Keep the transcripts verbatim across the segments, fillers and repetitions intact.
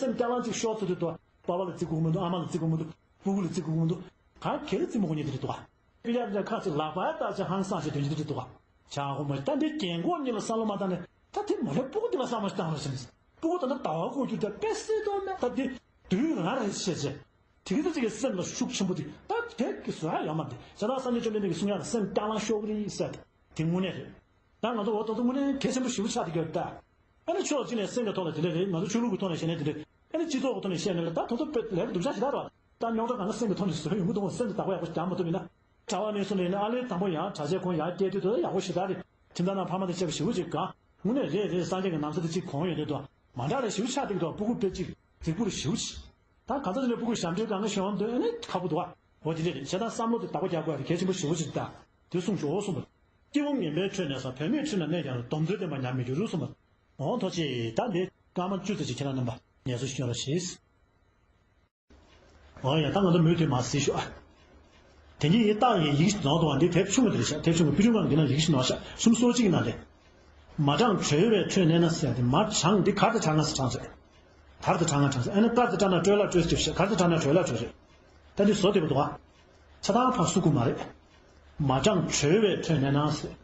སེམས་སྐྱ་ལང་གཅིག་ཤོར་ཚུལ་དུ་འདུག་པ་པ་ལ་བརྩི་དགོས་མི་འདུག་ཨ་མ་ལ་བརྩི་དགོས་མི་འདུག་ཕྲུ་གུ་ལ་བརྩི་དགོས་མི་འདུག་གང་ག་ལ་བརྩི་མི་དགོས་ཉེ་དེ་རེད་འདུག་ག་པི་ལ་ཡ་ཁ་ཅིག་ལག་པ་ད་ཅིག་ཧང་སང་ཞིག་དོན་གྱི་དེ་རེད་འདུག་ག་བྱ་དགོས་མ་རེད། ད་འདི་རྒན་གོག་གཉིས་ལ་བསམ་བློ་མ་བཏང་ནས་ད་དེ་མ་རེད། ཕྲུ་གུ་དེ་ལ་བསམ་བློ་ཞིག་བཏང་རོགས་ཞེས། ཕྲུ་གུ་ད་ལྟ་ཟླ་བ་དགུ་རྒྱུ་ད་དཔེ་སྲིད་དོ་མེད། ད་འདི་དུས་རང་རེད་ཤེས་བྱས། དེ་གི་ཚེ་གཅིག་གི་སེམས་ལ་ཤུགས་ཆེན་པོ་དེ་ད་དེ་གི་བཟོ་ཡ་ཡོད་མ་རེད། བྱས་ཙང་སངས་རྒྱས་བཅོམ་ལྡན་འདས་ཀྱིས་གསུང་ཡ་ལ་སེམས་སྐྱ་ལང་ཤོར་གི་རེད་ཟེར་ཏེ་དེ་དངོས་གནས་རེད། ད་ང་ཚོ་འོ་ད་དུང་དངོས་གནས་གལ་ཆེན་པོ་ཞེ་པོ་ཆགས་བསྡད་ཀྱི་ཡོད་ད། ཨ་ནི་ཕྱོགས་གཅིག་ནས་སེམས་ཀྱི་ཐོག་ལ་དེ་འདྲ་རེད། ང་ཚོ་ཆོས་ལུགས་ཀྱི་ཐོག་ནས་བཤད་ན་དེ་འདྲ། ཨ་ནི་སྤྱི་ཚོགས་ཀྱི་ཐོག་ནས་བཤད་ན་ལ་ད་ད་དུང་དཔེ་ལས་ཀ་སྡུག་ཅག་ཞེ་དྲག་རེད་བ། ད་རྙོག་དྲ་གང་ག་སེམས་ཀྱི་ཐོག་ནས་བཟོས་ཡོང་གི་འདུག་སེམས་ཀྱི་བདག་པོ་ཡག་པོ་ཞིག་རྒྱག་མ་ཐུབ་ཡིན་ན། གྲྭ་བ་ནས་སོང་ནས་ཨ་ལེ་དང་པོ་ཡང་གྲྭ་ཆས་ཁོང་ཡར་སྐྱེལ་དུས་དེ་ཡག་པོ་ཞེ་དྲག་རེད། ཁྱིམ་ཚང་ནང་ཕ་མ་དང་བཅས་པ་ཞེ་པོ་ཅིག་གང་། དངོས་གནས་རེད་རེད། སངས་རྒྱས་ཀྱི་ན་བཟའ་དེ་གཅིག་གོན་ཡོང་དུས་དུ་མ་འདྲ་རེད། ཞེ་པོ་ཆགས་བསྡད་ཀྱི་འདུག་ཕྲུ་གུ་དཔེ་གཅིག་རྫིག་པོ་རེད། ཞེ་པོ་ཅིག་ད་གང་ཚ་དེ་འདྲ་ཕྲུ་གུ་ཞབས་འདྲེན་སྒང་ག་ཤོང་འདོད་ཨ་ནི་ཁག་པོ་འདུག་བ། འོ་དེ་འདྲ་རེད། བྱས་ཙང་བསམ་བློ་དེ་བདག་པོ་རྒྱག་དགོས་ཡ་དེ་གལ་ཆེན་པོ་ཞེ་པོ་ཅིག་རེད་ད། དེ་གསུངས་ཆོག་གསུངས་པ། སྐྱེ་བོ་ངན་པའི་ཁྲོད་ནས་སུ། བུད་མེད་ཁྲོད་ན་གནས་ཀྱང་རུང་། སྡོམ་བརྩོན་བསྟེན་པ་ཉམས་མི་འགྱུར་གསུངས་པ། འོ་ཐུགས་རྗེ་ཆེ། ད་འདི་སྐར་མ་བཅུ་ཙམ་ཅིག་ཁྱེད་རང་རྣམ་པ་ངལ་གསོ་ཞུ་རོགས་ཞེས། འོ་ཡ། ད་ང་ཚོ་མུ་མཐུད་མར་གཟིགས་ཤོག་ཨ། དེ་ཉིད་ཡི་རྟགས་ཡིན་ཡི་གེ་ཞིག་འདོན་དུ་བ་འདི་དེབ་ཆུང་ངུ་དེ་རེད་ཤག་དེབ་ཆུང་ངུ་པི་ཀྲུང་ཀང་གི་ནང་ཡི་གེ་ཞིག་འདོན་ཤག་གསུམ་སོ་གཅིག་གི་ནང་དེ། མ་དྲངས་གྲོལ་བའི་ཁྲོད་གནས་ན་ཟེར་ཏེ། མ་དྲངས་འདི་གར་དང་དྲངས་ན་ཟེར་དྲངས་ཟེར། གར་དང་དྲངས་ན་དྲངས་ཟེར། ཨ་ནི་ཀར་དང་དྲངས་ན་ཀྲོལ་ལ་ཀྲོལ་ཟེར་ཤག་གར་དང་དྲངས་ན་གྲོལ་ལ་གྲོལ་རེད། ད་འདི་བཟོ་བདེ་པོ་འདུག་ཨ། ཆ་ཚང་ཕར་སུ་ཀུ་མ་རེད། མ་དྲངས་གྲོལ་བའི་ཁྲོད་གནས་ན་ཟེར།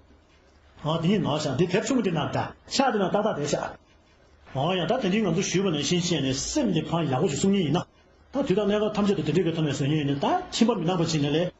འོ་དེ་ཉིད་ནོར་ཤག་འདི་དེབ་ཆུང་ངུ་འདི་ནང་ད་ཤག་འདི་ནང་ཏག་ཏག་བསྡད་ཤག་འོ་ཡང་ད་དེ་འདྲའི་ང་ཚོ་ཞུས་པ་ནང་བཞིན་བྱས་ནས་སེམས་འདི་ཕར་ཡག་པོ་ཞིག་བསྲུང་མཁན་ཡིན་ན། ད་དུས་དང་གནས་སྐབས་ཐམས་ཅད་དུ་དེ་འདྲའི་གི་ཐོག་ནས་བཟོ་མཁན་ཡིན་ན། ད་ཁྱིམ་པ་མི་ནག་པ་ཅིག་ནས་ལས།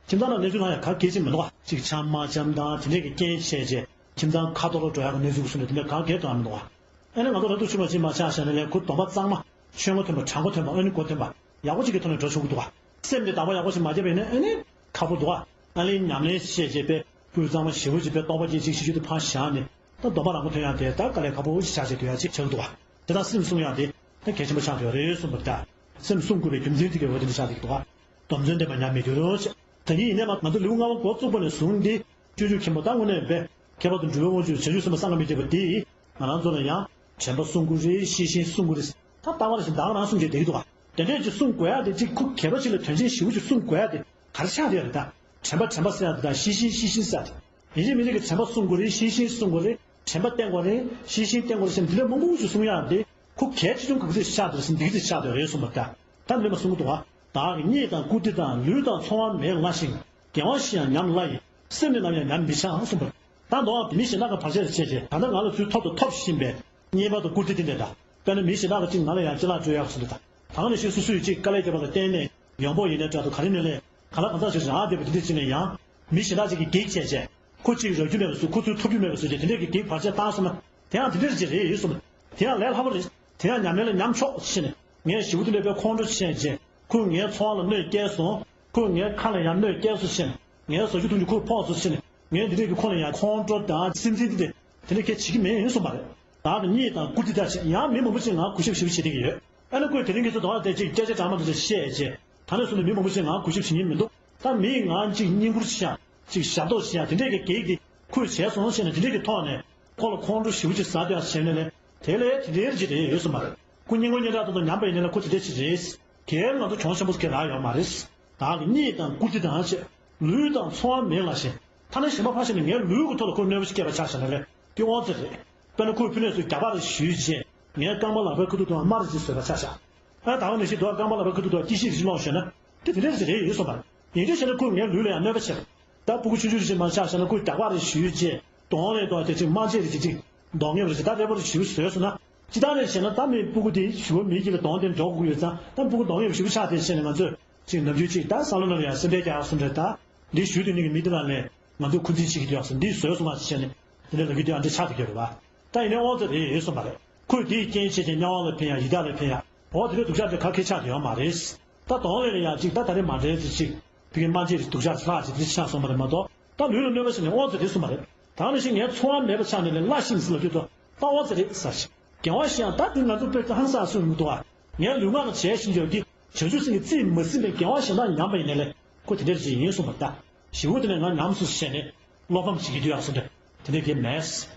ཁྱིམ་ཚང་ལ་གནས་ཚུལ་ལྷག་ཡ་ག་གེ་ཅིག་མི་འདུག་བ། ཅིག་འཆམ་མ་འཆམ་དང་དེ་འདྲའི་གི་རྐྱེན་བྱས་རྗེས་ཁྱིམ་ཚང་ཁ་ཐོར་ལ་འགྲོ་ཡ་གི་གནས་ཚུལ་གི་གསུང་ནས་དེ་འདྲ་ག་གེ་འདུག་ཨ་མི་འདུག་བ། ཨ་ནི་ང་ཚོ་ལ་དུ་ཆུ་མ་ཕྱིན་མ་ཆགས་བྱས་ནས་ལས་ཁུ་སྡོམ་པ་གཙང་མ། ཆོས་མངོན་མཐུན་པ། དྲང་པོ་མཐུན་པ། ཨ་ནི་མགོ་མཐུན་པ། ཡག་པོ་ཅིག་གི་ཐོག་ནས་འགྲོ་ཆོག་གི་འདུག་བ། སེམས་དེ་བདག་པོ་ཡག་པོ་ཞིག་མ་བརྒྱབ་པ་ཡིན་ན་ཨ་ནི་ཁག་པོ་འདུག་བ། ཨ་ལས་ཉམས་ལེན་བྱས་རྗེས་པས་སྤུས་གཙང་མ་ཞེ་པོ་ཅིག་པས་སྟོང་པ་སྐད་ཅིག་ཤེས་རྒྱུད་དུ་ཕར་བཞག་ནས། ད་སྡོམ་པ་རང་མགོ་ཐོན་ཡག་དེ་ད་དཀའ་ལས་ཁག་པོ་ཞིག་ཆགས་བྱས་སྡོད་ཡག་ཅིག་ཆགས་ཀྱི་འདུག་བ། དེ་དག་སེམས་བསྲུང་ཡག་དེ་ད་གལ་ཆེན་པོ་ཆགས་བསྡད་ཡོད་རེད་གསུངས་པ་རེད་ད། སེམས་བསྲུང་དགོས་པའི་རྒྱུ་མཚན་དེ་གའི་འོག་དེ་འདྲ་ཆགས་བསྡད་ཀྱི་འདུག་བ། སྡོམ་བརྩོན་བསྟེན་པ་ཉམས་མི་འགྱུར་རོ་ཞེས། དེ་ཉིད་ཡིན་ནས་མ་ང་ཚོ་ལེའུ་ལྔ་པ་འགོ་བཙུགས་པ་ནས་བཟུང་སྟེ། སྤྱོད་འཇུག་མཁན་པོ་ད་དངོས་གནས་པས་མཁས་པ་དང་གྲུབ་པའི་དབང་ཕྱུག་བྱང་ཆུབ་སེམས་དཔའ་སངས་རྒྱས་པ་དེས་ང་རང་ཚོ་ལ་ཡང་དྲན་པ་བསྲུང་དགོས་རེད། ཤེས་བཞིན་བསྲུང་དགོས་རེད། ད་ལྟ་བ་ལ་བཞིན་བདག་རང་བསྲུང་བྱས་བསྡད་ཀྱི་འདུག་ག་དེ་འདྲས་ཅིག་བསྲུང་དགོས་ཡ་དེ་གཅིག་ཁུ་གལ་པོ་ཆེ་ལ་དོན་ཆེན་ཞེ་པོ་ཅིག་བསྲུང་དགོས་ཡ་དེ། ག་རེ་ཆགས་བསྡད་ཡོད་རེད་ད། དྲན་པ་དྲན་པ་ཟེར་ཡག་དེ་དང་ཤེས་བཞིན་ཤེས་བཞིན་ཟེར་ཡག་དེ། ཡིན་གཅིག་མིན་གཅིག་གི་དྲན་པ་སྲུང་དགོས་རེད། ཤེས་བཞིན་སྲུང་དགོས་རེད། དྲན་པ་བསྟེན་དགོས་རེད། ཤེས་བཞིན་བསྟེན་དགོས་རེད་ཟེར་འདི་འདྲ་མང་པོ་ཞིག་གསུང་ཡག་དེ་ཁོ་གལ་ཆེ་ཆུང་ག་ཚོད་ཆགས་བསྡད་རེད་ཟེར་འདི་ག་ཚོད་ཆགས་བསྡད་རེད་གསུངས་པ་ད། ད་འདི་མ་གསུང་གི་འདུག་བ། བདག་གི་གཉིད་དང་བཀུར་སྟི་དང་། ལུས་དང་འཚོ་བ་མེད་ལ་ཞིང་། དགེ་བ་བཞི་ཡང་ཉམས་སླ་ཡི། སེམས་ནི་ནམ་ཡང་ཉམས་མི་བྱ་གསུངས་པ། ད་མདོ་བ་མི་གཞན་དག་གི་བར་ཆད་ལ་བྱས་རྗེས་ད་ལྟ་ང་ལ་ཚུར་ཐོབ་དང་ཐོབ་བཞིན་པའི་གཉེར་པ་དང་བཀུར་སྟི་དེ་འདྲ་ད། དཔེར་ན་མི་གཞན་དག་གིས་ཅིག་ང་ལ་ཡང་ཅི་ལགས་སྤྲོད་ཡག་སོང་འདི་ད། ད་ག་ནང་བཞིན་སོ་སོ་ཡིས་ཅིག་དཀའ་ལས་བརྒྱབ་པ་ལ་བརྟེན་ནས་ཡོང་འབོག་ཡིན་ནའི་འདྲ་འདུག་ག་རེ་ནས་ལས་གང་ལ་གང་འཚམ་ཞིག་རག་བསྡད་པ་དེ་འདྲ་ཅིག་ནས་ཡང་མི་གཞན་དག་ཅིག་གིས་གེགས་བྱས་རྗེས་ཁོ་ཅིག་རག་རྒྱུ་མེད་པ་བཟོ། ཁོ་ཚོས་ཐོབ་རྒྱུ་མེད་པ་བཟོ་རྗེས་དེ་འདྲས་ཀྱི་གེགས་བར་ཆད་བཏང་སོང་ན་དེ་ཡང་དེ་འདྲས་ཅིག་རེད་ཡོད་སོང་། དེ་ཡང་ལས་སླ་པོ་རེད། དེ་ཡང་ཉམས་ལེན་ལ་ཉམས་ཆོག་ཕྱིན་ནས་ངས་ཞེ་པོ་དེ་འདྲས་དཔེ་ཁོང་ཁྲོ་བྱས་རྗེས་ཁོས་ངའི་འཚོ་བ་ལ་གནོད་བསྐྱལ་སོང་། ཁོས་ངའི་ཁ་ལ་ཡང་གནོད་བསྐྱལ་སོང་ཕྱིན་ནས་ངའི་ཟ་རྒྱུ་འཐུང་རྒྱུ་ཁོས་ཕོག་སོང་ཕྱིན་ནས་ངས་འདི་འདྲས་ཀྱི་ཁོ་ལ་ཡང་ཁོང་ཁྲོ་དང་སེམས་ཅན་དེ་འདྲས་དེ་འདྲས་ཁས་བྱེད་ཀྱི་མེད་ཡིན་གསུངས་པ་རེད། བདག་གི་གཉིད་དང་བཀུར་སྟི་དང་བཅས་ཡང་མི་མང་པོ་ཞིག་ང་གུས་ཞབས་ཞེ་པོ་བྱེད་བསྡད་ཀྱི་ཡོད། ཨ་ནི་ཁོས་དེ་རིང་ཁྱེད་ཚོ་དོ་བ་དེ་ཅིག་སྐད་ཆ་དྲང་མ་དེ་ཚོ་བཤད་རྗེས་ད་ནས་བཟུང་ནས་མི་མང་པོ་ཞིག་ང་གུས་ཞབས་བྱེད་མཁན་མི་འདུག་ད་མིས་ང་ཅིག་བསྙེན་བཀུར་བྱེད་ཡག་ཅིག་ཞབས་ཏོག་བྱེད་ཡག་དེ་འདྲས་ཀྱི་གེགས་དེ་ཁོས་བྱས་སོང་ཟེར་ནས་དེ་འདྲས་ཀྱི་ཐོག་ནས་ཁོ་ལ་ཁོང་ཁྲོ་ཞེ་པོ་ཅིག་ཟ་བསྡད་ཡག་བྱས་ནས་ལས་དེ་ལས་དེ་འདྲས་ཅིག་རེད་ཡོད་སོང་མ་རེད། ཁོ་སྙིང་པོ་སྙིང་ཁྲག་ཏོག་ཏོ་ཉམས་པ་ཡིན་ན་ལས་ཁོ་དེ་འདྲས་ཅིག་རེད། གལ་ང་ཚོ་གྱོང་ཆེན་པོ་ཞིག་རག་ཡོད་མ་རེད། བདག་གི་གཉིད་དང་བཀུར་སྟི་དང་བཅས་ལུས་དང་འཚོ་བ་མེད་ལ་ཞེན། ཐ་ན་གཞན་པ་ཕར་ཕྱིན་ནས་ངའི་ལུས་ཀྱི་ཐོག་ལ་ཁོས་གནོད་པ་ཞིག་བསྐྱལ་བ་ཆ་བཞག་ན་ལས་དེ་དབང་ཚད་རེད། དཔེར་ན་ཁོས་ཕུ་ནུ་ཚོས་རྒྱག་པ་རེ་གཞུས་རྗེས་ངའི་རྐང་པ་ལག་པའི་ཁ་ཐུག་ཏུ་རྨ་རེ་ཅིག་བཟོས་པ་ཆ་བཞག་ཨ་ད་ག་ནང་བཞིན་དུ་རྐང་པ་ལག་པའི་ཁ་ཐུག་ཏུ་སྐྱི་བཤད་རེ་ཅིག་སློག་ཞོན་ན་དེ་དེ་འདྲ་ཞིག་རེད་ཡོད་སོང་བ། ཡིན་གཅིག་བྱས་ན་ཁོས་ངའི་ལུས་ལ་ཡང་གནོད་པ་བྱས། ད་སྤུ་གུ་ཆུང་ཆུང་རེ་ཅིག་མར་ཆ་བཞག་ན་ཁོས་རྒྱག་པ་རེ་གཞུས་རྗེས་གདོང་ལེན་གཏོང་བྱས་ཅིག་རྨ་རྗེས་རེ་ཅིག་ཅིག་གདོང་ངན་པ་རེ་ཅིག་ད་རེ་པོ་རེ་ཞུ་བཟོས་སོང་ན་སྤྱི་བཏང་ནས་བྱས་ན་ད་མི་སྤུ་གུ་དེ་ཞུ་བ་མིའི་དཀྱིལ་ལ་གདོང་དེ་འཇོག་དགོས་ཡོད་ཙང་ད་སྤུ་གུ་གདོང་ངན་པ་ཞུ་བ་ཆགས་དེ་བྱས་ནས་ང་ཚོས་ཅིག་ནམ་རྒྱུན་ཅིག་ད་བསམ་བློ་ནང་ལ་ཡང་སེམས་ཁྲལ་རྒྱག་ཡག་སོང་འདྲ་ད་འདི་ཞུ་དུས་ནི་གི་མི་དེ་ལ་ལས་ང་ཚོས་འཁོན་འཛིན་བྱེད་ཀྱི་འདུག་ཡག་སོང་འདི་བཟོས་སོང་ང་ཅིག་བྱས་ནས་དེ་འདྲ་ལབ་རྒྱུ་དེ་ཨ་འདྲ་ཆགས་ཀྱི་ཡོད་རེད་བ། ད་ཡིན་ནའི་དབང་ཚད་རེ་ཡོད་སོང་བ་རེད། ཁོས་དེའི་རྐྱེན་བྱས་ཏེ་དམྱལ་བ་ལ་ཕན་ཡག་ཡི་དྭགས་ལ་ཕན་ཡག་འོ་དེ་འདྲ་སྡུག་ཅག་དེ་ག་གེ་ཆགས་ཀྱི་ཡོད་མ་རེད། ད་གདོང་ལེན་ལ་ཡང་ཅིག་ད་ད་རེས་མ་འདྲེས་ཚེ་ཅིག་དེ་གའི་རྨ་རྗེས་རེ་སྡུག་ཅག་ལྷག་ཅིག་དེ་ཆགས་སོང་བ་རེད་མ་གཏོགས་ད་ལུས་ལ་གནོད་པ་བྱས་ནས་དབང་ཚད་རེད་གསུངས་པ་རེད། ད་ནང་བཞིན་ངའི་འཚོ་བ་མེད་པ་ཆགས་ནས་ལས་སླ་ཞིང་ཟེར་ལབ་དུས་ད་ད་དབང་ཚད་རེད་ཟེར་ཞིང་དགེ་བ་བཞི་ཡང་ད་དེ་ང་ཚོ་དཔེ་ཧང་སངས་གསུངས་མི་འདུག་བ། ངའི་ལུས་ངག་གིས་བྱས་ཤིང་ཡོད་ཀྱི་བྱང་ཆུབ་སེམས་ཀྱིས་རྩིས་མ་ཟིན་པའི་དགེ་བ་གཞན་དག་ཉམས་པ་ཡིན་ནའི་ལས་ཁོ་དེ་འདྲར་ཅིག་ཡིན་གསུངས་པ་ད། ཞེ་པོ་དེ་ནས་ང་ཉམས་སོང་ཟེར་ནས་བློ་ཕམ་བྱེད་ཀྱི་འདུག་ཡག་སོང་འདྲ་དེ་འདྲ་གི་མེད།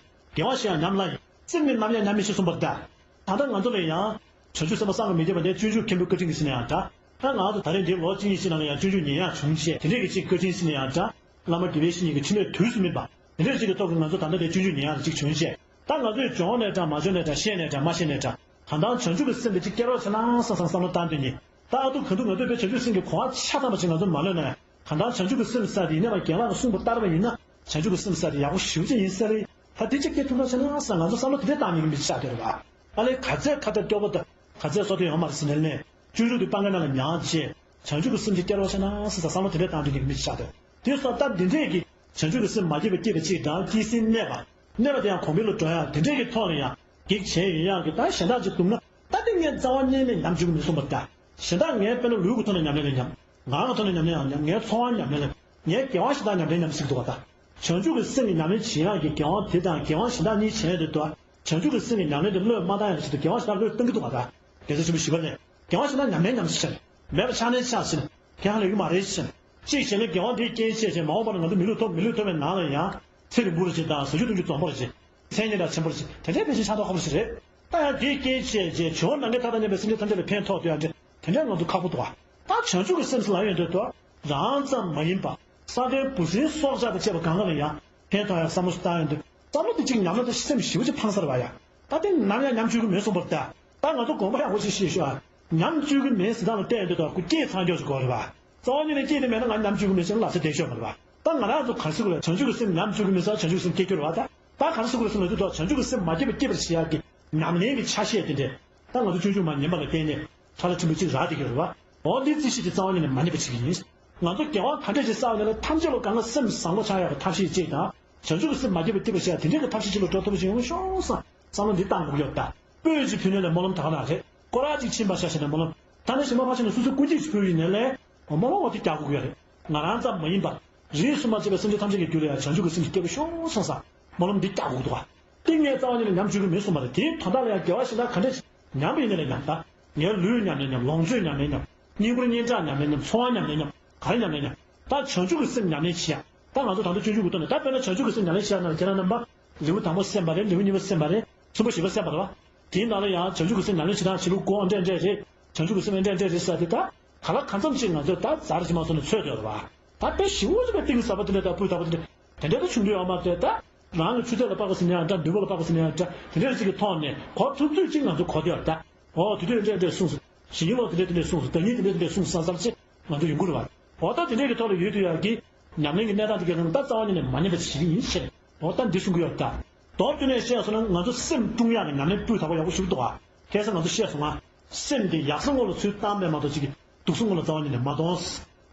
དགེ་བ་ཞིག་ཡང་ཉམས་སླ་ཡིན། སེམས་ནི་ནམ་ཡང་ཉམས་མི་ཤེས་གསུངས་པ་ལྟར། ད་ལྟ་ང་ཚོ་ལ་ཡང་བྱང་ཆུབ་སེམས་དཔའ་བསམ་གྱིས་མི་ཁྱབ་པ་འདི་སྤྱོད་འཇུག་མཁན་པོའི་བཀའ་དྲིན་གྱིས་ཟེར་ན་ཡང་འདྲ། ད་ང་ཚོ་ད་རེས་འདིར་ལོ་གཅིག་གཉིས་ཤིག་ནང་ལ་ཡང་སྤྱོད་འཇུག་ཉན་ཡག་བྱུང་རྗེས་དེ་འདྲས་ཀྱི་ཅིག་བཀའ་དྲིན་ཟེར་ན་ཡང་འདྲ། བླ་མ་དགེ་བའི་བཤེས་གཉེན་གྱི་འཕྲིན་ལས་དུས་སུ་སྨིན་པ་དེ་འདྲས་ཅིག་གི་ཐོག་གི་ང་ཚོ་ད་ལྟ་འདིར་སྤྱོད་འཇུག་ཉན་ཡག་ཅིག་བྱུང་རྗེས་ད་ང་ཚོས་སྦྱོང་ནའི་འདྲ་མ་སྦྱོང་ནའི་འདྲ་ཤེས་ནའི་འདྲ་མ་ཤེས་ནའི་འདྲ་གང་ལྟར་བྱང་ཆུབ་ཀྱི་སེམས་དེ་ཅིག་སྐྱེ་རོགས་བྱེད་ན་བསམ་བསམ་བསམ་བློ་བཏང་དུས་ནི། ད་ཨ་ཐུ་ག་དུ་ང་ཚོས་དཔེ་བྱང་ཆུབ་སེམས་ཀྱི་གོ་བ་ཆ་ཚང་བ་ཞིག་ང་ཚོ་མ་ལོན་ན་ཡང་གང་ལྟར་བྱང་ཆུབ་ཀྱི་སེམས་ཟེར་དེ་ཡིན་ནའི་རྒན་ལགས་ཀྱིས་གསུངས་པ་ལྟར་བ་ཡིན་ན་བྱང་ཆུབ་ཀྱི་སེམས་ཟེར་དེ་ཡག་པོ་ཞེ་པོ་ཅིག་ཡིན་ས་རེད། ད་དེ་གཅིག་སྐྱེ་ཐུབ་ན་ཆ་ན་ཟེར་ང་ཚོ་བསམ་བློ་དེ་འདྲས་བཏང་ནས་མི་ཆགས་དེ་རེད་བ། ཨ་ལས་ག་ཚད་ཁ་གཏད་སྐྱོ་པོ་དང་ག་ཚད་བཟོ་དེ་ཡོང་མ་རེད་ཟེར་ནས་ནས་བཅུ་དྲུག་དེ་སྤང་ག་ན་ལ་མྱངས་རྗེས་བྱང་ཆུབ་ཀྱི་སེམས་ཅིག་སྐྱེ་རོགས་བྱེད་ན་ཟེར་བསམ་བློ་དེ་འདྲས་བཏང་དུས་ནས་མི་ཆགས་དེ་དེ་སོགས་སྟབས་འདི་འདྲས་ཀྱི་བྱང་ཆུབ་ཀྱི་སེམས་མ་སྐྱེས་པ་སྐྱེས་པ་ཅིག་དང་སྐྱེས་ཟིན་གནས་པ་གནས་པ་དེ་ཡང་གོང་འཕེལ་ལ་འགྲོ་ཡག་དེ་འདྲས་ཀྱི་ཐོག་ལ་ཡང་གེགས་བྱས་ཡོད་ཡག་གི་ད་གཞན་དག་ཅིག་འདུག་ན། ད་དེ་ངས་རྩ་བ་ཉིད་ནས་ཉམས་བཅུག་གི་མི་གསུངས་པར་ལྟ། གཞན་དག་ངས་དཔེར་ན་ལུས་ཀྱི་ཐོག་ནས་ཉམས་ལེན་ལ་ཉམས། ངག་གི་ཐོག་ནས་ཉམས་ལེན་ཡང་ཉམས། ངའི་འཚོ་བ་ཉམས་ལེན་ལ། ངའི་དགེ་བ་ཞེ་དྲག་ཉམས་ལེན་ཉམས་ཟེར་གྱི་འདུག་བ་ད། བྱང་ཆུབ་ཀྱི་སེམས་ཀྱི་ཉམས་ལེན་བྱེད་ཡག་གི་དགེ་བ་དེ་དང་དགེ་བ་གཞན་དག་གཉིས་བྱས་ཏེ་འདུག་བ། བྱང་ཆུབ་ཀྱི་སེམས་ཀྱི་ཉམས་ལེན་དེ་བློས་མ་བཏང་ཡག་ཆེད་དུ་དགེ་བ་ཞེ་དྲག་བློས་གཏོང་གི་འདུག་བ་ད། རྒྱལ་སྲས་ཆེན་པོ་ཞི་བ་ལྷས། དགེ་བ་ཞེ་དྲག་ཉམས་ལེན་ཉམས་ཟེར་བྱས་ནས། མེད་པ་ཆགས་ནས་ཆགས་ཟེར་ནས། ཁྱེད་རང་ལས་ཀྱི་མ་རེད་ཟེར་ནས། གཅིག་བྱས་ན་དགེ་བ་འདིའི་རྐྱེན་བྱས་བྱས་མ་འོངས་པར་ང་ཚོ་མི་ལུས་ཐོབ་མི་ལུས་ཐོབ་པའི་ནང་ལ་ཡང་། ཚེ་རིང་པོ་རེ་ཅིག་དང་ཟ་རྒྱུ་འཐུང་རྒྱུ་འཛོམས་པོ་རེ་ཅིག་མཚན་སྙན་གྲགས་ཆེན་པོ་རེ་ཅིག་དེ་འདྲའི་ཕལ་ཆེར་ཆགས་མདོག་ཁ་པོ་ཞིག་རེད། ད་ཡང་དེའི་རྐྱེན་བྱས་རྗེས་བྱེ་བ་ནམ་མཁའི་མཐའ་དང་མཉམ་པའི་སེམས་ཅན་ཐམས་ཅད་ལ་ཕན་ཐོགས་དུ་ཡང་འདྲ་དེ་འདྲའི་ང་ཚོ་ཁག་པོ་འདུག་བ། ད་བྱང་ཆུབ་ཀྱི་སེམས་སུ་ལ་ཡོང་དུས་དུ་རང་ཙམ་མ་ཡིན་པ་ས་སྟེང་འབུ་སྲིན་སྲོག་ཆགས་དང་བཅས་པ་གང་ག་ལ་ཡང་ཕན་ཐོགས་ཡག་བསམ་བློ་ཞིག་བཏང་ཡོང་དུས་བསམ་བློ་དེ་གཅིག་ཉམས་ན་ད་སེམས་ཞེ་པོ་ཅིག་ཕངས་ས་རེད་བ་ཡ། ད་དེ་ནམ་ཡང་ཉམས་བཅུག་གི་མེད་གསུངས་པར་ད། ད་ང་ཚོ་དགོངས་པ་ཡག་པོ་ཞིག་བཞེས་ཤོག་ཨ། ཉམས་བཅུག་གི་མེད་ཟེར་སྟངས་ལ་བལྟས་ཡོང་དུས་ད་ཁོ་སྐྱེས་ཚར་མགྱོགས་ཤིག་དགོས་རེད་བ། རྩ་བ་ཉིད་ནས་སྐྱེས་དེ་མེད་ན་ང་ཉམས་བཅུག་གི་མེད་ཟེར་ན་ལབ་ས་བསྡད་ཆོག་མ་རེད་བ། ད་ང་རང་ཚོ་ག་རེ་ཟེར་དགོས་རེད། བྱང་ཆུབ་ཀྱི་སེམས་ཉམས་བཅུག་གི་མེད་ཟེར་བྱང་ཆུབ་ཀྱི་སེམས་སྐྱེ་རྒྱུ་རེད་བ་ད། ད་ག་རེ་ཟེར་དགོས་རེད་ཟེར་ན་དུས་ཐོག་བྱང་ཆུབ་ཀྱི་སེམས་མ་སྐྱེས་པ་སྐྱེས་པར་བྱེད་ཡག་གི་ཉམས་ལེན་གྱི་ཆ་ཤས་དེ་འདྲས། ད་ང་ཚོ་སྤྱོད་འཇུག་མ་ཉན་པ་ལ་བརྟེན་ནས་ཁྲ་ལ་ཕྲན་བུ་གཅིག་རག་བསྡད་ཀྱི་རེད་བ། འོ་འདིའི་རྩིས་གཞི་དེ་རྩ་བ་ཉིད་ནས་མ་ཉན་པ་བྱེད་ཀྱི་ཡིན། ང་ཚོ་དགེ་བ་ག་འདྲས་ཅིག་བསགས་ནས་ལ་ཐམས་ཅད་ལ་གང་ག་སེམས་བཟང་པོ་ཆགས་ཡག་གི་ཐབས་ཤེས་གཅིག་དང་། བྱང་ཆུབ་ཀྱི་སེམས་མ་སྐྱེས་པ་སྐྱེས་པར་བྱེད་ཡག་དེ་འདྲས་ཀྱི་ཐབས་ཤེས་གཅིག་ལ་འགྲོ་ཐུབ་པ་ཞིག་ཡོང་ཤོག་བསམ་བསམ་བློ་འདི་བཏང་དགོས་ཀྱི་ཡོད་ད། སྤོས་ཅིག་ཕུལ་ནས་ལ་སྨོན་ལམ་ད་ག་ན་རེད། སྐོར་ར་ཅིག་ཕྱིན་པ་ཤ་ཤ་ནས་སྨོན་ལམ། ད་ནི་ཞིག་མ་ཕར་ཕྱིན་ནས་སོ་སོའི་སྐུ་མཁྱེན་ཞིག་ཕུལ་ཡིན་ནའི་ལས། སྨོན་ལམ་འོ་དེ་རྒྱག་དགོས་ཀྱི་ཡོད་རེད། ང་རང་ཙམ་མ་ཡིན་པར། རིས་སུ་མ་ཆད་པའི་སེམས་ཅན་ཐམས་ཅད་ཀྱི་རྒྱུད་ལ་ཡང་བྱང་ཆུབ་ཀྱི་སེམས་ཤིག་སྐྱེ་དགོས་ཤོག་བསམ་བསམ། སྨོན་ལམ་འདི་རྒྱག་དགོས་འདུག་ག་དེ་ངས་རྩ་བ་ཉིད་ནས་ཉམས་བཅུག་གི་མིན་གསུངས་པ་རེད། དེའི་དོན་དག་ལ་ཡང་དགེ་བ་གཞན་དག་ག་འདྲས་ཉམས་པ་ཡིན་ནའི་ལས་ཉམས་ད། ངའི་ལུས་ཉམས་ནའི་ཉམས། ལོངས་སྤྱོད་ཉམས་ནའི་ཉམས། སྙིང་པོ་སྙན་གྲགས་ཉམས་ནའི་ཉམས། འཚོ་བ་ཉམས་ནའི་ཉམས། ག་རེ་ཉམས་ནའི་ཉམས། ད་བྱང་ཆུབ་ཀྱི་སེམས་ཉམས་ལེན་བྱེད་ཡ། ད་ང་ཚོ་ད་ལྟ་སྤྱོད་འཇུག་གི་ཐོག་ནས་ད་དཔེར་ན་བྱང་ཆུབ་ཀྱི་སེམས་ཉམས་ལེན་བྱེད་ཡ་ན་ཁྱེད་རང་རྣམ་པ་ལེའུ་དང་པོ་གསན་པ་རེད། ལེའུ་གཉིས་པ་གསན་པ་རེད། གསུམ་པ་བཞི་པ་གསན་པ་རེད་བ། དེའི་ནང་ལ་ཡང་བྱང་ཆུབ་ཀྱི་སེམས་ཉམས་ལེན་བྱེད་སྟངས་བྱེད་ལུགས་སྒོ་འདྲ་འདྲ་རེད། བྱང་ཆུབ་ཀྱི་སེམས་འདྲ་འདྲ་རེད་ཟེར་ཏེ་ད། ག་ལ་གང་འཚམ་ཞིག་ང་ཚོས་ད་ཛར་ཞིག་མ་སོང་ནས་འཚོལ་དགོས་རེད་བ། ད་དཔེ་ཞེ་པོ་ཅིག་དཔེ་གཏིང་ཟབ་པ་དེ་འདྲ་དང་སྤུས་དག་པ་དེ་འདྲ་དེ་འདྲ་ད་བྱུང་འདོད་ཡོད་མ་རེད། ད་རང་གི་ཆུ་ཚོད་ལ་དཔག་པ་ཟེར་ན་ཡང་འདྲ། མདུན་པ་ལ་དཔག་པ་ཟེར་ན་ཡང་འདྲ། དེ་འདྲ་ཅིག་གི་ཐོག་ནས་གོ་ཐུབ་ཚོད་ཅིག་ང་ཚོ་གོ་བསྡད་ཡོད་རེད་ད། ཨོ་དེ་དུས་འདྲ་འདྲ་གསུངས་སོང་། གཞེས་ནིང་ལོ་དེ་འདྲ་དེ་འདྲ་གསུངས་སོང་། ཟླ་ཉིན་དེ་འདྲ་དེ་འདྲ་གསུངས་སོང་བསམ་བསམ་ཅིག་ང་ཚོ་ཡོང་གི་རེད་བ། ཨོ་ད་དེ་འདྲ་གི་ཐོག་ལ་ཡོད་དུས་ཡག་གི་ཉམས་ལེན་གྱི་གནས་སྟངས་དེ་གའི་ནང་ད་རྩ་བ་ཉིད་ནས་མ་ཉམས་པ་བྱེད་ཀྱི་ཡིན་ཞེས། ཨོ་ད་འདི་གསུང་གི་ཡོད་ད། མདོར་བསྡུས་ནས་བཤད་སོང་ན་ང་ཚོ་སེམས་སྲུང་ཡག་གི་ཉམས་ལེན་སྤུས་དག་པོ་ཡག་པོ་ཞིག་འདུག་ཨ། ཁ་སང་ང་ཚོ་བཤད་སོང་ང་། སེམས་དེ་ཡག་ས་ངོ་ལ་ཚུར་བཏང་མེད་མ་གཏོགས་ཅིག་སྡུག་ས་ངོ་ལ་རྩ་བ་ཉིད་ནས་མ་གཏོང་།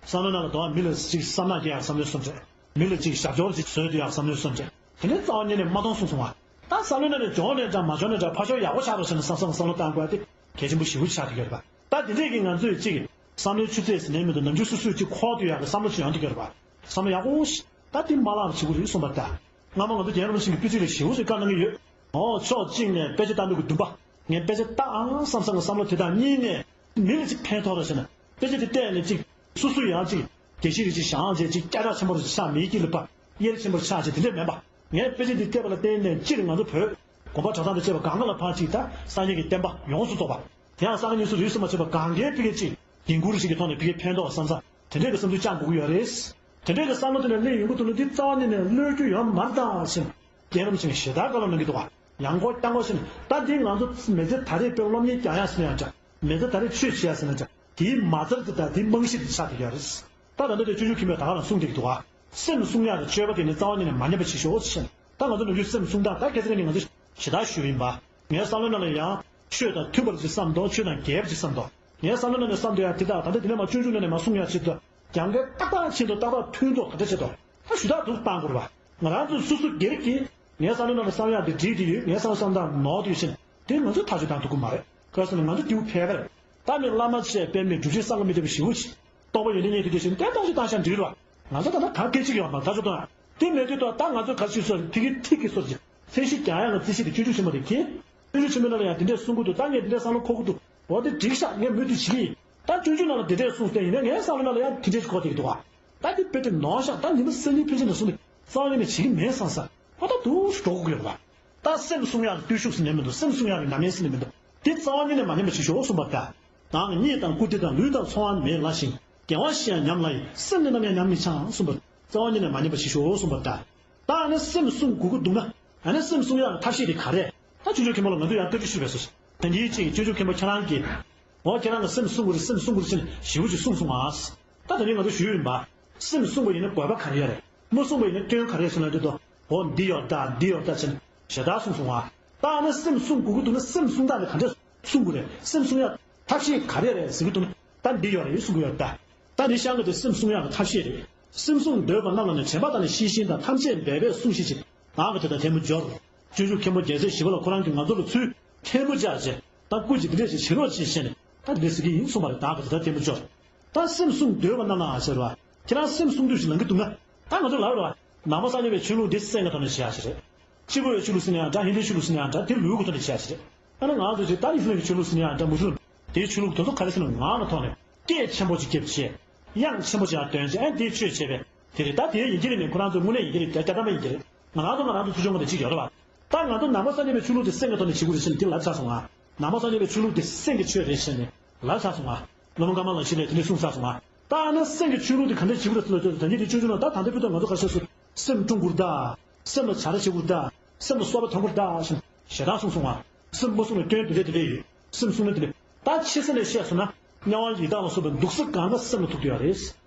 བསམ་བློའི་ནང་ལ་དོ་བ་མི་ལ་ཅིག་བསམ་ནག་སྐྱེ་ཡག་བསམ་བློའི་བསམ་བྱས། མི་ལ་ཅིག་ཞབས་ཞོར་ཅིག་བཟོས་དུ་ཡག་བསམ་བློའི་བསམ་བྱས། དེ་འདྲའི་རྩ་བ་ཉིད་ནས་མ་གཏོང་གསུངས་སོང་ང་། ད་བསམ་བློའི་ནང་ནས་འཇོག་ནས་འདྲ་མ་འཇོག་ནས་འདྲ་ཕར་ཕྱོགས་ཡག་པོ་ཆགས་རོགས་བྱས་ནས་བསམ་བསམ་བསམ་བློ་བཏང་དགོས་ཏེ་གལ་ཆེན་པོ་ཞེ་པོ་ཆགས་ཀྱི་ཡོད་རེད་པ། ད་དེ་འདྲས་ཀྱི་ང་ཚོས་ཅིག་བསམ་བློའི་ཆུ་ཚད་ཟིན་ནས་མི་འདུག་ནམ་རྒྱུན་སོ་སོས་ཅིག་འཁོར་དུ་ཡག་གི་བསམ་བློ་ཞིག་ཡོང་གི་ཡོད་རེད་པ། བསམ་བློ་ཡག་པོ་ཞིག་ད་དེ་མ་བརླག་པ་བྱེད་དགོས་རེད་གསུངས་པ་རེད་ད། སྔ་མོ་ང་ཚོ་རྒན་རབས་ཚོ་ཞིག་གིས་དཔེ་ཚིག་ལ་ཞེ་པོ་ཞིག་བཀའ་གནང་གི་ཡོད། ཨོ་ཕྱོགས་གཅིག་ནས་དཔེ་ཆ་ལྟ་འདོད་ཀྱི་འདུན་པ། ངས་དཔེ་ཆ་ལྟའང་བསམ་བསམ་གྱི་བསམ་བློ་དེ་དང་གཉིས་ནས་མི་ལ་ཅིག་ཕན་ཐོགས་རོགས་བྱས་ན་དཔེ་ཆ་དེ་བལྟས་ནས་ཅིག་སོ་སོ་ཡང་ཅིག་དགེ་བཤེས་རེ་ཅིག་བཞེངས་བྱས་ཅིག་སྐད་གྲགས་ཆེན་པོ་རེ་ཆགས། མིའི་དཀྱིལ་ལ་ཕར་དབྱེ་ཆེན་པོ་རེ་ཆགས་བྱས་དེ་འདྲས་མིན་པ། ངས་དཔེ་ཆ་འདི་བལྟས་པ་ལ་བརྟེན་ནས་སྤྱིར་ང་ཚོ་བོད་དགོན་པ་གྲྭ་ཚང་དང་བཅས་པ་གང་ག་ལ་ཕར་ཅིག་ད་སངས་རྒྱས་ཀྱི་བསྟན་པ་ཡོངས་སུ་རྫོགས་པ། དེ་ཡང་གསང་སྔགས་སྨྱུག་ཚོགས་རིས་སུ་མ་ཆད་པ་གང་གའི་ཕ་གི་ཅིག་འགན་ཁུར་ཞིག་གི་ཐོག་ནས་ཕ་གིར་ཕན་ཐོགས་བསམ་ས་དེ་འདྲས་ཀྱི་བསམ་ཚུལ་བཅངས་དགོས་ཀྱི་ཡོད་རེད། དེ་འདྲས་ཀྱི་བསམ་བློ་དེ་ནས་སླེབས་ཡོང་གི་འདུག་ན་འདི་རྩ་བ་ཉིད་ནས་བློས་འགྱུར་ཡོད་མ་རེད་ད་ཟེར་ནས་རྒན་རབས་ཚོས་ཞེ་དྲག་བཀའ་སློབ་གནང་གི་འདུག་བ། ཡང་སྐོར་བསྐྱར་སྐོར་བྱས་ནས་ད་འདི་ང་ཚོ་མི་ཚེ་ད་རེས་དཔེ་སློབ་གཉེར་རྒྱག་ཡག་ཟེར་ན་ཡང་འདྲ། མི་ཚེ་ད་རེས་ཆོས་བྱེད་ཡག་ཟེར་ན་འདྲ། དེའི་མ་རྩ་དེ་དང་དེའི་རྨང་གཞི་དེ་ཆགས་བསྡད་ཡོད་རེད། ད་ད་ལྟ་དེ་སྤྱོད་འཇུག་མཁན་པོས་ད་ག་རང་གསུངས་བསྡད་ཀྱི་འདུག་ཨ། སེམས་བསྲུང་ཡག་གི་སྤྱོད་པ་དེ་ནི་རྩ་བ་ཉིད་ནས་མ་ཉམས་པ་བྱེད་ཤོག་ཟེར་ནས། ད་ང་ཚོ་ནམ་རྒྱུན་སེམས་བསྲུང་སྟངས་ད་ཁ་སང་ནས་ང་ཚོ་ཞེ་དྲག་ཞུས་པ་ཡིན་པ། ངའི་བསམ་བློའི་ནང་ལ་ཡང་ཆོས་དང་མཐུན་པར་ཅིག་བསམ་དོ། ཆོས་དང་འགལ་བ་ཅིག་བསམ་དོ། ངའི་བསམ་བློའི་ནང་ནས་བསམ་དོ་ཡང་དེ་དག་ད་ལྟ་དེ་ནས་མ་སྤྱོད་འཇུག་ནང་ནས་མ་བསྲུང་ཡག་ཆེད་དུ་རྒྱབ་འགལ་ཏག་ཏག་ཆེད་དུ་ཏག་ཏག་མཐུན་ཐོག་ག་འདྲ་བྱེད་དོ། ད་ཞུ་དག་འདུག་བཏང་དགོས་རེད་བ། ང་རང་ཚོ་སོ་སོ་སྒེར་གྱིས་ངའི་བསམ་བློའི་ནང་ལ་བསམ་ཡག་དེ་འགྲིག་དེ་ཡོད། ངའི་བསམ་བློ་བསམ་སྟངས་ནོར་དེ་ཡོད་ཕྱིན་དེ་ང་ཚོས་ཐག་གཅོད་བཏང་ཐུབ་ཀྱི་མ་རེད། ག་རེ་ཟེར་ན་ང་ཚོ་སྐྱེ་བོ་ཕལ་པ་རེད། བླ་མ་བཅས་པད་མའི་སྒྲུབ་བྱེད་གསང་སྔགས་མི་འདོད་པའི་ཞི་བ་ཞིག་རྟོགས་པ་ཡོན་ཏན་རྙེད་དེ་དེ་བཞིན་གཏན་བཏང་ཞིག་བཏང་ཤག་འགྲིག་རེད་བ། ང་ཚོ་ད་ལྟ་གང་སྐད་ཅིག་ཡོད་མ་ཐག་ཆོད་གཏོང་ཡ། དེ་མེད་དུས་ད་ལྟ་ང་ཚོས་ག་རེ་བྱེད་སོང་ཐིག་གི་ཐིག་གི་སོར་གྱི་མཚན་གཞི་རྒྱག་ཡ་ང་རྩིས་བཤེར་དེ་སྤྱོད་འཇུག་ཆེན་མོ་དེ་གྱིས། སྤྱོད་འཇུག་ཆེན་མོའི་ནང་ལ་ཡང་དེ་འདྲས་གསུང་གི་འདུག་ད་ངས་དེ་འདྲས་བསམ་བློ་འཁོར་གི་འདུག་འོ་དེ་འགྲིག་ཤག་ངས་མུ་མཐུད་བྱེད་ཀྱི་ཡིན། ད་སྤྱོད་འཇུག་ནང་ལ་དེ་འདྲས་གསུངས་བསྡད་ཡིན་ན་ངའི་བསམ་བློ་ནང་ལ་ཡང་དེ་འདྲས་འཁོར་བསྡད་ཀྱི་འདུག་ག་ད་དེ་དཔེ་དེ་ནོར་ཤག་ད་ཉི་མ་སང་ཉིན་ཕལ་ཆེར་ནས་བཟུང་ནས་རྩ་བ་ཉིད་ནས་བྱེད་ཀྱི་མེད་བསམ་ས། ཨ་ད་འདུག་སེ་འགྲོ་དགོས་ཀྱི་ཡོད་རེད་པ། ད་སེམས་བསྲུང་ཡག་གི་བརྟུལ་ཞུགས་ཟེར་ནས་མི་འདུག་སེམས་བསྲུང་ཡག་གི་ཉམས་ལེན་ཟེར་ནས་མི་འདུག་དེ་རྩ་བ་ཉིད་ནས་མ་ཉམས་པ་བྱེད་ཤོག་གསུངས་པ་རེད། ད་ནང་གི་གཉིད་དང་བཀུར་སྟི་དང་ལུས་དང་འཚོ་བ་མེད་ལ་ཞིང་། དགེ་བ་ཞིག་ཡང་ཉམས་སླ་ཡི། སེམས་ནི་ནམ་ཡང་ཉམས་མི་བྱང་གསུངས་པ་རེད། རྩ་བ་ཉིད་ནས་མ་ཉམས་པ་བྱེད་ཤོག་གསུངས་པ་རེད་ད། ད་ཨ་ནི་སེམས་བསྲུང་དགོས་ཀྱི་འདུག་ན། ཨ་ནི་སེམས་བསྲུང་ཡག་གི་ཐབས་ཤེས་དེ་ག་རེ་རེད། ད་ཆོས་འབྱོར་མཁན་པོ་ལ་ང་ཚོས་ཡང་བཀའ་འདྲི་ཞུས་པས་སོ། ད་ནི་ཅིག་ཆོས་འབྱོར་མཁན་པོ་ཁྱེད་རང་གིས། འོ་ཁྱེད་རང་གིས་སེམས་བསྲུང་དགོས་རེད། སེམས་བསྲུང་དགོས་རེད་ཟེར་ནས་ཞེ་པོ་ཅིག་གསུངས་སོང་ང་། ད་ད་ནི་ང་ཚོ་ཞུས་ཡིན་པ། སེམས་བསྲུང་བ་ཡིན་ན་དགོས་པ་ག་རེ་ཡོད་རེད། མ་བསྲུང་བ་ཡིན་ན་སྐྱོན་ག་རེ་ཟེར་ན་འདི་དོ། འོ་འདི་ཡོད་ད་འདི་ཡོད་ད་ཟེར་ནས་ཞེ་དྲག་གསུངས་སོང་ང་། ད་ཨ་ནི་སེམས་བསྲུང་དགོས་ཀྱི་འདུག་ན་སེམས་བསྲུང་སྟངས་དེ་ག་འདྲས་བསྲུང་དགོས་རེད། སེམས་བསྲུང་ཡག་ཐབས་ཤེས་ག་རེ་རེད་ཟེར་གྱི་འདུག་ན། ད་འདི་ཡོད་རེད་གསུང་གི་ཡོད་ད། ད་འདི་ཤང་གི་དེ་སེམས་བསྲུང་ཡག་གི་ཐབས་ཤེས་རེད། སེམས་བསྲུང་འདོད་པ་རྣམས་ལ་ནི། དྲན་པ་དང་ནི་ཤེས་བཞིན་དང་། ཐམས་ཅད་འབད་པས་བསྲུང་ཤིག་ཅེས། བདག་གིས་དེ་ལྟར་ཐལ་མོ་སྦྱོར། སྤྱོད་འཇུག་མཁན་པོ་རྒྱལ་སྲས་ཞི་བ་ལྷ་ཁོ་རང་གིས་ང་ཚོ་ལ་ཚུར་ཐལ་མོ་སྦྱར་བྱས། ད་སྐུ་མཁྱེན་འདི་འདྲས་ཞིག་བྱེད་རོགས་ཅེས་བཤད་ནས་ད་འདི་འདྲས་ཟེར་གྱི་ཡིན་གསུངས་པ་རེད། བདག་གིས་དེ་ལྟར་ཐལ་མོ་སྦྱོར། ད་སེམས་བསྲུང་འདོད་པ་རྣམས་ལ་ཟེར་བ། ཁྱེད་རང་སེམས་བསྲུང་འདོད་ཞིག་ལངས་ཀྱི་འདུག་ན། ད་ང་ཚོ་ལབ་རེད་བ། ནང་པ་སངས་རྒྱས་པའི་ཆོས་ལུགས་འདི་སེམས་ཀྱི་ཐོག་ནས་བྱེད་ཡག་ཞིག་རེད། སྤྱི་བོའི་ཆོས་ལུགས་ཟེར་ན་ཡང་འདྲ། ཧིན་དུའི་ཆོས་ལུགས་ཟེར་ན་ཡང་འདྲ། དེ་ལུས་ཀྱི་ཐོག་ནས་བྱེད་ཡག་ཞིག་རེད། ཨ་ནི་ང་ཚོ་ཅིག་ད་ཨི་སི་ལམ་གྱི་ཆོས་ལུགས་ཟེར་ན་ཡང་འདྲ། མུ་སི་ལིམ་དེའི་ཆོས་ལུགས་དེ་ཚོ་ག་རེ་ཟེར་ན་ངག་གི་ཐོག་ནས་སྐད་ཆེན་པོ་ཅིག་བརྒྱབ་བྱས། དབྱངས་ཆེན་པོ་ཅིག་ཡང་འདོན་བྱས། ཨ་ནི་དེའི་ཆོས་བྱས་པས་དེ་རེད། ད་དེ་ཡིན་གྱི་རེད་མིན། ཁོ་རང་ཚོ་དངོས་གནས་ཡིན་གྱི་རེད། རྒྱ་རྒྱ་གར་མ་ཡིན་གྱི་རེད། ང་རང་ཚོ་ང་རང་ཚོ་ཚུར་སྦྱོང་བ་དེ་གཅིག་ཡོད་རེད་བ། ད་ང་ཚོ་ནང་པ་སངས་རྒྱས་པའི་ཆོས་ལུགས་དེ་སེམས་ཀྱི་ཐོག་ནས་བྱེད་དགོས་རེད་ཟེར་ནས་དེ་ལབ་ཚར་སོང་ང་། ནང་པ་སངས་རྒྱས་པའི་ཆོས་ལུགས་དེ་སེམས་ཀྱི་ཆོས་རེད་ཟེར་ནས་ལབ་ཚར་སོང་ང་། སློབ་དཔོན་ཀརྨ་ལགས་ཞིག་ལས་དེ་འདྲ་གསུངས་ཚར་སོང་ང་། ད་ཨ་ནི་སེམས་ཀྱི་ཆོས་ལུགས་དེ་ག་འདྲ་བྱེད་དགོས་རེད་ཟེར་ན། ད་ཉིད་དེ་སྤྱོད་འཇུག་ནང་ད་ད་ལྟའི་བོད་དུ་ང་ཚོ་ག་རེ་ཟེར་སོང་། སེམས་བསྲུང་དགོས་རེད་ད། སེམས་ལ་བྱ་ར་བྱེད་དགོས་རེད་ད། སེམས་ལ་གསོལ་བ་འདེབས་དགོས་རེད་ད་ཞེས་ཞེ་དྲག་གསུངས་སོང་ང་། སེམས་མ་བསྲུངས་ན་སྐྱོན་དེ་འདྲ་དེ་འདྲ་ཡོད། སེམས་བསྲུང་ན་དེ་འདྲ། ད་ཕྱི་གསལ་ལ་བཤད་སོང་ན། དམྱལ་བ་ཡི་དྭགས་ལ་སོགས་པའི་སྡུག་བསྔལ་གང་ག་སེམས་ལ་ཐུག་བསྡད་ཡོད་རེད།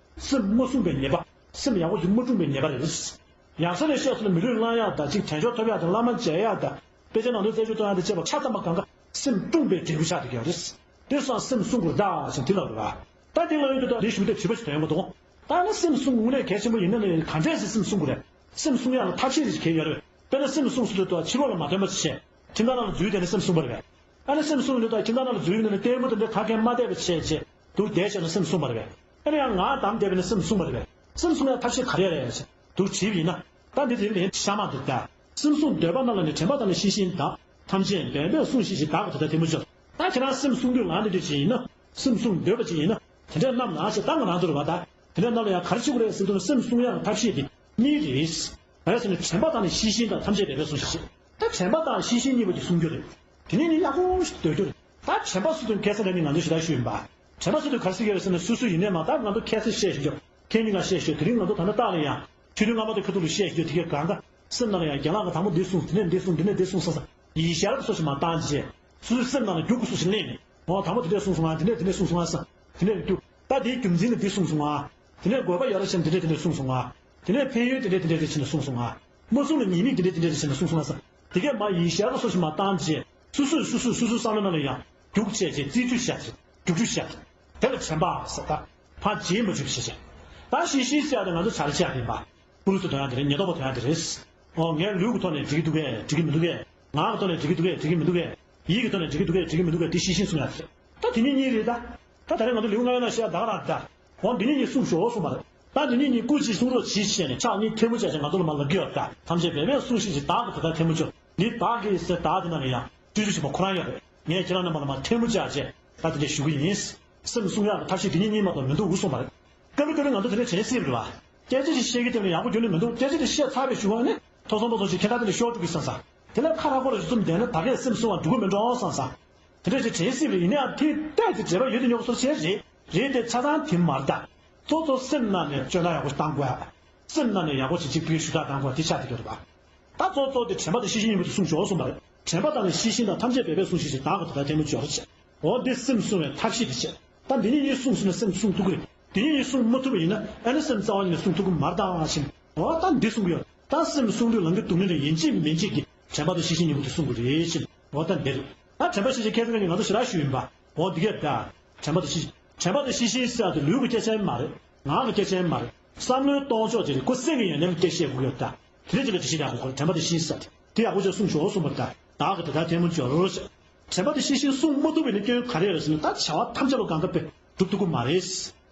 སེམས་མ་བསྲུངས་པའི་ཉེས་པ། སེམས་ཡག་པོ་ཞིག་མ་བསྲུངས་པའི་ཉེས་པ་རེད། ཡང་སེ་ནས་བཤད་སོང་ན་མི་ལུས་བླང་ཡག་དང་ཅིག་དལ་འབྱོར་ཐོབ་ཡག་དང་བླ་མ་མཇལ་ཡག་དང་དཔེ་ཆ་ནང་དོན་རྩད་གཅོད་གཏོང་ཡག་དང་བཅས་པ་ཆ་ཚང་མ་གང་ག་སེམས་བསྲུངས་པའི་འབྲས་བུ་ཆགས་བསྡད་ཀྱི་ཡོད་རེད། དེ་སོང་སེམས་བསྲུང་དགོས་རེད་ད་ཞེས་དེ་ལབ་རེད་བ། ད་དེ་ལབ་ཡོང་དུས་ད་དེ་ཞུ་དེ་དྲི་བ་ཞིག་དོན་མ་གཏོང་། ད་ནི་སེམས་བསྲུང་དངོས་གནས་གལ་ཆེན་པོ་ཡིན་ན་ནི་ག་འདྲས་སེ་སེམས་བསྲུང་དགོས་རེད། སེམས་བསྲུང་ཡག་ལ་ཐབས་ཤེས་ཞིག་གལ་ཡོད་རེད། དཔེར་ན་སེམས་བསྲུང་ཟེར་དུས་ད་ཕྱི་ལོགས་ལ་མ་སྟོན་པ་ཞིག་བྱས། ཁྱིམ་ཚང་ནང་ལ་འཛུལ་བསྡད་ནས་སེམས་བསྲུང་བ་རེད་པས། ཨ་ནི་སེམས་བསྲུང་ཡོང་དུས་ད་ཁྱིམ་ཚང་ནང་ལ་འཛུལ་ཡོང་ནས་ལྟད་མོ་དེ་འདྲ་ག་གེ་མ་བལྟས་པ་བྱས་བྱས་འདུག་བསྡད་བྱས་ན་སེམས་བསྲུང་བ་རེད་པས། ཨ་ནི་ཡང་ངག་བསྡམས་བསྡད་པ་ཡིན་ན་སེམས་བསྲུང་བ་རེད་པས། སེམས་བསྲུང་ཡག་ཐབས་ཤེས་ག་རེ་རེད་ཟེར་འདུག་དྲིས་པ་ཡིན་ན། ད་འདི་དེ་ལན་གཤའ་མ་འདུག་ད། སེམས་བསྲུང་འདོད་པ་རྣམས་ལ་ནི། དྲན་པ་དང་ནི་ཤེས་བཞིན་དང་། ཐམས་ཅད་འབད་པས་བསྲུང་ཤིག་ཅེས་བདག་གིས་དེ་ལྟར་ཐལ་མོ་སྦྱོར། ད་ཁྱེད་རང་སེམས་བསྲུང་འདོད་ལངས་དེ་འདྲ་ཅིག་ཡིན་ན། སེམས་བསྲུང་འདོད་པ་ཅིག་ཡིན་ན། དེ་འདྲ་རྣམས་ལ་ཞེས་ད་ང་རང་ཚོ་རེད་བ་ད། དེ་འདྲ་རྣམས་ལ་ཡང་ག་རེ་བྱེད་དགོས་རེད་ཟེར་དུས་སེམས་བསྲུང་ཡག་ཐབས་ཤེས་དེ་གཉིས་རེད། ག་རེ་ཟེར་ན་དྲན་པ་དང་ནི་ཤེས་བཞིན་དང་། ཐམས་ཅད་འབད་པས་བསྲུང་ཤིག་ཅེས། ད་དྲན་པ་དང་ཤེས་བཞིན་གཉིས་པོ་དེ་བསྲུང་རྒྱུ་རེད། དེ་ནས་ནི་ཡག་པོ་ཞིག་སྡོད་རྒྱུ་རེད། ད་དྲན་པ་ཟེར་དུས་ཁ་སང་ནས་ནི་ང་ཚོས་ཞེ་དྲག་ཞུས་ཡིན་པ། དྲན་པ་ཟེར་དུས་ག་རེ་ཟེར་གྱི་རེད་ཟེར་ན། སོ་སོ་ཡིན་ནའི་མ་གཏོགས་ང་ཚོ་ཁ་སང་བཤད་བཞག་རྒྱུ། ཁ་ཉིན་ང་བཤད་བཞག་རྒྱུ། དེ་རིང་ང་ཚོ་ད་ལྟ་རྟག་ལ་ཡང་ཆོས་དུས་སྔ་མ་དེ་ཁ་ཐུག་ལ་བཤད་བཞག་རྒྱུ་དེ་གས་གང་ག་སེམས་ནང་ལ་ཡང་རྒན་ལགས་ཀྱིས་དང་པོ་འདི་གསུངས། དེ་ནས་འདི་གསུངས། དེ་ནས་འདི་གསུངས་ས་ས་ཡིད་ཤར་གྱི་སོ་ཞིག་མ་བཏང་བྱས། སོ་སོའི་སེམས་ནང་ལ་རྒྱུག་གི་སོ་ཞིག་སླེབས་ནས། འོ་དང་པོ་དེ་འདྲས་གསུངས་སོང་ང་། དེ་འདྲས་དེ་འདྲས་གསུངས་སོང་ང་ས། དེ་འདྲས་རྒྱུག་ད་དེའི་རྒྱུ་མཚན་ནི་འདི་གསུངས་སོང་ང་། དེ་ནས་དགོས་པ་ཡོད་རེད་ཟེར་ན་དེ་འདྲས་དེ་འདྲས་གསུངས་སོང་ང་། དེ་ནས་ཕན་ཡོན་དེ་འདྲས་དེ་འདྲས་དེ་བྱས་ནས་གསུངས་སོང་ང་། མ་གསུངས་ལ་ཉེས་དམིགས་དེ་འདྲས་དེ་འདྲས་དེ་བྱས་ནས་གསུངས་སོང་ང་ས། དེ་གས་མ་ཡིད་ཤར་གྱི་སོ་ཞིག་མ་བཏང་བྱས། སོ་སོས་སོ་སོས་སོ་སོའི་བསམ་བློ་ནང་ལ་ཡང་རྒྱུག་བྱས་བྱས་རྩིས་རྒྱུག་བྱས་རྒྱུག་རྒྱུག་བྱས། དེ་ལ་དྲན་པ་ཟེར། ད་ཕར་རྗེས་མ་འཇུག་བྱས་བྱས། ད་ཤེས་བཞིན་ཟེར་ཡ་དེ་ང་ཚོ་བྱ་ར་བྱས་ཡ་དེ་ཡིན་པ། ཀུ་རུ་སུ་དོན་ཡ་དེ་རེད། ཉེན་རྟོག་པ་དོན་ཡ་དེ་རེད། ཨོ་ངའི་ལུས་ཀྱི་ཐོག་ནས་འགྲིག་གི་འདུག་གས། འགྲིག་གི་མི་འདུག་གས། ངག་གི་ཐོག་ནས་འགྲིག་གི་འདུག་གས། འགྲིག་གི་མི་འདུག་གས། ཡིད་ཀྱི་ཐོག་ནས་འགྲིག་གི་འདུག་གས། འགྲིག་གི་མི་འདུག་གས། དེ་ཤེས་བཞིན་གསུང་ཡ་དེ་རེད། ད་དེ་གཉིས་གཉིས་རེད་ད། ད་ད་རེས་ང་ཚོ་ལེའུ་ལྔ་པའི་ནང་བཤད་ཡ་ད་ག་རང་རེད་ད། འོ་འདི་གཉིས་གཉིས་སྐུ་གཅིག་གསུང་རོགས་གྱིས་ཞེས་ནས་ཕྱག་གཉིས་ཐལ་མོ་སྦྱར་བྱས་ང་ཚོ་ལ་མར་ལབ་ཀྱི་ཡོད་ད། ཐམས་ཅད་འབད་པས་སྲུངས་ཤིག་ཅེས་བདག་གིས་དེ་ལྟར་ཐལ་མོ་སྦྱོར། འདི་བདག་གིས་ཟེར་བདག་དེ་ནང་ལ་ཡང་སྤྲུལ་རྒྱུ་ཆེན་པོ་ཁོ་རང་ཡོད་རེད། ངས་ཁྱེད་རང་རྣམ་པ་ལ་མར་ཐལ་མོ་སྦྱར་བྱས་ད་དེ་འདྲས་ཞུ་གི་ཡིན། སེམས་བསྲུང་ཡག་གི་ཐབས་ཤེས་འདི་གཉིས་གཉིས་མ་གཏོགས་མི་འདུག་གསུངས་པ་རེད། སྐབས་རེ་སྐབས་རེ་ང་ཚོ་དེ་འདྲ་བྱེད་སྲིད་པ་རེད་བ། སྐད་ཆ་ཞིག་བཤད་ཀྱི་དེ་ལ་ཡག་པོ་རྒྱུན་ནས་མི་འདུག་སྐད་ཆ་དེ་བཤད་ཚར་བའི་གཞུག་གུ་ནི་ཐོ་བཟང་པོ་ཚོ་ཞིག་ཁྱེད་རང་དེ་ལ་ཤོར་འགྲོ་གི་བསམ་ས། དེ་ལ་ཁ་རག་པོ་རེ་བཙུམ་བསྡད་ན་ད་གས་སེམས་བསྲུང་བ་འགྲོ་གི་མི་འགྲོ་བསམ་ས། དེ་འདྲ་ཞིག་བྱེད་སྲིད་པ་རེད། ཡིན་ནའང་དེ་ལྟས་དེ་འབྲེལ་བ་ཡོད་དུ་ཉོག་སོ་བྱས་རེད། རེད་དེ་ཆ་ཚང་དེ་མ་རེད་ད། གཙོ་གཙོ་སེམས་ནང་ནས་སྤྱོད་ལམ་ཡག་པོ་ཞིག་བཏང་དགོས། སེམས་ནང་ནས་ཡག་པོ་ཞིག་གཅིག་པུའི་ཞུ་དག་བཏང་དགོས་དེ་ཆགས་བསྡད་ཀྱི་ཡོད་རེད་པ། ད་གཙོ་གཙོ་དེ་དྲན་པ་དང་ཤེས་བཞིན་གཉིས་པོ་དེ་གསུངས་ཆོག་གསུངས་པ་རེད། དྲན་པ་དང་ནི་ཤེས་བཞིན་དང་ཐམས་ཅད་འབད་པས་སྲུངས་ཤིག་ཅེས་བདག་གིས་དེ་ལྟར་ཐལ་མོ་སྦྱོར་བྱས། འོ་འདི་སེམས་བསྲུང་བའི་ཐབས་ཤེས་དེ་བྱས། ད་འདི་གཉིས་གཉིས་བསྲུངས་སོང་ན་སེམས་བསྲུང་ཐུབ་ཀྱི་རེད། འདི་གཉིས་གཉིས་བསྲུང་མ་ཐུབ་པ་ཡིན་ན་ཨ་ནི་སེམས་རྩ་བ་ཉིད་ནས་བསྲུང་ཐུབ་ཀྱི་མ་རེད་ད་ཞེས། འོ་ད་འདི་གསུང་གི་ཡོད། ད་སེམས་བསྲུང་དུས་ལང་ཀའི་སྡུག་བསྔལ་ལ་ཡིན་གཅིག་མིན་གཅིག་གིས་དྲན་པ་དང་ཤེས་བཞིན་གཉིས་པོ་དེ་བསྲུང་དགོས་རེད་ཅེས། འོ་ད་འདི་རེད། ད་དྲན་པ་ཤེས་བཞིན་ཁྱེད་ཚོ་ང་ཚོ་ཞེ་དྲག་ཞུས་ཡིན་པ། འོ་འདི་གས་ད། དྲན་པ་དང་ཤེས། དྲན་པ་དང་ཤེས་བཞིན་ཟེར་ཡ་དེ་ལུས་ཀྱི་སྐད་ཆ་ཡང་མ་རེད། ངག་གི་སྐད་ཆ་ཡང་མ་རེད། བསམ་བློའི་སྟོང་ཕྱོགས་ཅིག་རེད། ཁོ་སེམས་ཀྱི་ཡོན་ཏན་སྐད་བཤད་དགོས་ཡོད་ད། དེ་འདྲ་ཅིག་ལ་དེ་བཞིན་ཡག་པོ་དྲན་པ་དང་ཤེས་བཞིན་ཟེར་ཡ་དེ་ཡག་པོ་ཅིག་གསུངས་ཆོག་གསུངས་པ་ད། བདག་གིས་དེ་ལྟར་ཐལ་མོ་སྦྱོར་ཅེས། དྲན་པ་དང་ཤེས་བཞིན་བསྲུང་མ་ཐུབ་པ་ཡིན་ན་སྐྱོན་ག་རེ་ཡོད་རེད་ཟེར་ན། ད་བྱ་བ་ཐམས་ཅད་ལ་གང་ལྟར་དཔེ་སྒྲུབ་ཐུབ་ཀྱི་མ་རེད།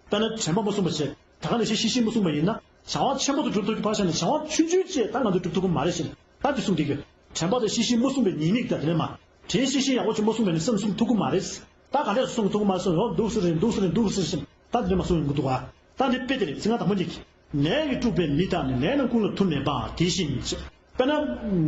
དཔེར་ན་དྲན་པ་མ་བསྲུངས་པ་བྱས། ད་ག་ནང་བཞིན་ཤེས་བཞིན་མ་བསྲུངས་པ་ཡིན་ན་བྱ་བ་ཆེན་པོ་དེ་སྒྲུབ་ཐུབ་ཀྱི་ཕར་བཞག་ནས་བྱ་བ་ཆུང་ཆུང་ཅིག་ད་ང་ཚོས་སྒྲུབ་ཐུབ་ཀྱི་མ་རེད་ཟེར་ནས་ད་དེ་གསུངས་བསྡད་ཀྱི་ཡོད། དྲན་པ་དང་ཤེས་བཞིན་མ་བསྲུངས་པའི་ཉེས་དམིགས་ད་དེ་ནས་མ། དྲན་ཤེས་བཞིན་ཡག་པོ་ཅིག་མ་བསྲུངས་པ་ཡིན་ན་སེམས་བསྲུང་ཐུབ་ཀྱི་མ་རེད། ད་ག་འདྲས་སེ་བསྲུང་ཐུབ་ཀྱི་མ་རེད་ཟེར་ན། འོ་འདུག་སེ་རེད། འདུག་སེ་རེད། འདུག་སེ་རེད་ཟེར་ཞིང་ད་དེ་འདྲས་མ་བསྲུང་ཡོང་གི་འདུག་ག་ད་འདི་དཔེ་དེ་རེད། ཚིག་རྐང་དང་པོ་གཉིས་ཀྱིས། ནད་ཀྱིས་དཀྲུགས་པའི་མི་དག་ནི་ལས་རྣམས་ཀུན་ལ་མཐུ་མེད་པ་དེ་བཞིན་ཉིད་ཅེས། དཔེར་ན་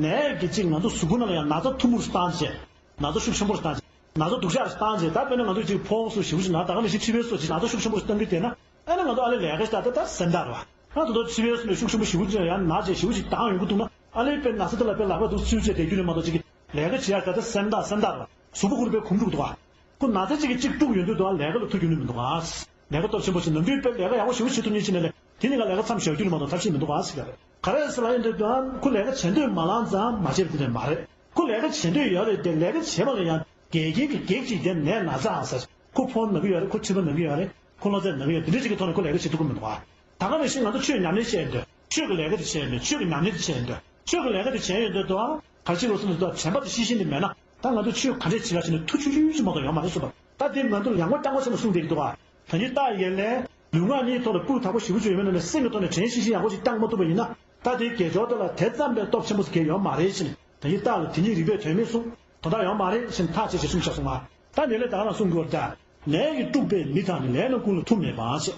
ནད་ཀྱིས་ཅིག་ང་ཚོ་གཟུགས་པོ་ནང་ལ་ཡང་ན་ཚ་ཐུང་ངུ་རེ་བཏང་བྱས། ན་ཚ་ཤུགས་ཆེན་པོ་རེ་བཏང་བྱས། ན་ཚ་སྡུག་ཅག་རེ་བཏང་བྱས། ད་དཔེར་ན་ང་ཚོ་ཅིག་ཕོ་བ་སོགས་ཞེ་པོ་ཅིག་ན། ད་ག་ནང་བཞིན་མཁྲིས་པའི་སོགས་ཅིག་ན་ཚ་ཤུགས་ཆེན་པོ་རེ་བཏང་གི་བསྡད་ན། ཨ་ནི་ང་ཚོ་ཨ་ལས་ལས་ཀ་ཞིག་ད་ད་ད་སེམས་ཐག་རེད་བ། ང་ཚོ་ད་མཁྲིས་པའི་སོགས་ནས་ཤུགས་ཆེན་པོ་ཞེ་པོ་ཅིག་ཡང་ན་བྱས་ཞེ་པོ་ཅིག་བཏང་ཡོང་གི་འདུག་ན། ཨ་ལས་དཔེ་ན་ཚ་དེ་ལ་དཔེ་ལག་པ་འདུག་སེ་བྱས་བསྡད་རྒྱུ་ནས་མ་གཏོགས་ཅིག་ལས་ཀ་བྱེད་ཡག་ད་ད་སེམས་ཐག་སེམས་ཐག་རེད་བ། གཟུགས་པོ་ཁོ་རང་དཔེ་གོམས་འགྲོ་གི་འདུག་ག་ཁོ་ན་ཚ་གཅིག་གིས་གཅིག་དཀྲུགས་ཡོང་དུས་དུ་ལས་ཀ་ལ་ཐུགས་རྒྱུ་ནི་མི་འདུག་ག་ལས་ཀ་སྟོབས་ཆེན་པོ་ཞིག་ནམ་རྒྱུན་དཔེ་ལས་ཀ་ཡག་པོ་ཞེ་པོ་བྱེད་ཐུབ་མཁན་ཅིག་ནས་ལས་དེ་ནི་ང་ལས་ཀ་མཚམས་བཞག་རྒྱུ་ནི་མ་གཏོགས་ཐབས་ཤེས་མི་འདུག་ག་ཟེར་ག་རེད། ག་རེ་ཟེར་ལབ་ཡོང་དུས་དུ་ཁོ་ལས་ཀ་བྱེད་འདོད་མ་ལངས་ཙང་མ་བྱེད་པ་དེ་འདྲ་མ་རེད། ཁོ་ལས་ཀ་བྱེད་འདོད་ཡོད་རེད་དེ། ལས་ཀ་བྱེད་པ་ལ་ཡང་འགལ་རྐྱེན་གྱི་གེགས་ཅིག་དེ་ནད་ན་ཚ་ཨང་ཟེར། ཁོ་ཕོ་ན་གི་ཡོད་རེད། ཁོ་མཁྲིས་པ་ན་གི་ཡོད་རེད། ཁོ་གློ་ཚད་ན་གི་ཡོད། དེ་འདྲ་ཅིག་གི་ཐོག་ནས་ཁོ་ལས་ཀ་བྱེད་ཐུབ་ཀྱི་མི་འདུག་ག་ད་ག་ནང་བཞིན་ང་ཚོ་ཆོས་ཉམས་ལེན་བྱས་ཡོང་དུས་ཆོས་ཀྱི་ལས་ཀ་དེ་བྱས་ཡོང་དུས་ཆོས་ཀྱི་ཉམས་ལེན་དེ་བྱས་ཡོང་དུས་ཆོས་ཀྱི་ལས་ཀ་དེ་བྱས་ཡོང་དུས་དུ་ག་རེ་བྱེད་དགོས་ཟེར་ན་དུ་དྲན་པ་དེ་ཤེས་བཞིན་དེ་མེད་ན། ད་ང་ཚོ་ཆོས་ག་འདྲས་བྱེད་ཡ་བྱས་ནས་ཐུགས་ཆུང་ཆུང་ཞིག་མ་གཏོགས་ཡོང་མ་རེད་གསུངས་པ། ད་དེ་ང་ཚོ་ཡང་སྒོ་རྐྱང་པ་བྱས་ནས་གསུངས་བསྡད་ཀྱི་འདུག་ག་ད་ནི་རྟགས་ཡན་ལས་ལུས་ངག་གཉིས་ཐོག་ལ་སྤུས་དག་པོ་ཞེ་པོ་ཅིག་ཡོད་མེད་ན་ནི་སེམས་ཀྱི་ཐོག་ནས་དྲན་ཤེས་བཞིན་ཡག་པོ་ཅིག་བཏང་མ་ཐུབ་པ་ཡིན་ན། ད་དེའི་དགེ་སྦྱོར་དེ་ལ་དེ་ཙམ་པའི་སྟོབས་ཆེན་པོ་ཞིག་གང་ཡང་ཡོད་མ་རེད་ཟེར་ནས། ད་ནི་རྟགས་ལ་དེ་ཉིད་རིགས་པས་དོན་མེད་གསུངས། དོན་དག་ཡོད་མ་རེད་ཟེར་ནས་ཐག་བཅད་བྱས་གསུངས་བཞག་སོང་ང་། ད་ནི་ལས་ད་ག་རང་གསུང་དགོས་ད། ནད་ཀྱིས་དཀྲུགས་པའི་མི་དག་ནི་ལས་རྣམས་ཀུན་ལ་མཐུ་མེད་པ་ཞེས།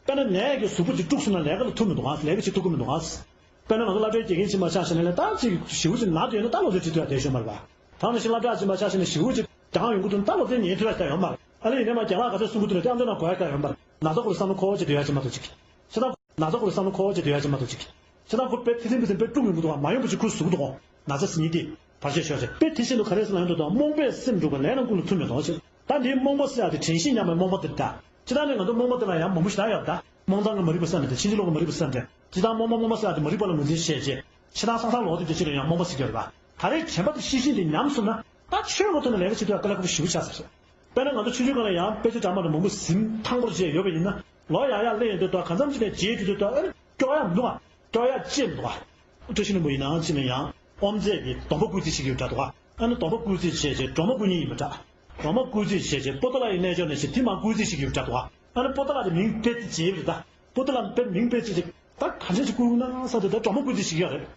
དཔེར་ན་ནད་ཀྱིས་གཟུགས་པོ་ཅིག་དཀྲུགས་སོང་ན་ལས་ཀ་ལ་མཐུ་མི་འདུག་ག་ལས་ཀ་བྱེད་ཐུབ་ཀྱི་མི་འདུག་ག་ད་ནི་ང་ཚོ་སློབ་གྲྭའི་དགེ་རྒན་ཆེན་པོ་ཆགས་ཤིང་ནས་ལས་ད་ཅིག་ཞེ་པོ་ཅིག་ན་འདོད་ན་ད་སློབ་ཚན་ཁྲིད་ཐུབ་ཡ་དེ་ཤོད་མ་རེད་པ། ད་ནི་ཤི་སློབ་གྲྭ་ཆེན་པོ་ཆགས་ཤིང་ནས་ཞེ་པོ་ཅིག་སྦྱང་ཡོང་གི་འདུག་ན་ད་སློབ་ཚན་ཉན་ཐུབ་ཡ་ད་ཡོད་མ་རེད། ཨ་ལས་ཡིན་ནའི་མ་རྒན་ལགས་ག་ཚོད་གསུང་གི་འདུག་ན་དེ་ཨམ་ཅོག་ནང་གོ་ཡ་ད་ཡོད་མ་རེད། ན་ཚ་ཁོ་ལ་བསམ་བློ་འཁོར་བ་ཅིག་སྡོད་ཡ་ཅིག་མ་གཏོགས་ཅིག་ཤི་ད་ན་ཚ་ཁོ་ལ་བསམ་བློ་འཁོར་བ་ཅིག་སྡོད་ཡ་ཅིག་མ་གཏོགས་ཅིག་ཤི་ད་ཁོ་དཔེ་ཐེ་ཚིམ་ཐེ་ཚིམ་དཔེ་དཀྲུག་ཡོང་གི་འདུག་ག་མ་ཡོང་པ་ཅིག་ཁོའི་གཟུགས་འདུག་ག་ན་ཚ་ཟེར་མཁན་དེ་བར་ཆད་ཤོར་ཟེར། དཔེ་དེ་བཞིན་དུ་ག་རེ་ཟེར་ལབ་ཡོང་དུས་དང་རྨོངས་པས་སེམས་དཀྲུགས་པ་ལས་རྣམས་ཀུན་ལ་མཐུ་མེད་དོ་ཞེས། ད་འདིའི་རྨོངས་པ་ཟེར་ཡ་དེ་དྲན་ཤེས་ཉམས་པའི་རྨོངས་པ་དེ་ད། ཅི་ད་ནི་ང་ཚོ་རྨོངས་པ་དེ་ལ་ཡང་མང་པོ་ཞེ་དྲག་ཡོད་ད། རྨོངས་གཏམ་གྱི་མ་རིག་པ་ཟེར་ནས་དེ་ཕྱིན་ཅི་ལོག་གི་མ་རིག་པ་ཟེར་ནས་ཅི་ད་རྨོངས་པ་རྨོངས་པ་ཟེར་ཡ་དེ་མ་རིག་པ་ལ་ངོས་འཛིན་བྱས་རྗེས་ཕྱི་ཐང་སང་སང་ལོག་དུས་དེ་ཕྱི་ལ་ཡང་རྨོངས་པ་ཟེར་གྱི་ཡོད་རེད་པ། ད་རེས་དྲན་པ་དེ་ཤེས་བཞིན་དེ་ཉམས་སོང་ན་ད་ཆོས་ཀྱི་ཐོག་ནས་ལས་ཀ་བྱེད་དུས་ཡང་དཀའ་ལས་ཁག་པོ་ཞེ་པོ་ཆགས་ས་རེད། དཔེར་ན་ང་ཚོ་ཆུང་ཆུང་སྒང་ལ་ཡང་དཔེ་ཆ་འདྲ་མི་འདྲ་མང་པོ་ཟིན་ཐང་པོར་བྱས་ཡོད་པ་ཡིན་ན། ལོ་ཡར་ཡར་སླེབས་ཡོང་དུས་ད་གང་འཚམ་ཅིག་ནས་བརྗེད་འགྲོ་དུས་ད་ཨ་ནི་སྐྱོ་ཡ་མི་འདུག་ག་སྐྱོ་ཡ་ཅི་མི་འདུག་ག་བཀྲ་ཤིས་ལྷུན་པོ་ཡིན་ནའང་ཅི་ན་ཡང་དབུ་མཛད་ཀྱིས་སྡོམ་པ་བསྐུལ་རྩིས་བྱེད་ཀྱི་ཡོད་འདྲ་འདུག་ག་ཨ་ནི་སྡོམ་པ་བསྐུལ་རྩིས་བྱས་རྗེས་སྒྲོལ་མ་བསྐུལ་མཁན་ཡིན་པ་འདྲ། སྒྲོལ་མ་བསྐུལ་རྩིས་བྱས་རྗེས་པོ་ཏཱ་ལ་ཡི་རྣལ་འབྱོར་ནས་བྱས་དེ་མར་བསྐུལ་རྩིས་བྱེད་ཀྱི་ཡོད་འདྲ་འདུག་ག་ཨ་ནི་པོ་ཏཱ་ལ་དེ་མིང་དཔེ་དེ་བརྗེས་པ་རེད་ད། པོ་ཏཱ་ལ་དཔེ་མིང་དཔེ་བརྗེས་རྗེས་ད་ག་འདྲས་ཅིག་བསྐུལ་ན་བསམ་དུས་ད་སྒྲོལ་མ་བསྐུལ་རྩིས་བྱེད་ཀྱི་ཡོད་རེད།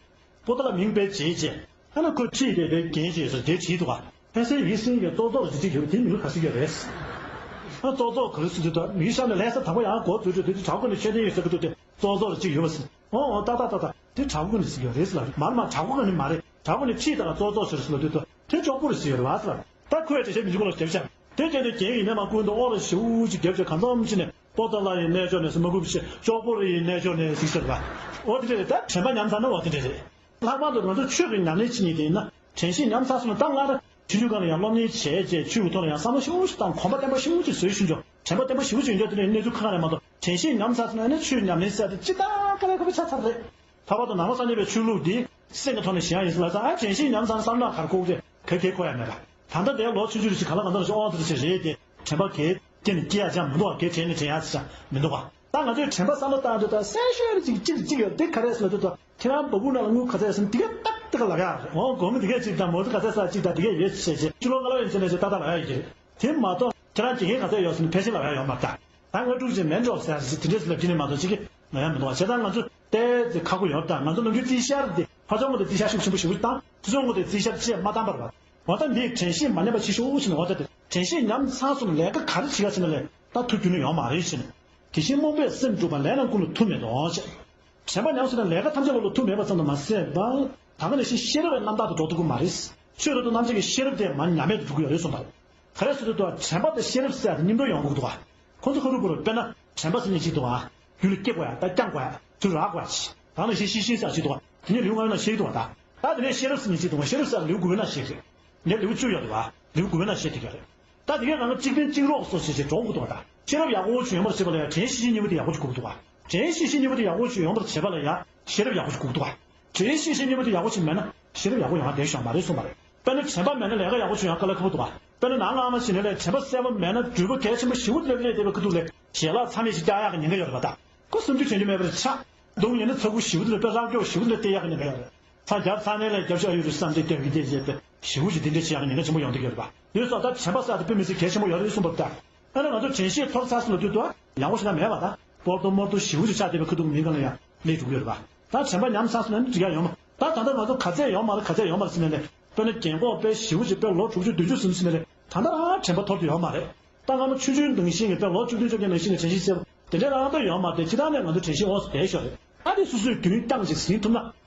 པོ་ཏཱ་ལ་མིང་དཔེ་བརྗེས་རྗེས། ཨ་ནི་ཁོས་ཁྲིད་དེ་དེ་རྒན་ཞིག་ཡོད་ས་དེས་དྲིས་འདུག་ག་ཧེ་སེ་ཡིད་སེང་གི་ཙོག་ཙོག་རེ་ཅིག་ཡོད་པ་དེ་མིང་ལ་ག་ཟེར་གྱི་རེད། ཨ་ཙོག་ཙོག་ག་རེ་ཟེར་དུས་ད་མིའི་ཤ་ནས་ལྷ་ས་དང་པོ་ཡང་འགོ་འཛུགས་རྒྱུ་དེ་དེ་གྲྭ་པ་ནས་མཆོད་རྟེན་ཡོད་ཟེར་གི་འདུག་སྟེ་ཙོག་ཙོག་རེ་ཅིག་ཡོད་པ་ཟེར། ཨོ་ཨོ་ཏག་ཏག་ཏག་ཏག་དེ་གྲྭ་པ་ནས་ཟེར་གྱི་རེད་ཟེར་ལ་མར་མར་གྲྭ་པ་ནས་མ་རེད། གྲྭ་པ་ནས་ཁྲིད་དང་ཙོག་ཙོག་ཟེར་ཟེར་ལ་དུས་ད་དེ་ཅོག་པོ་རེ་ཟེར་གྱི་རེད་བ་ཟེར་ལ་ད་ཁོས་དེ་བྱས་མི་འཇུག་ལ་ཞེབ་བྱ། དེ་བྱས་ཏེ་རྒྱན་ཡིན་ན་མ་ཀུན་ཏུ་ཨོ་ལ་ཞེ་པོ་ཅིག་བརྒྱབ་བྱས་གང་འཚམ་ཅིག་ནས་པོ་ཏཱ་ལ་ཡི་རྣལ་འབྱོར་ནས་སུ་མ་གུ་བྱས་ཅོག་པོ་རི་ཡི་རྣལ་འབྱོར་ནས་གཟིགས་ཤར་བ། འོ་དེ་འདྲ་རེད། ད་དྲན་པ་ཉམས་ཚར་ན་འོ་དེ་འདྲ་རེད། ལྷག་པར་དུ་ང་ཚོ་ཆོས་ཀྱི་ཉམས་ལེན་བྱེད་མཁན་དེ་ཡིན་ན་དྲན་ཤེས་ཉམས་ཚར་སོང་ན་ད་ང་རང་ཆུང་ཆུང་སྒང་ལ་ཡང་སློབ་གཉེར་བྱས་རྗེས་ཆོས་ཀྱི་ཐོག་ལ་ཡང་བསམ་བློ་ཞེ་པོ་ཅིག་བཏང་གོམས་པ་བརྟན་པོ་ཞེ་པོ་ཅིག་བཟོས་ཤུགས་འཇོག་དྲན་པ་བརྟན་པོ་ཞེ་པོ་ཅིག་འཇོག་དེ་ནས་གནས་ཚུལ་ཁ་ཁ་རེད་མ་གཏོགས་དྲན་ཤེས་ཉམས་ཚར་སོང་ན་ནི་ཆོས་ཉམས་ལེན་ཟེར་དེ་ཅི་ལྟར་དཀའ་ལས་ཁག་པོ་ཆགས་ཚར་རེད། ལྷག་པར་དུ་ནང་པ་སངས་རྒྱས་པའི་ཆོས་ལུགས་འདི་སེམས་ཀྱི་ཐོག་ནས་གཞན་ཡང་ཡིན་ཟེར་ལ་ཙང་ཨ་དྲན་ཤེས་ཉམས་ཚར་ན་བསམ་བློ་ག་རེ་འཁོར་གི་རེད། ག་གེ་འཁོར་ཡ་མེད་པ། ད་ལྟ་དེ་ལོ་ཆུང་ཆུང་རེ་ཞིག་ག་ལ་གང་འདྲ་ཞིག་ཨོ་ཙི་རེ་ཞིག་རེད་དེ་དྲན་པ་གས་སྐྱེ་ནས་སྐྱེ་ཡ་ཅང་མི་འདུག་བ། གས་དྲན་ནས་དྲན་ཡ་ཅང་མི་འདུག་བ། ད་ང་ཚོས་དྲན་པ་བསམ་བློ་བཏང་དུས་ད་གསལ་ཤོས་རེ་ཅིག་གཅིག་གཅིག་ཡོད་དེ་ག་རེ་ཟེར་ལ་དུས་ད་ཁྱེད་རང་སྦ་ཁུག་ནང་ལ་དངུལ་ག་ཚད་ཡོད་ཟེར་ན་དེ་ག་ཏག་ཏག་ལབ་ཡ་རེད། འོ་སྒོར་མོ་དེ་གས་གཅིག་དང་མོ་ཊ་ག་ཚད་ས་གཅིག་དང་དེ་གས་ཡོད་ཅེས་བྱས་ཕྱི་ལོ་ལྔ་ལོ་ཡན་ཆད་ནས་ཅིག་ཏག་ཏག་ལབ་ཡ་ཡོད་ཀྱི་རེད། དེ་མ་གཏོགས་ཁྱེད་རང་དགེ་རྒན་ག་ཚད་ཡོད་ཟེར་ན་ཕལ་ཆེར་ལབ་ཡ་ཡོད་མ་རེད། ད་ང་ཕྲུ་གུ་ཅིག་མེད་འགྲོ་ཟེར་ཡ་ཅིག་དེ་འདྲས་ལབ་ཀྱི་ནས་མ་གཏོགས་ཅིག་གི་ལབ་ཡ་མི་འདུག་བ། བྱས་ཙང་ང་ཚོ་ཏོག་ཙམ་ཁག་པོ་ཡོད། ད་ང་ཚོ་ནམ་རྒྱུན་རྩིས་ཤར་དེ་ཕར་ཕྱོགས་ངོས་དེ་རྩིས་ཤར་ཤུགས་ཆེན་པོ་ཞེ་པོ་བཏང་། ཚུར་ཕྱོགས་ངོས་དེ་རྩིས་ཤར་ཅེས་མ་བཏང་བར་བ། འོ་ད་འདི་དྲན་ཤེས་མ་ཉམས་པ་ཆེ་ཤོས་ཅིག་ནི་འོ་ད་དེ་དྲན་ཤེས་ཉམས་ཚར་སོང་ན་ལས་ཀ་ག་རེ་བྱེད་ག་ཟེར་ན་ལས་ད་ཐུབ་རྒྱུ་ནི་ཡོད་མ་རེད་ཟེར་ནས། དེ་བཞིན་རྨོངས་པས་སེམས་དཀྲུགས་པ། ལས་རྣམས་ཀུན་ལ་མཐུ་མེད་དོ་ཞེས། དྲན་པ་ཉམས་སོང་ན་ལས་ཀ་ཐམས་ཅད་ལ་ལ་མཐུ་མེད་པ་ཙམ་དུ་མ་ཟད་པར་ད་ག་ནང་བཞིན་ཤེས་རབ་པའི་རྣམ་དག་ཏུ་འགྲོ་ཐུབ་ཀྱི་མ་རེད། ཆོས་རབ་ཏུ་རྣམ་འབྱེད་ཀྱི་ཤེས་རབ་དེ་མར་ཉམས་མེད་དུ་འགྲོ་གི་ཡོད་རེད་གསུངས་པ་རེད། ག་རེ་ཟེར་དུས་དྲན་པ་དང་ཤེས་རབ་ཟེར་ཡ་དེ་མཉམ་དུ་ཡོང་དགོས་འདུག་བ། ཁོང་ཚོ་ཧ་རུ་བུ་རུ་དཔེར་ན་དྲན་པ་ཟེར་མཁན་གཅིག་འདུག་བ། རྒྱུད་ལ་སྐྱེ་དགོས་ཡ་ད་བསྐྱང་དགོས་ཡ་ཚུར་རག་དགོས་ཡ་ཅིག་ད་ནང་བཞིན་ཤེས་བཞིན་ཟེར་གཅིག་འདུག་བ། དེ་ནས་ལེའུ་ལྔ་པའི་ནང་བཤད་ཀྱི་འདུག་བ་ད། ད་དེ་ནས་ཤེས་རབ་ཟེར་མཁན་གཅིག་འདུག་བ། ཤེས་རབ་ཟེར་ཡ་ལེའུ་དགུ་པའི་ནང་བཤད་ཀྱི་རེད། ངས་ལེའུ་བཅུ་ཡོད་འདུག་བ། ལེའུ་དགུ་པའི་ནང་བཤད་ཀྱི་རེད། ད་དེ་གའི་ནང་གཅིག་ཕན་གཅིག་གྲོགས་སོ་ཞེས་བྱས་འགྲོ་དགོས་འདུག་བ་ད། ཤེས་རབ་ཡག་པོ་ཅིག་ཡོང་བར་བྱེད་པ་ལ་ཡང་དྲན་ཤེས་བཞིན་གཉིས་པོ་དེ་ཡག་པོ་ཅིག་དགོས་ཀྱི་འདུག་བ། དྲན་ཤེས་བཞིན་གཉིས་པོ་དེ་ཡག་པོ་ཅིག་ཡོང་བར་བྱེད་པ་ལ་ཡང་ཤེས་རབ་ཡག་པོ་ཅིག་དགོས་ཀྱི་འདུག་བ། དྲན་ཤེས་བཞིན་གཉིས་པོ་དེ་ཡག་པོ་ཅིག་མེད་ན་ཤེས་རབ་ཡག་པོ་ཡོང་བ་དེ་ཤོང་མ་རེད་གསུངས་པ་རེད། དཔེར་ན་དྲན་པ་མེད་ན་ལས་ཀ་ཡག་པོ་ཅིག་ཡོང་དཀའ་ལས་ཁག་པོ་འདུག་བ། དཔེར་ན་ནང་ལ་ཨ་མ་ཞིག་ནས་ལས་དྲན་པ་གསལ་པོ་མེད་ན་འགྲུལ་པ་གལ་ཆེན་པོ་ཞེ་པོ་སླེབས་སླེབས་བསྡད་པའི་ཁ་ཐུག་ལས་ཞལ་ལག་ཚ་མེད་ཅིག་བཀྱག་ཡག་གི་ཉེན་ཁ་ཡོད་རེད་པ་ད། ཁོ་སུམ་ཅུ་བྱེད་རྒྱུ་མེད་པ་རེད་ཆགས། གདོང་ཡིན་ན་ཚ་ཁུ་ཞེ་པོ་དེ་ལ་དཔེ་རག་སྐྱོ་ཞེ་པོ་དེ་ལ་བལྟས་ཡག་གི་ཉེན་ཁ་ཡོད་རེད། ཚ་རྒྱབ་ཚ་ནས་ལས་རྒྱབ་ཤ་ཡོད་རེད་བསམ་སྟེ་སྟོན་གི་བལྟས་བྱས་ཏེ་ཞེ་པོ་ཅིག་དེ་འདྲ་བྱེད་ཡག་གི་ཉེན་ཁ་ཆེན་པོ་ཡོང་བསྡད་ཀྱི་ཡོད་རེད་པ། ཡོད་སོགས་ད་དྲན་པ་ཟེར་དེ་དཔེ་མི་སྲིད་གལ་ཆེན་པོ་ཡོད་རེད་གསུངས་པ་རེད་ད། ཨ་ནི་ང་ཚོ་དྲན་ཤེས་འཐོར་ཚར་སོང་ལ་དུས་དུ་ཡག་པོ་ཞིག་ན་མེད་པ་ད། སྤོར་ཏོ་མོར་ཏོ་ཞེ་པོ་ཅིག་ཆགས་བསྡད་པའི་ཁ་ཐུག་མིན་གང་ལ་ཡང་ལས་འགྲོ་གི་ཡོད་རེད་པ། ད་དྲན་པ་ཉམས་ཚར་སོང་ན་ནི་འགྲིག་ཡག་ཡོད་མ། ད་ད་ལྟ་ང་ཚོ་ག་ཚད་ཡོད་མ་རེད་ག་ཚད་ཡོད་མ་རེད་ཟེར་ནས་ལས། དཔེར་ན་རྒན་གོག་དཔེ་ཞེ་པོ་ཅིག་དཔེ་ལོ་དྲུག་ཅུ་བདུན་ཅུ་ཟིན་ཟིན་ནས་ལས་ད་ལྟ་རང་དྲན་པ་འཐོར་དུ་ཡོད་མ་རེད། ད་སྔ་མོ་ཆུང་ཆུང་ནང་བཞིན་གྱི་དཔེ་ལོ་བཅུ་བདུན་བཅོ་བརྒྱད་ནང་བཞིན་གྱི་དྲན་ཤེས་གསལ་པོ་དེ་འདྲའི་རང་ད་ཡོད་མ་རེད། སྤྱིར་བཏང་ནས་ང་ཚོ་དྲན་ཤེས་འོག་སུ་བསྡད་ཤོག་རེད། ཨ་དེ་སོ་སོས་རྒྱུན་བསྐྱངས་ཅིག་ཟིན་ཐུབ་ན།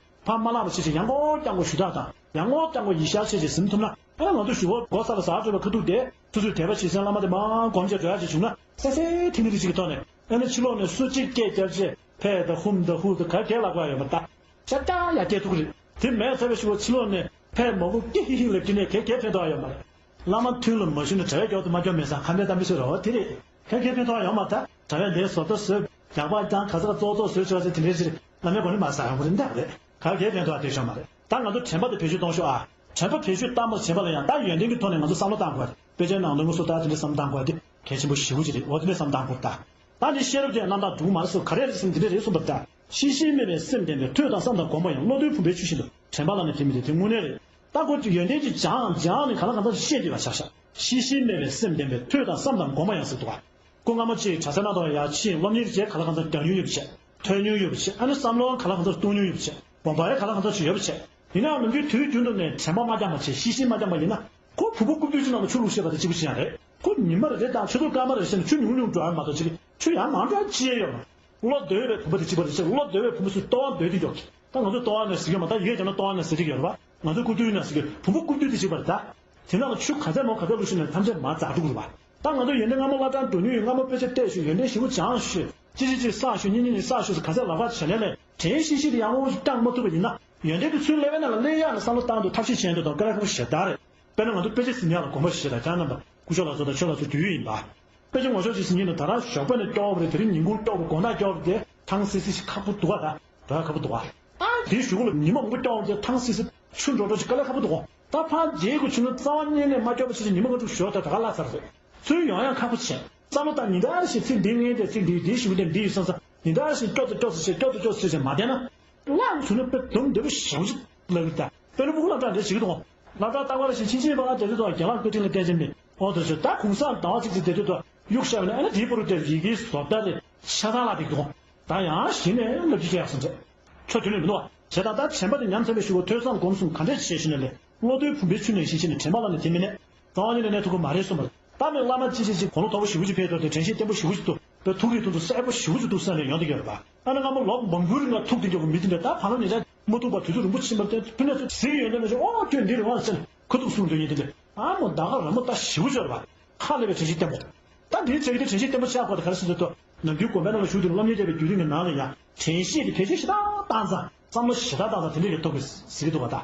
ཕར་མ་བརླག་པ་ཞིག་ཅིག་ཡང་སྐོར་བསྐྱངས་སྐོར་ཞུ་དག་དང་ཡང་སྐོར་བསྐྱངས་སྐོར་ཡིད་ཤར་ཆེ་ཅིག་ཟིན་ཐུབ་ན། ཨ་ང་ཚོ་གཞུག་གུ་མགོ་ས་ལ་ཟག་སྤྲོས་པའི་ཁ་ཐུག་དེ་སོ་སོའི་དད་པ་བྱེད་སའི་བླ་མ་དེ་མར་སྒོམ་བྱས་འགྲོ་ཡག་ཅིག་བྱུང་ན་གསལ་གསལ་ཐིང་ཐིང་རེ་ཅིག་གི་ཐོག་ནས་ཨ་ནི་ཕྱི་ལོགས་ནས་སུ་གཅིག་སྐད་བརྒྱབ་བྱས་ཕེ་དང་ཧུམ་དང་ཧུ་དང་ག་གེ་ལབ་དགོས་ཡ་ཡོད་མ་རེད་ད། ཤ་སྟག་ཡར་སྐྱེལ་ཐུབ་ཀྱི་རེད། དེ་མེད་ཚར་བའི་གཞུག་གུ་ཕྱི་ལོགས་ནས་ཕེ་མོ་གུ་ཀི་ཧི་ཧི་ལབ་ཀྱི་ནས་གེ་གེ་ཕན་ཐོགས་ཡ་ཡོད་མ་རེད། བླ་མ་མཐུན་ལ་མ་ཞུགས་ན་གྲྭ་པའི་སྐྱོབ་དང་མ་སྐྱོབ་མེད་ས་ཁ་འདོན་གཏམ་དཔེ་བཤད་རོགས་དེ་རེད། གེ་གེ་ཕན་ཐོགས་ཡ་ཡོད་མ་རེད་ད། གྲྭ་པས་འདིའི་བཟོ་ལྟ་བཟོས་ཇག་པ་ཀྱང་ག་ས་ག་ཙོག་ཙོག་བཟོས་ཆོག་ཟེར་དེ་འདྲའི་ཕྱིར་བླ་མའི་སྒོ་ནས་མ་ཟ་ཡོང་གི་རེད་འདྲ་རེད། ག་གེ་ཕན་ཐོགས་ཡ་དེ་ཤོང་མ་རེད། ད་ང་ཚོ་དྲན་པ་དེ་བེད་སྤྱོད་གཏོང་ཤོག་ཨ། དྲན་པ་བེད་སྤྱོད་བཏང་བར་བྱེད་པ་ལ་ཡང་ད་ཡོན་ཏན་གྱི་ཐོག་ནས་ང་ཚོ་བསམ་བློ་བཏང་དགོས་རེད། དཔེ་ཆའི་ནང་དུ་ངོ་སོ་ལྟ་དེ་འདྲ་བསམ་བློ་བཏང་དགོས་ཡ་དེ་གལ་ཆེན་པོ་ཞེ་པོ་ཅིག་རེད། འོ་དེ་འདྲ་བསམ་བློ་བཏང་དགོས་རེད་ད། ད་ནི་ཤེས་རབ་དེ་རྣམ་དག་འགྲུབ་མ་རེད་སོ་ག་རེ་རེད་ཟེར་ན་དེ་འདྲ་རེད་གསུངས་པ་རེད་ད། ཤེས་བཞིན་སྨྲས་པའི་སེམས་ལྡན་པས། ཐོས་དང་བསམ་དང་སྒོམ་པ་ཡང་། བློ་གཏོད་བུམ་པའི་ཆུ་བཞིན་དུ། དྲན་པ་ལ་ནི་དེ་མི་དེ་དེ་དངོས་གནས་རེད། ད་ཁོ་ཡོན་ཏན་གྱི་སྦྱང་སྦྱང་ནི་ག་ལ་གང་འཚམ་ཤེས་བསྡད་པ་ཆགས་ཤག་ཤེས་བཞིན་སྨྲས་པའི་སེམས་ལྡན་པས། ཐོས་དང་བསམ་དང་སྒོམ་པ་ཡང་ཟེར་འདུག་ག་སྐུ་སྔ་མ་གཅིག་གྲྭ་ས་ནང་དུ་ཡར་ཕྱིན་སློབ་གཉེར་བྱས་ག་ལ་གང་འཚམ་རྒྱག་མྱོང་ཡོད་པ་བྱས། ཐོས་མྱོང་ཡོད་པ་བྱས། ཨ་ནི་བསམ་བློ་ག་ལ་གང་འཚམ་གཏོང་མྱོང་ཡོད་པ་བྱས། སྒོམ་པ་ཡང་ག་ལ་གང་འཚམ་ཅིག་ཡོད་པ་བྱས། ཡིན་ནའང་ནམ་རྒྱུན་དུས་རྒྱུན་དུ་ནས་དྲན་པ་མ་བསྐྱངས་པ་བྱས་ཤེས་བཞིན་མ་བསྐྱངས་པ་ཡིན་ན། ཁོ་བུ་པ་རྐུབ་བསྡུས་ཅིག་ནང་ལ་ཆུ་བླུགས་ཤེས་པ་དེ་གཅིག་པུ་ཅིག་ཡང་རེད། ཁོ་ཉི་མ་རེ་རེ་དང་ཆུ་ཚོད་སྐར་མ་རེ་བཞིན་ཆུ་ཉུང་ཉུང་འགྲོ་ཡ་མ་གཏོགས་ཅིག་ཆུ་ཡང་མང་འགྲོ་ཡ་ཅི་ཡང་ཡོད་མ་རེད། བློ་བདེ་བའི་བུམ་པ་དེ་གཅིག་པ་རེད་ཅེས། བློ་བདེ་བའི་བུམ་པ་སུས་ལྟོ་བ་བདེ་དེ་མགྱོགས་ཀྱི། ད་ང་ཚོས་ལྟོ་བ་ནས་ཟེར་གྱི་ཡོད་མ་རེད། ད་ཡི་གེ་རྒྱབ་ན་ལྟོ་བ་ནས་ཟེར་གྱི་ཡོད་རེད་པ། ང་ཚོས་རྐུབ་བསྡུས་ནས་ཟེར་གྱི་བུམ་པ་རྐུབ་བསྡུས་དེ་གཅིག་པ་རེད་ད། དེ་ནང་ལ་ཆུ་ག་ཚད་མང་ག་ཚད་བླུགས་ཤིག་ནས་ཐམས་ཅད་མར་འཛག་འགྲོ་གི་རེད་པ། ད་ང་ཚོ་ཡོན་ཏན་སྔ་མ་བསླབ་གྲྭར་འགྲོ་མྱོང་ཡོད། སྔ་མ་དཔེ་ཆ་བལྟས་ཤོད། ཡོན་ཏན་ཞེ་པོ་སྦྱངས་ཤོད། གཅིག་གཅིག་གཅིག་བསགས་ཤོད། གཉིས་གཉིས་གཉིས་བསགས་ཤོད་ཟེར་ག་ཚད་ལག་བསྟར་བྱས་ནས་ལས་དྲན་ཤེས་ཤིག་དེ་ཡང་འོང་ཞིག་བསྐྱང་མ་ཐུབ་པ་ཡིན་ན། ཡོན་ཏན་དེ་ཚུར་སླེབས་པའི་ནང་ལ་སླེབས་ཡག་ལ་བསམ་བློ་བཏང་དུས་ཐབས་ཤེས་བྱས་འདུག་དང་དཀའ་ལས་ཁག་པོ་ཞེ་དྲག་རེད། དཔེར་ན་ང་ཚོ་དཔེ་ཆ་ཟིན་ཡག་ལ་དགོངས་པ་བཞེས་དང་ཅང་རྣམ་པ་སྐུ་ཞབས་ལགས་སོ་དང་ཆོས་ལགས་སོ་དུས་ཡིན་པ། དཔེ་ཆ་ངོ་ཤོག་ཅིག་ཟིན་གྱི་འདུག་ད་རང་ཞོགས་པ་ནས་སྐྱོ་བ་རེད། དེ་རིང་ཉིན་གུང་སྐྱོ་བ་དགོང་དག་སྐྱོ་བ་དེ་ཐང་སི་སི་ཞིག་ཁག་པོ་འདུག་ག་ད་འགྲོ་ཡ་ཁག་པོ་འདུག་ག་ཨ་དེའི་གཞུག་གུ་ལ་ཉི་མ་མང་པོ་སྐྱོ་བ་དེ་ཐང་སི་སི་ཆུ་འགྲོ་འགྲོ་ཞིག་དཀའ་ལས་ཁག་པོ་འདུག་ག་ད་ཕར་རྗེས་ཀྱི་ཆུ་ནི་རྩ་བ་ཉིད་ནས་མ་སྐྱོ་བ་ཞིག་ཉི་མ་ལྔ་དྲུག་ཞོགས་དང་ད་ག་ལ་ཚར་རེད། ཚུར་ཡོང་ཡག་ཁག་པོ་བྱས། བསམ་བློ་བཏང་ཉིན་ལྟར་བཞིན་ཚིག་འདི་ངས་དེ་ཚིག་འདི་འདི་ཞུ་གི་འདི་འདི་ཡོད་བསམ་བསམ་ཉིན་ལྟར་བཞིན་སྐྱོ་དང་སྐྱོ་སུ་བྱས་སྐྱོ་དང་སྐྱོ་སུ་བྱས་མ་བསྡད་ན། བླངས་སོང་ན་དཔེ་སྡུག་འདི་པོ་ཞེ་པོ་ཅིག་ལབ་ཀྱི་ད། དཔེར་ན་སྤུ་གུ་སློབ་གྲྭ་འདྲ་བྱེད་ཀྱི་འདུག་སློབ་གྲྭ་ལྟ་བ་ལ་ཞིག་ཕྱིན་ཆད་པ་ལ་དེ་ཚོ་དང་རྒན་ལགས་བཀའ་དྲིན་ལ་བརྟེན་ཅིག་མེད། ཨོ་དེ་ཚོ་ད་གུང་སེང་ཟླ་བ་གཅིག་ཅིག་དེ་ཚོ་དང་གཡུག་བཞག་ཡོད་ན་ཨ་ནི་དེའི་པོ་རུ་དེ་ཡི་གེའི་བཟོ་ལྟ་རེ་ཆ་ཚང་ལ་དེ་འདུག་ད་ཡང་གཞི་ནས་ལབ་རྒྱུ་ཅི་ཡག་སོང་ཚེ། ཁྱོད་དེ་ནས་མི་འདུག་བ། བྱས་ཙང་ད་དྲན་པ་དེ་ཉམས་ཚར་བའི་གཞུག་གུ་ཐོས་བསམ་སྒོམ་གསུམ་ག་འདྲས་བྱས་ཤིག་ན་ལས་བློ་གཏོད་བུམ་པའི་ཆུ་ནང་བཞིན་བྱས་ནས་དྲན་པ་ལ་ནི་དེ་མི་གནས། རྩ་བ་ཉིད་ནས་གནས་ཐུབ་ཀྱི་མ་རེད་གསུངས་པ་རེད། ད་མི་བླ་མ་ཅི་ཞིག་ཅིག་གོ་ལོ་མཐོ་པོ་ཞེ་པོ་ཅིག་ཕེབས་ཐུབ་དེ་དྲན་ཤེས་བརྟན་པོ་ཞེ་པོ་ཅིག་འདུག་པའི་ཐུགས་རིག་ཐུགས་འདུག་གསལ་པོ་ཞེ་པོ་ཅིག་འདུག་ས་ནས་ཡོང་བསྡད་ཀྱི་ཡོད་རེད་པ། ཨ་ནི་སྔ་མོ་ལོ་མང་པོའི་རིང་ལ་ཐུག་བསྡད་ཀྱི་ཡོད་པ་མི་དེ་འདྲ་ད་བར་ལ་ཉེ་ཆར་མ་ཐུག་པར་དུས་ཚོད་རིང་པོ་ཕྱིན་པར་བརྟེན་ཕུ་ནས་ཚོ་གཟིགས་ཡོང་དུས་ནས་ཨོ་ཁྱོད་འདི་རེད་བ་ཟེར་ནས་ཁ་ཐུག་གསུང་འདོད་ཉིན་དེ་འདྲ་ཨ་མོ་ད་ག་ར་མོ་ད་ཞེ་པོ་ཅིག་ཡོད་རེད་པ། ཧ་ལས་པའི་དྲན་ཤེས་བརྟན་པོ། ད་འདིའི་ཚད་ཀྱི་དྲན་ཤེས་བརྟན་པོ་ཆགས་དགོས་ད་ག་རེ་ཟེར་དུས། ནམ་རྒྱུན་དགོན་པའི་ནང་ལ་བཞུགས་དུས་སློབ་གཉེར་བྱས་པའི་བརྒྱུད་རིམ་གྱི་ནང་ལ་ཡང་དྲན་ཤེས་ཀྱི་བེད་སྤྱོད་ཞེ་དྲག་བཏང་ཙང་བསམ་བློ་ཞེ་དྲག་བཏང་ཙང་དེ་འདྲ་ཡོད་ཐུབ་པའི་ཟེར་གྱི་འདུག་པ། ད་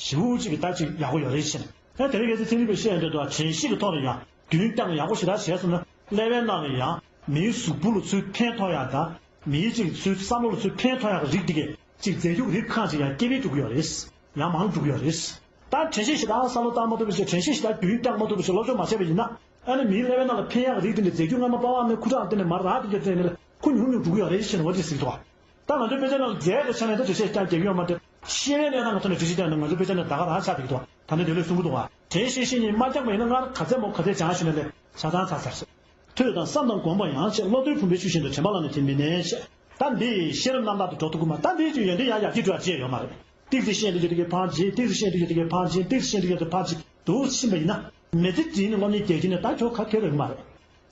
ཞེ་པོ་ཅིག་གི་ད་ཅིག་ཡག་པོ་ཡོད་རེད་ཟེར་ནས། ད་དེ་རིང་ཁ་སང་ཚན་རིག་པས་བཤད་ཡོང་དུས་ད་དྲན་ཤེས་ཀྱི་ཐོག་ལ་ཡང་རྒྱུན་བསྐྱངས་ཡག་པོ་ཞེ་དྲག་བྱས་སོང་ན། ཀླད་པའི་ནང་ལ་ཡང་མིའི་གཟུགས་པོ་ལ་ཚུར་ཕན་ཐོགས་ཡག་དང་། མིའི་ཅིག་ཚུར་བསམ་བློ་ལ་ཚུར་ཕན་ཐོགས་ཡག་གི་རིགས་དེ་གས་ཅིག་རྫས་འགྱུར་རིགས་ཁག་ཅིག་ཡང་སྐྱེ་འཕེལ་འགྲོ་གི་ཡོད་རེད། ཡང་མང་འགྲོ་གི་ཡོད་རེད། ད་དྲན་ཤེས་ཞེ་དྲག་བསམ་བློ་བཏང་མ་ཐུབ་པ་བྱས། དྲན་ཤེས་ཞེ་དྲག་རྒྱུན་བསྐྱངས་མ་ཐུབ་པ་བྱས། སློབ་སྦྱོང་མ་བྱས་པ་ཡིན་ན། ཨ་ནི་མིའི་ཀླད་པའི་ནང་ལ་ཕན་ཡག་རིགས་དེ་འདྲ་རྫས་འགྱུར་སྔ་མ་པ་ཝང་ནས་ཁུ་ཁྲག་སྟེང་ནས་མར་རག་དེ་འདྲ་སྟེང་ནས་ཁུ་ཉུང་ཉུང་འགྲོ་གི་ཡོད་རེད་ཟེར་ནས་འོ་དེ་ཟེར་གྱི་འདུག་ག། ད་ང་ཚོའི་དཔེ་ཆ་ནང་ལ་རྫས་དང་ཆ་ནས་ད་དྲན་ཤེས་རྐྱང་རྒྱག་གི་ཡོད་མ་རེད། ཤེས་ཡོན་གནས་སྟངས་ཀྱི་ཐོག་ནས་དྲན་ཤེས་རྐྱང་ན་ང་ཚོའི་དཔེ་ཆ་ནས་ད་ག་རང་ཆགས་བསྡད་ཀྱི་འདུག་ད་ནི་དེ་ལས་གསུང་གི་འདུག་ག། དྲན་ཤེས་བཤེས་གཉེན་མ་བསྐྱངས་པ་ཡིན་ན། སྔར་ག་ཚད་མོ་ག་ཚད་སྦྱངས་ཞུས་ན་ལས་ཆ་ཚང་ཚར་ཚར་ཟེར། ཐོས་དང་བསམ་དང་སྒོམ་པ་ཡང་བྱེད། བློ་གཏེར་བུམ་པའི་ཆུ་བཞིན་དུ། དྲན་པ་བླངས་ནས་དེ་མི་ནུས་ཞེས། ད་འདི་ཤེས་རབ་རྣམ་དག་ཏུ་འགྲོ་ཐུབ་ཀྱི་མ། ད་འདིའི་ཡོན་ཏན་ཡང་ཡར་རྒྱས་འགྲོ་ཡག་ཅི་ཡང་ཡོད་མ་རེད། ཏིག་ཙི་ཤེས་འདི་ཡོད་དེ་གའི་ཕར་ཕྱིན། ཏིག་ཙི་ཤེས་འདི་ཡོད་དེ་གའི་ཕར་ཕྱིན། ཏིག་ཙི་ཤེས་འདི་ཡོད་དེ་ཕར་ཕྱིན་དུ་ཕྱིན་པ་ཡིན་ན། མི་ཚེ་འདིའི་ནི་སློབ་གཉེར་རྒྱག་རྒྱུ་ནི་ད་ཁྱོད་ག་གེ་རེད་མ་རེད།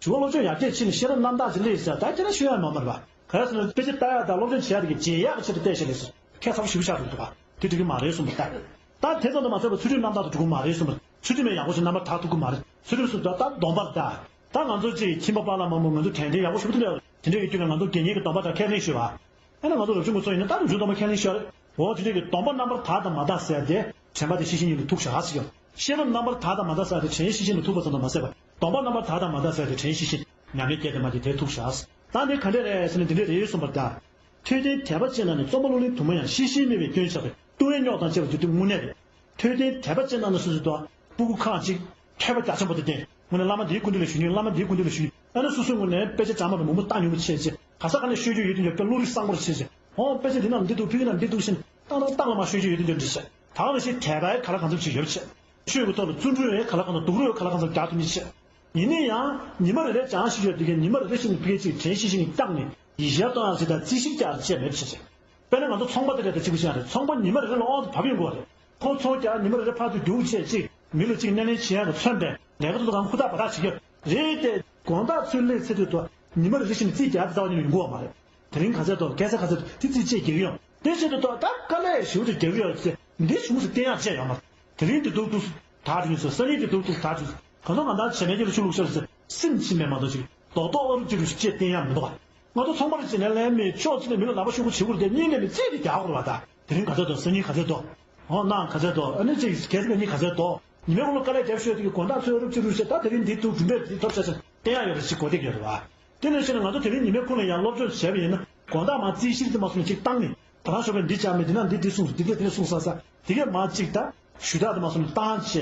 དྲི་བ། སློབ་སྦྱོང་ཡར་རྒྱས་ཕྱིན་ནས་ཤེས་རབ་རྣམ་དག་ཅིག་སླེབས་ཟེར་ད་ཁྱེད་རང་ཤེས་ཡག་མ་མ་རེད་པ། ག་རེ་ཟེར་ན་དཔེ་ཆ་ལྟ་ཡག་དང་སློབ་སྦྱོང་བྱེད་ཡག་དེ་གའི་བརྗེད་ཡག་གི་ཆེད་དུ་བལྟས་བཞག་ལས་སོ། ཁྱད་མཚར་པོ་ཞེ་པོ་ཆགས་འགྲོ་འདུག་ག། དེ་འགྲིག་གི་མ་རེད་གསུངས་པ་ལྟར། ད་དེ་ཙམ་དུ་མ་ཟད་པར་ཚུལ་ཁྲིམས་རྣམ་དག་ཏུ་འགྲོ་གི་མ་རེད་གསུངས་པ། ཚུལ་ཁྲིམས་ཡག་པོ་ཞིག་རྣམ་པར་དག་ཐུབ་ཀྱི་མ་རེད། ཚུལ་ཁྲིམས་སུ་ད་ད་སྡོམ་པ་ད། ད་ང་ཚོ་ཅིག་ཁྱིམ་པ་པཱ་ལགས་མང་པོ་ང་ཚོ་དྲན་རྟེན་ཡག་པོ་ཞེ་པོ་ཅིག་སླེབས། དེ་འདྲ་ཡོད་དུས་ང་ཚོ་དགེ་བསྙེན་གྱི་སྡོམ་པ་དང་ཁས་ལེན་ཞུས་པ། ཨ་ནི་ང་ཚོ་རབ་བྱུང་གི་ཚོ་ཡིན་ན་ད་རབ་བྱུང་སྡོམ་པ་ཁས་ལེན་ཞུ་ཡ་རེད། འོ་དེ་འདྲ་གི་སྡོམ་པ་རྣམ་པར་དག་དང་མ་དག་ཟེར་ཏེ་དྲན་པ་དེ་ཤེས་བཞིན་ཉིད་ལ་ཐུག་བཞག་ཟེར་གྱི། ཤེས་རབ་རྣམ་པར་དག་དང་མ་དག་ཟེར་ཏེ་དྲན་ཤེས་བཞིན་ལ་ཐུག་པ་ཙམ་དུ་མ་ཟད་པར་སྡོམ་པ་རྣམ་པར་དག་དང་མ་དག་ཟེར་ཏེ་དྲན་ཤེས་བཞིན་ཉམས་ལེན་བསྐྱེད་དེ་མ་དེ་དེ་ཐུག་བཞག། ད་འདི་ག་འདྲས་རེད་ཟེར་ན་འདི་འདྲས་རེད་གསུངས་པ་ལྟར། ཐོས་ལྡན་དད་པ་ཅན་རྣམས་ནི་རྩོམ་པ་གློག་ལེན་དུ་མ་ཡང་། ཤེས་བཞིན་སྨྲས་པའི་སྐྱོན་བྱ་བས་ལྟོ་བའི་རྙོག་དང་བཅས་པ་འདི་དུས་དངོས་གནས་རེད། ཐོས་ལྡན་དད་པ་ཅན་རྣམས་ནི་སོ་སོའི་ཐོག་སྤུ་གུ་ཁག་ཅིག་ཐོས་པ་རྒྱ་ཆེན་པོ་དེ་བསྟེན། དངོས་གནས་བླ་མ་འདིའི་སྐུ་མདུན་ལ་ཞུ་ཉིན་བླ་མ་འདིའི་སྐུ་མདུན་ལ་ཞུ་ཉིན། ཨ་ནི་སོ་སོའི་ངོས་ནས་དཔེ་ཆ་གྲངས་མང་དུ་མང་པོ་བཏང་མྱོང་བ་བྱས་རྗེས་ག་ས་ག་ནས་ཤོད་རྒྱུ་ཡོད་དུས་ཀྱང་བློ་རིག་གསང་པོར་བྱས་རྗེས། ཨོ་དཔེ་ཆ་འདི་ནང་འདི་འདུག་ཕ་གི་ནང་འདི་འདུག་ཟེར་ནས་ཏག་ཏག་ཏག་ལ་མ་ཤོད་རྒྱུ་ཡོད་དུས་ཀྱང་འདྲི་བྱས། ད་ག་ནང་བཞིན་དད་པའི་ག་ལ་གང་འཚམ་ཅིག་ཡོད་བྱས། ཆོས་ཀྱི་ཐོག་ལ་བརྩོན་འགྲུས་ཡང་ག་ལ་གང་འཚམ་སྡུག་རུས་ཡང་ག་ལ་གང་འཚམ་རྒྱག་ཐུབ་མཁན་བྱས། ཡིན་ན་ཡང་ཉི་མ་རེ་རེ་སྦྱང་ཤེས་ཡོད་དུས་ཀྱང་ཉི་མ་རེ་རེ་བཞིན་ཕ་གི་ཅིག་དྲན་ཤེས་བཞིན་བསྐྱངས་ནས་ཡིད་ཤར་གཏོང་ཡག་ཅིག་དང་རྩིས་ཞིབ་རྒྱག་ཡག་ཅིག་མེད་པ་བྱས་བྱས། དཔེར་ན་ང་ཚོ་ཚོང་པ་དེ་འདྲ་དང་གཅིག་པ་བཞག་ན་རེད། ཚོང་པ་ཉི་མ་རེ་རེ་ལ་ཨོ་བབས་ཡོང་གི་རེད། ཁོ་ཚོང་རྒྱག་ཉི་མ་རེ་རེ་ཕར་ཚུར་རྒྱུག་བྱས་ཅིག་མི་ལ་ཅིག་སྣེ་ལེན་བྱེད་ཡག་གི་མཚོན་པའི་ལས་ཀ་དེ་ཚོ་རང་ཧུར་ཐག་འབད་ཐག་བྱེད་ཀྱི་རེད་དེ། དགོང་དག་ཚུར་སླེབས་ཚར་དུས་དོ་ཉི་མ་རེ་རེ་བཞིན་རྩིས་རྒྱག་དེ་རྩ་བ་ཉིད་ནས་ཡོང་གི་ཡོད་མ་རེད། དེ་རིང་ག་ཚད་འདུག་ག་ཚད་ག་ཚད་འདུག་དེ་རྩིས་བྱས་རྒྱག་གི་ཡོད། དེ་བྱེད་དུས་དོ་ད་དཀའ་ལས་ཞེ་པོ་ཅིག་རྒྱག་གི་ཡོད་ཚེ་འདི་བྱུང་ཟེར་བསྟན་ཡག་ཅིག་ཡོད་མ་རེད། དེ་རིང་འདི་འདུག་འདུག་ད་བྱུང་ཟེར། སང་ཉིན་འདི་འདུག་འདུག་ད་བྱུང་ཟེར། གང་ལྟར་ང་ད་བྱེ་མའི་ཁྱེར་ལ་ཆུ་བླུགས་ཤོག་ཟེར། སེམས་ཕྱིན་པས་མ་གཏོགས་ཅིག་རྡོག་རྡོག་ཨ་རུ་ཅིག་རུ་ཅེས་བསྟན་ཡག་མི་འདུག་ག། ང་ཚོ་ཚོང་པ་རེ་བྱས་ནས་ལན་མེད་ཕྱོགས་གཅིག་ནས་མི་ལ་ལག་པ་ཤོག་གུ་བྱེད་དགོས་རེད་དེ། གཉིས་ནས་མི་རྩིས་དེ་རྒྱག་དགོས་རེད་བ། ད་དེ་རིང་ག་ཚད་འདུག་སང་ཉིན་ག་ཚད་འདུག་ཨོ་གནངས་ག་ཚད་འདུག་ཨ་ནི་ཅིག་གལ་སྲིད་ཉིན་གཉིས་ག་ཚད་འདུག་ཉི་མའི་གུང་ལ་དཀའ་ལས་རྒྱབ་ཤོད་དེ་གི་དགོང་དག་ཚོད་རུབ་ཅིག་རུབ་ཤོད། ད་དེ་རིང་འདི་འདུག་གྲུབ་འབྲས་འདི་ཐོབ་ཤག་ཟེར་བསྟན་ཡག་ཡོད་རེད་ཅིག་གོ་བདེ་གི་ཡོད་རེད་བ། དེ་ནས་བཤད་ན་ང་ཚོ་དེ་རིང་ཉི་མའི་གུང་ལ་ཡང་སློབ་སྦྱོང་བྱས་པ་ཡིན་ན་དགོང་དག་མར་རྩིས་གཞིར་དེ་མ་སོང་ཅིག་བཏང་ནས། ད་རང་ཞོགས་པ་འདི་བྱ་མེད་འདི་ན་འདི་འདི་གསུངས་འདི་འདི་འདི་གསུངས་ས་ས་དེ་གས་མ་གཅིག་ད་ཞུ་དག་དེ་མ་སོང་ནས་བཏང་བྱས་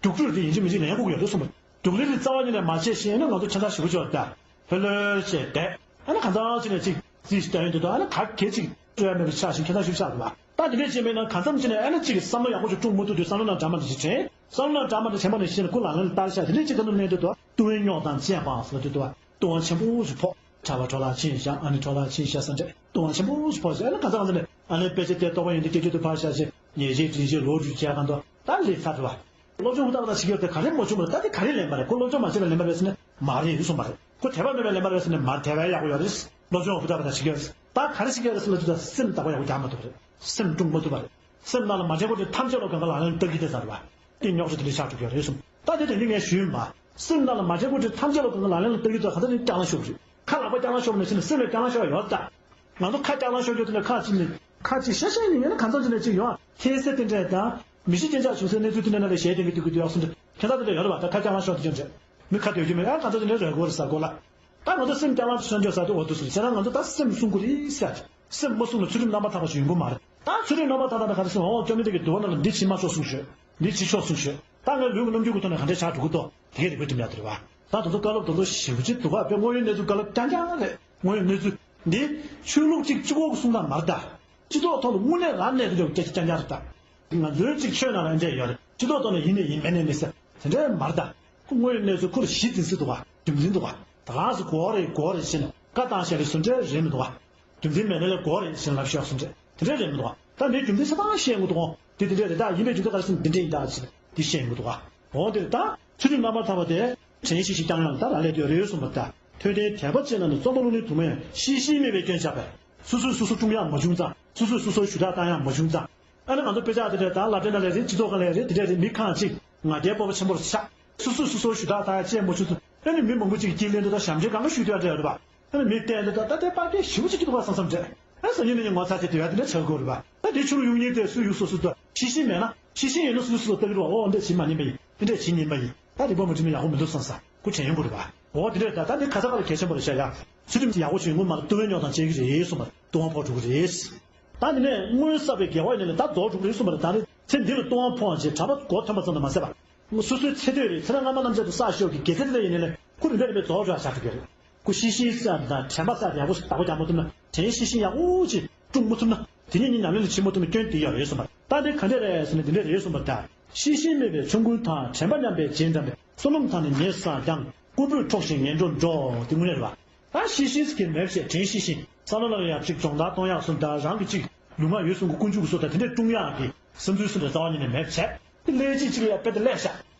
རྒྱུགས་སྤྲོད་དེ་ཡིན་གཅིག་མིན་གཅིག་ལེན་དགོས་ཀྱི་ཡོད་རེད་གསུངས་པ། རྒྱུགས་ལེན་དེ་རྩ་བ་ཉིད་ནས་མ་བྱས་ཤེས་ན་ང་ཚོ་ཁྱད་མཚར་ཞེ་པོ་ཅིག་ཡོད་རེད་ད། ལྷོད་ལྷོད་བྱས་བསྡད། ཨ་ནི་གང་འཚམ་ཅིག་ནས་ཅིག་རྩིས་ཤིག་བལྟ་ཡོང་དུས་ད་ཨ་ནི་ག་གེ་ཅིག་སྤྲོད་ཡ་མེད་པ་ཆགས་ཤིང་ཁྱད་མཚར་ཞེ་པོ་ཆགས་འདུག་བ། ད་དེ་འདྲས་བྱས་མེད་ན་གང་འཚམ་ཅིག་ནས་ཨ་ནི་ཅིག་བསམ་བློ་ཡག་པོ་ཞིག་གཏོང་མ་ཐུབ་དུས་བསམ་བློ་ནང་འདྲ་མ་འདྲ་ཞིག་དྲན། བསམ་བློ་ནང་འདྲ་མ་འདྲ་དྲན་པ་ནས་ཤེས་ན་ཁོ་ལག་ལེན་ལ་བསྟར་ཤག་དེ་འདྲས་ཅིག་ག་ནུ་ལེན་དུས་ད་ལྟོ་བའི་རྙོག་དང་བཅས་པའང་ཟེར་དུས་ད་ལྟོ་བ་ཆེན་པོ་ཞིག་ཕོག་གྲྭ་པ་གྲོ་ལ་ཆེན་ཤག་ཨ་ནི་གྲོ་ལ་ཆེན་ཤག་ས་འདྲས་ལྟོ་བ་ཆེན་པོ་ཞིག་ཕོག་ཟེར། ཨ་ནི་གང་ཚ་གང་ཚ་ནས་ཨ་ནི་དཔེ་ཆ་དེ་ལྟོ་བ་ཡོན་ཏན་སྐྱེ་རྒྱུ་དུ་ཕར་བཞག་ཞེས་ཉེས་ཆད་སྒྲིག་ཆད་ལོ་རྒྱུས་བྱས་གང་དུ་ད་ལས་ཚར་འདུག་བ། སློབ་སྦྱོང་ཧུར་ཐག་པ་ཞིག་ཡོད་དེ་ག་རེ་མ་བྱུང་བ་ད་དེ་ག་རེ་ལེན་པ་རེད། ཁོ་སློབ་སྦྱོང་མ་བྱས་ན་ལེན་པ་རེད་ཟེར་ན་མ་རེད་གསུངས་པ་རེད། ཁོ་དད་པ་མེད་པའི་ལེན་པ་རེད་ཟེར་ན་མ་རེད། དད་པ་ཡག་པོ་ཡོད་རེད། སློབ་སྦྱོང་ཧུར་ཐག་པ་ཞིག་ཡོད་རེད། ད་ག་རེ་ཞིག་ཡོད་རེད་ཟེར་ན་དུས་ད་སེམས་བདག་པོ་ཡག་པོ་རྒྱག་མ་ཐུབ་པ་རེད། སེམས་སྲུང་མ་ཐུབ་པ་རེད། སེམས་ནང་ལ་མ་བྱས་དགོས་དེ་ཐམས་ཅད་ལ་གང་ག་ལག་ལེན་བསྟར་གྱི་དེ་ཚར་བ། དེ་རྙོག་དྲ་དེ་འདྲ་ཆགས་འགྲོ་གི་ཡོད་རེད་གསུངས། ད་དེ་དོན་གྱིས་ངས་ཞུས་ཡིན་པ། སེམས་ནང་ལ་མ་བྱས་དགོས་དེ་ཐམས་ཅད་ལ་གང་ག་ལག་ལེན་ལ་བསྟར་གྱི་དེ་གང་ལྟར་ནི་སྐྱག་ལང་ཤོར་བ་རེད། ཁ་ལག་པ་སྐྱག་ལང་ཤོར་བ་ནང་བཞིན་སེམས་ལ་སྐྱག་ལང་ཤོར་བ་ཡོད་ད། ང་ཚོ་ཁ་སྐྱག་ལང་ཤོར་རྒྱུ་དེ་ལ་ཁ་ཅིག་ནི་ཁ་ཅིག་ཤ་ཤ་ཡིན་ཡང་ན་གང་འཚམ་ཅིག་ནས་ཅིག་ཡོང་ཁྱད་གསད་དེ་འདྲས་དང་མི་ཤི་རྐྱེན་ཆག་བྱུང་སའི་གནས་ཚུལ་དེ་འདྲ་ནང་ལ་ཞལ་བསྟན་གྱི་འདུག་གི་འདུག་ཡག་སོང་དུ་ཁྱད་མཚར་དེ་འདྲ་ཡོད་རེད་བ། ད་ཁ་སྐྱག་ལང་ཤོར་དེ་ཅན་འདྲས་མི་ཁ་དོད་རྒྱུ་མེད་ཡང་གང་འཚམ་ཅིག་ནས་རོལ་དགོས་རེད་ཟེར་དགོས་ལ། ད་ང་ཚོ་སེམས་སྐྱག་ལང་ཤོར་འདྲས་ཟེར་དུས་འོ་འདུག་ཟེར་བྱས་ན་ང་ཚོ་ད་སེམས་སྲུང་དགོས་རེད་ཟེར། སེམས་མ་བསྲུངས་ན་ཚུལ་ཁྲིམས་རྣམ་པར་དག་པ་ཞིག་ཡོང་གི་མ་རེད། ད་ཚུལ་ཁྲིམས་རྣམ་པར་དག་པ་དང་ག་རེ་ཟེར་ན་འོ་བཅོམ་ལྡན་འདས་ཀྱིས་འདུལ་བ་ནང་ལ་འདི་བྱེད་མ་ཆོག་གསུངས་ཤོད། འདི་བྱེད་ཆོག་གསུངས་ཤོད། ད་ངའི་ལུས་ཀྱི་རྣམ་འགྱུར་གྱི་ཐོག་ནས་ག་འདྲས་ཆགས་འགྲོ་གི་འདུག་དེ་གས་རིག་པའི་ཁྲིམས་ཡག་དེ་རེད་བ། ད་དེ་ཚོ་བཀའ་སློབ་དེ་ཚོ་ཞེ་པོ་ཅིག་འདུག་ག་དཔེ་དངོས་ཡོད་གནས་ཚུལ་བཀའ་སློབ་རྐྱང་རྐྱང་རེད། དངོས་ཡོད་གནས་ཚུལ་འདི་ཆོས་ལུགས་གཅིག་གཅིག་པོ་གི་གསུང་སྟངས་མ་རེད་ད། སྤྱི་ཚོགས་ཐོག་ལ་དངོས་གནས་རང་གནས་ཀྱི་འདུག་རྐྱང་རྐྱང་རེད་ད། ང་ཚོའི་གཅིག་ཆོས་ནང་ལ་འདྲ་ཡོད་རེད། སྤྱི་ཚོགས་ཐོག་ནས་ཡིན་ནས་ཡིན་མིན་ནས་མིན་ཟེར་དེ་འདྲས་མ་རེད་ད། དངོས་ཡོད་གནས་ཚུལ་ཁོ་རང་གཞི་འཛིན་སྲིད་འདུག་ག་རྒྱུ་མཚན་འདུག་ག་ད་ག་སེ་གོ་རེད་གོ་རེད་ཟེར་ནས་བཀའ་བཏང་བཞག་རེད་ཟེར་འདྲས་རེད་མི་འདུག་ག་རྒྱུ་མཚན་མེད་ན་ལས་དགོས་རེད་ཟེར་ལབ་ཤོག་ཟེར་འདྲ་དེ་འདྲ་རེད་མི་འདུག་ད་འདིའི་རྒྱུ་མཚན་ཆ་ཚང་ཤེས་དགོས་འདུག་དེ་དེ་འདྲ་རེད་ད། ཡིན་པའི་རྒྱུ་མཚན་ག་རེ་ཟེར་ན་འདི་འདྲ་ཡིན་ད་ཟེར་འདི་ཤེས་དགོས་འདུག་འོ་དེ་རེད་ད། ཚུལ་ཁྲིམས་རྣམ་པར་དག་པ་དེ་དྲན་ཤེས་ཤིག་བསྐྱང་ཡང་ད་རང་ལས་དེ་རེད་གསུངས་པ་ལྟར། ཐོས་ལྡན་དད་པ་ཅན་རྣམས་ནི་རྩོམ་པ་གློག་བརྙན་དུ་མ་ཡང་ཤེས་བཞིན་སྨྲས་པའི་སྐྱོན་བྱ་བས། སོ་སོས་སོ་སོ་སྲུང་ཡག་མ་བྱུང་ཙང་། སོ་སོས་སོ་སོར་ཞུ་དག་བཏང་ཡག་མ་བྱུང་ཙང་། ཨ་ནི་ང་ཚོ་དཔེ་ཆ་དེ་འདྲ་དང་སློབ་གྲྭའི་ནང་ལ་རེད། སྤྱི་ཚོགས་ཁང་ལ་རེད། དེ་འདྲ་རེད། མི་ཁག་ཅིག་ང་རྒྱལ་སྤོབས་པ་ཆེན་པོར་ཆགས། སོ་སོས་སོ་སོར་ཞུ་དག་བཏང་ཡག་ཅིག་མ་བྱུང་ཙང་ ཨ་ནི་མི་མང་པོ་ཅིག་གིས་དཀྱིལ་ལེན་དུ་ད་ཞབས་འདྲེན་གང་ག་ཞུ་དུས་ཨ་འདྲ་ཡོད་རེད་པ། ཨ་ནི་མི་བསྟན་དུ་ད་ད་ལྟའི་པར་སྐད་ཞེ་པོ་ཅིག་སྐྱིད་འདུག་པ་བསམ་བསམ་འདྲ། ཨ་སང་ཉིན་ནས་ངོ་ཚ་ཆེ་དུས་ཨ་དེ་འདྲ་ཆགས་དགོས་རེད་པ། ཨ་དེ་ཕྱི་ལོགས་གཡུག་ཉེས་དེ་སུ་གཡུག་སོ་སོ་ད་ཤེས་བཞིན་མེད་ན་ཤེས་བཞིན་ཡོད་ན་སུ་གཡུག་སོ་སོ་ལྟ་གི་རེད་པ། ཨོ་འདྲ་བྱེད་མ་ཉན་པ་ཡིན། དེ་འདྲ་བྱེད་ཉན་པ་ཡིན། ད་རིག་པ་མ་བསྒྲིམས་ན་ཡག་པོ་མི་འདུག་བསམ་ས་ཁུ་དྲན་ཡོང་གི་རེད་པ། འོ་དེ་འདྲ་ད་ད་འདི་ཁ་ཚ་ཁ་ལ་གལ་ཆེན་པོ་རེད་ཤག་ཡ། ཚུལ་ཁྲིམས་ཡག་པོ་བྱུང་ངོ་མ་ལ་ལྟོ་བའི་རྙོག་དང་བཅས་ཀྱི་རེད་གསུངས་པ་ལྟོ་བ་ཕོག་འགྲོ་གི་རེད། ད་དེ་ནས་སྔོན་བསགས་པའི་དགེ་བ་ཡིན་ནའི་ད་རྫོགས་འགྲོ་གི་རེད་གསུངས་པ་རེད། ད་རེས་ཚེ་འདི་ལ་ལྟོ་བ་ཕོག་ཅེས་གྲྭ་པ་མགོ་ཐོན་པ་ཙམ་དུ་མ་ཟད་པ། སོ་སོའི་ཚེ་སྟོད་རེད། ཚེ་རབས་སྔ་མ་རྣམས་ཅན་དུ་བསགས་ཤོག་གི་དགེ་རྩ་དེ་ལ་ཡིན་ནའི་ཁུ་རིམ་པས་རིམ་པས་རྫོགས་འགྲོ་ཡ་ཆགས་འགྲོ་གི་རེད། ཁུ་ཤེས་བཞིན་བསགས་དང་དྲན་པ་བསགས་ཡག་པོ་ཞིག་བདག་པོ་རྒྱག་མ་ཐུབ་ན། དྲན་ཤེས་བཞིན་ཡག་པོ་ཅིག་སྲུང་མ་ཐུབ་ན། དེ་ཉིད་ཉིད་ཉམས་ལེན་ལ་བྱེད་མ་ཐུབ་ན་སྐྱོན་དེ་ཡོད་རེད་གསུངས་པ། ད་འདི་ག་འདྲས་རེད་ཟེར་ན་འདི་འདྲས་རེད་གསུངས་པ་ལྟར། ཤེས་བཞིན་མེད་པའི་ཆོམ་རྐུན་དང་། དྲན་པ་ཉམས་པས་རྗེས་འབྲང་བའི། བསོད་ནམས་དང་ནི་ཉེ་སར་འགྱངས། རྐུན་པོས་འཕྲོག་བཞིན་ངན་འགྲོར་འགྲོ། དེ་དངོས་གནས་རེད་པ། ད་ཤེས་བཞིན་གྱི་མེད་བྱས་དྲན་ཤེས་བཞིན་བསམ་བློ་ལ་ཡང་ཅིག་སྦྱོང་བརྡར་གཏོང་ཡག་སོང་ད་རང་གི་ཅིག་ལུས་ངག་ཡིད་གསུམ་གྱི་ཀུན་སྤྱོད་ཀྱི་སྲོལ་དང་དེ་འདྲས་སྲུང་ཡག་གི་བསམ་ཚུལ་སུ་འདྲ་རྩ་བ་ཉིད་ནས་མེད་བྱས། དེ་ཀླད་ཅིག་ཅིག་ལ་ཡང་དཔེ་དེ་སླེབས་ཤག་